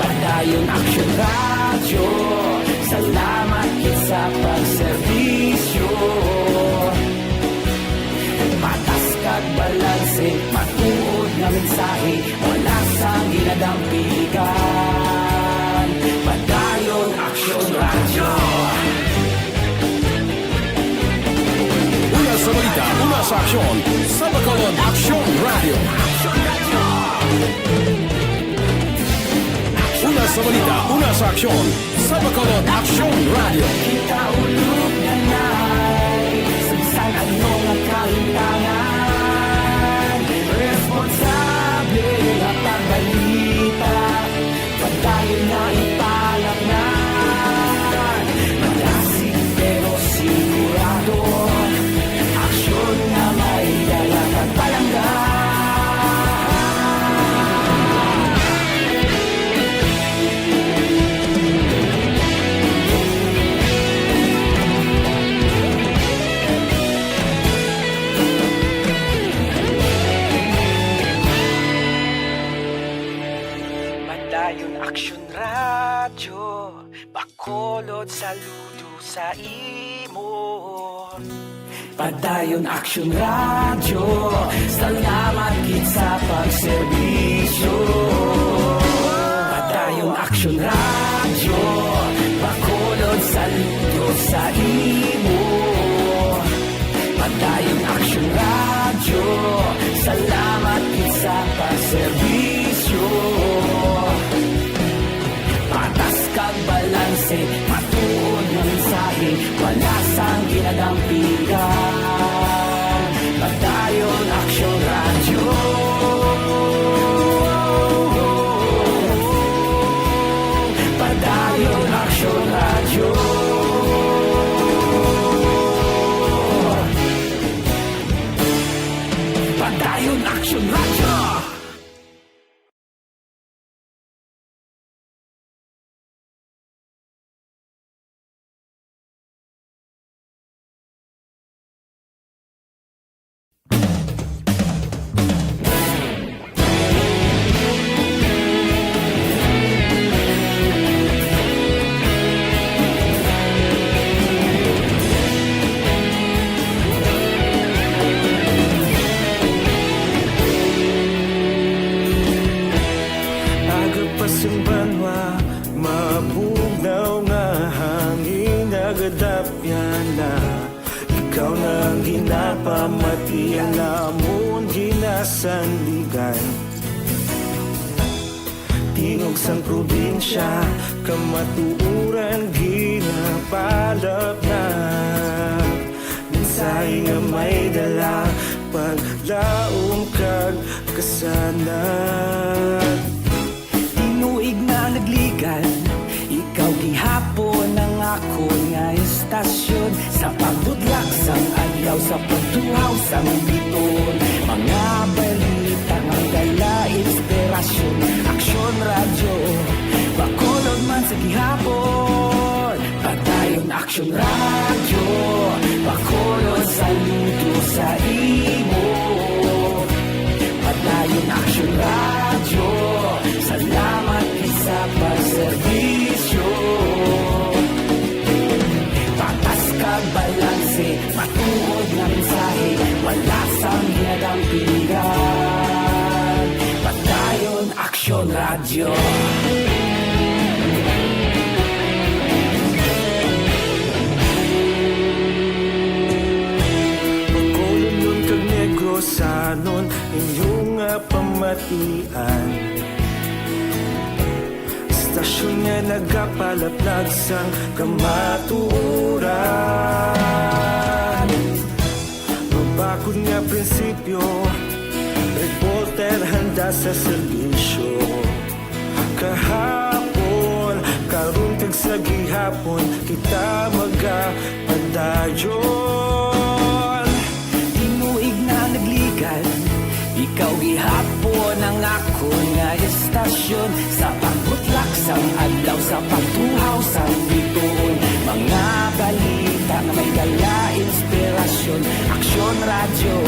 Padayon Aksyon Radyo, salamat gid sa pagserbisyo. Patas kag balanse, matuod nga mensahe, wala sang ginadampigan. Padayon Aksyon Radyo. Una sa balita, una sa aksyon, sa Bacolod Aksyon Radyo. Una sa balita, una sa aksyon, sa Bacolod Aksyon Radyo. Kita ulog na nai, sa bisan ano nga kahintangan, responsable nga pagbalita, padayon nga ipalapngan. Madasig pero sigurado, aksyon nga may dala kag palangga. Padayon Aksyon Radyo, Bacolod, saludo sa imo. Padayon Aksyon Radyo, salamat gid sa pagserbisyo. Padayon Aksyon Radyo, Bacolod, saludo sa imo. Padayon Aksyon Radyo, salamat gid sa pagserbisyo. Nagadapyan na, ikaw na ang ginapamatian, amon ginasandigan. Tingog sang probinsya, kamatuoran ginapalapnap. Mensahe nga may dala, paglaom kag kasanag. Tinuig na nagligan, ikaw gihapon ang akon nga istasyon. Sa pagbudlak sang adlaw, sa pagtuhaw sang bituon, mga balita nga dala inspirasyon. Aksyon Radyo, Bacolod man sa gihapon. Padayon Aksyon Radyo, Bacolod, saludo sa imo. Padayon Aksyon Radyo, salamat gid sa pagserbisyo. Patas kag balanse, matuod nga mensahe, wala sang ginadampigan. Padayon Aksyon Radyo. Bacolodnon kag Negrosanon, inyo nga pamatian. Istasyon nga nagapalaplag sang kamatuoran. Mabakod nga prinsipyo, reporter handa sa serbisyo. Kahapon, karon, kag sa gihapon, kita magapadayon. Tinuig na nagligan, ikaw gihapon ang akon nga istasyon. Sa pagbutlak sang adlaw, sa pagtuhaw sang bituon, mga balita nga may dala inspirasyon. Aksyon Radyo,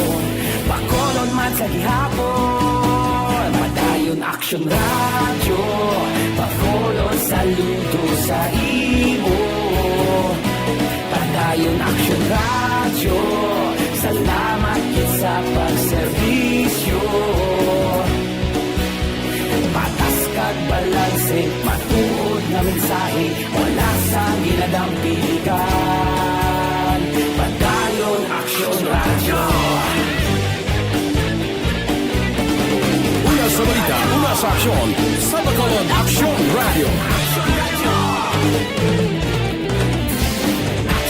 Bacolod man sa gihapon. Padayon Aksyon Radyo, Bacolod, saludo sa imo. Padayon Aksyon Radyo, salamat gid sa pagserbisyo. Patas kag balanse, matuod nga mensahe, wala sang ginadampigan. Padayon Aksyon Radyo. Una sa balita, una sa aksyon, sa Bacolod Aksyon Radyo.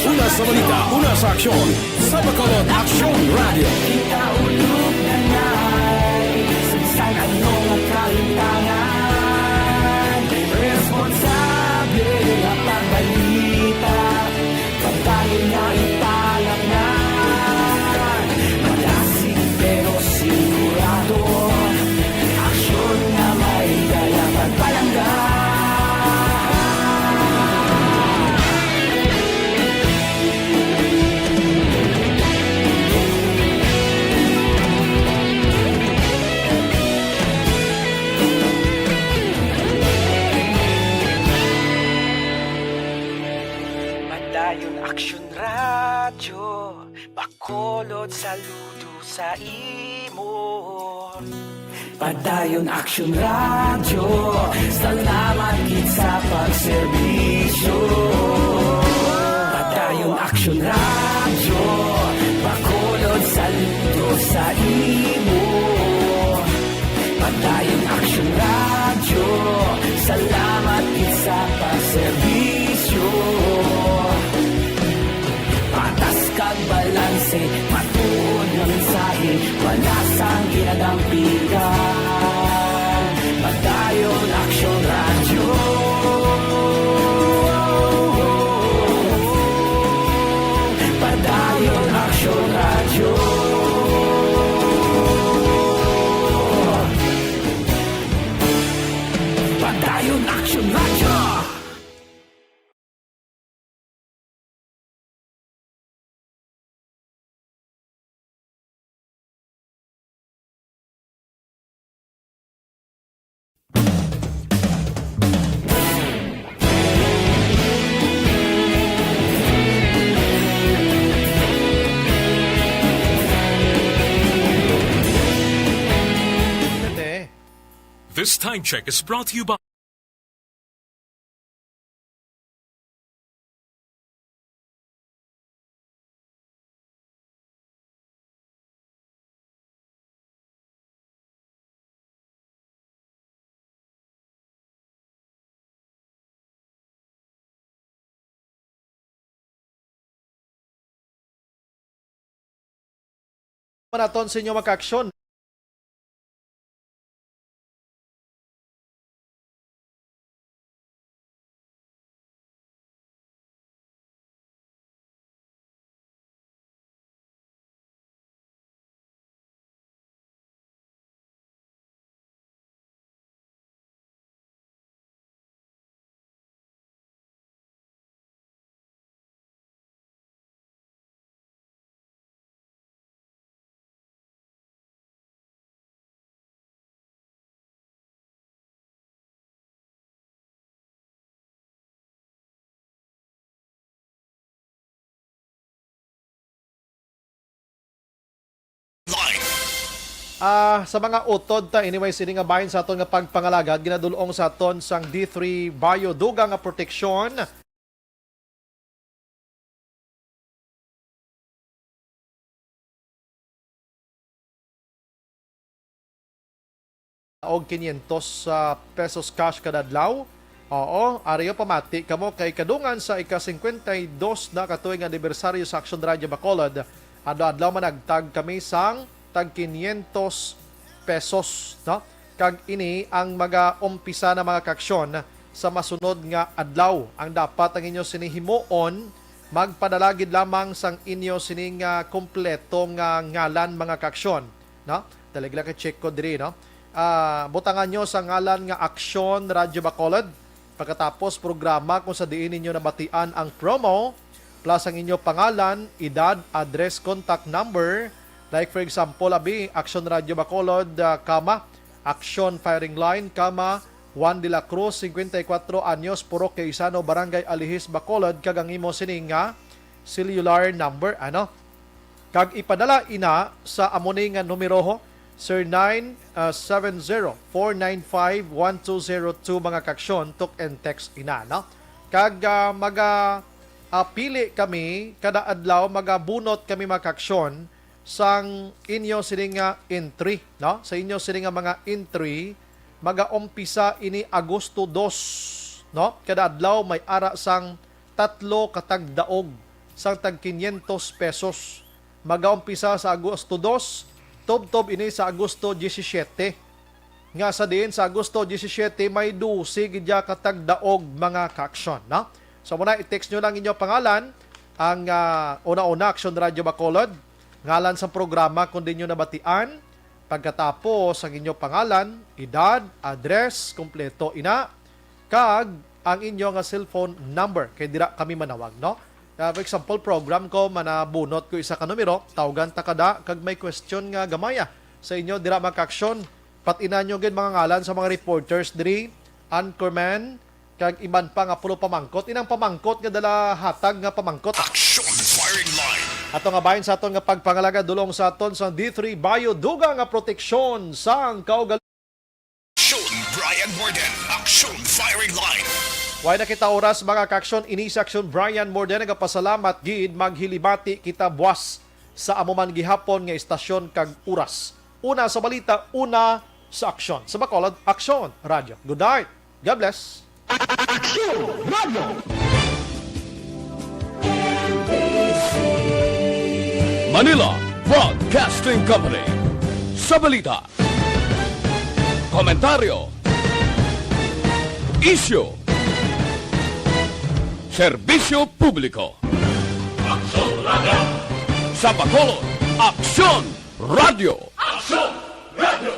Una sa balita, una sa aksyon, sa Bacolod Aksyon Radyo. Kita ulog na ngay, sa bisan ano nga kalimtangan, responsable nga pagbalita. Padayon nga ipalapngan, madasig pero sigurado. Aksyon nga may dala pagpalangga. Padayon Aksyon Radyo, Bacolod, saludo sa imo. Padayon Aksyon Radyo, salamat gid sa pagserbisyo. Padayon Aksyon Radyo, Bacolod, saludo sa imo. Padayon Aksyon Radyo, salamat gid sa pagserbisyo. Patas kag balanse, matuod nga mensahe, wala sang ginadampigan. Padayon Aksyon Radyo. Padayon Aksyon Radyo. Padayon Aksyon Radyo. This time check is brought to you by naton sa inyo, mga kaaksyon. Line. Ah, sa mga utod ta, anyway, sini nga bahin sa aton nga pagpangalagad, ginadul-ong sa aton sang D three Bio Dugang nga proteksyon. Og quinientos, ah, pesos cash kada adlaw. Oo, ari yo, pamati kamo kay kadungan sa ika-singkwenta y dos na ka tuig nga anibersaryo sa Aksyon Radyo Bacolod, adlaw-adlaw managtag kami sang tag quinientos pesos, no? Kag ini ang magaumpisa na, mga kaaksyon, sa masunod nga adlaw. Ang dapat ang inyo sini himuon, magpadala gid lamang sang inyo sini nga kompleto nga ngalan, mga kaaksyon, no? Dali lang, i-check ko diri, no? Ah, butangan nyo sa ngalan nga Aksyon Radyo Bacolod. Pagkatapos programa kung sa diin ninyo nabatian ang promo, plus ang inyo pangalan, edad, address, contact number. Like for example, abi, Aksyon Radyo Bacolod, ah, kama, Aksyon Firing Line, kama, Juan de la Cruz, singkwenta y kuwatro anyos, Purok Gaisano, Barangay Alihis, Bacolod, kag ang imo sini nga cellular number, ano? Kag ipadala ina sa amo ni nga numero, sir, nine, ah, seven zero, four nine five, one two zero two, mga kaaksyon, talk and text ina, no? Kag, ah, maga, ah, pili kami kada adlaw, magabunot kami, mga kaaksyon, sang inyo sini nga entry, no? Sa inyo sini nga mga entry, magaumpisa ini Agosto dos, no? Kada adlaw may ara sang tatlo ka tagdaog sang tag quinientos pesos. Magaumpisa sa Agosto dos, tubtob ini sa Agosto diyesisiete. Nga sa diin sa Agosto diyesisiete may dose gid ya ka tagdaog, mga kaaksyon, no? So, muna, i-text nyo lang inyo pangalan, ang, ah, una-una, Aksyon Radyo Bacolod, ngalan sa programa kung di nyo nabatian, pagkatapos ang inyo pangalan, edad, address, kompleto ina, kag ang inyo nga cellphone number, kay dira kami manawag, no? Ah, for example, program ko, manabunot ko isa ka numero, tawgan ta kada, kag may question nga gamaya sa inyo dira, mga kaaksyon. Pat-inan nyo gid mga ngalan sa mga reporters diri, anchorman, kag iban pa nga pulo pamangkot. Inang pamangkot nga dala hatag nga pamangkot. Action Firing Line. Ato nga bahin sa aton nga pagpangalaga, dul-ong sa aton sang D three Bio Dugang nga proteksyon sang kaugalingon. Action Brian Morden. Action Firing Line. Way na kita oras, mga kaaksyon. Ini si Aksyon Brian Morden, nagapasalamat gid. Maghilibati kita buas sa amo man gihapon nga istasyon kag oras. Una sa balita, una sa aksyon. Sa Bacolod, Aksyon Radyo. Good night. God bless. Aksyon Radyo. Manila Broadcasting Company. Sa balita, komentaryo, isyu, serbisyo publiko. Aksyon Radyo. Sa Bacolod, Aksyon Radyo. Aksyon Radyo.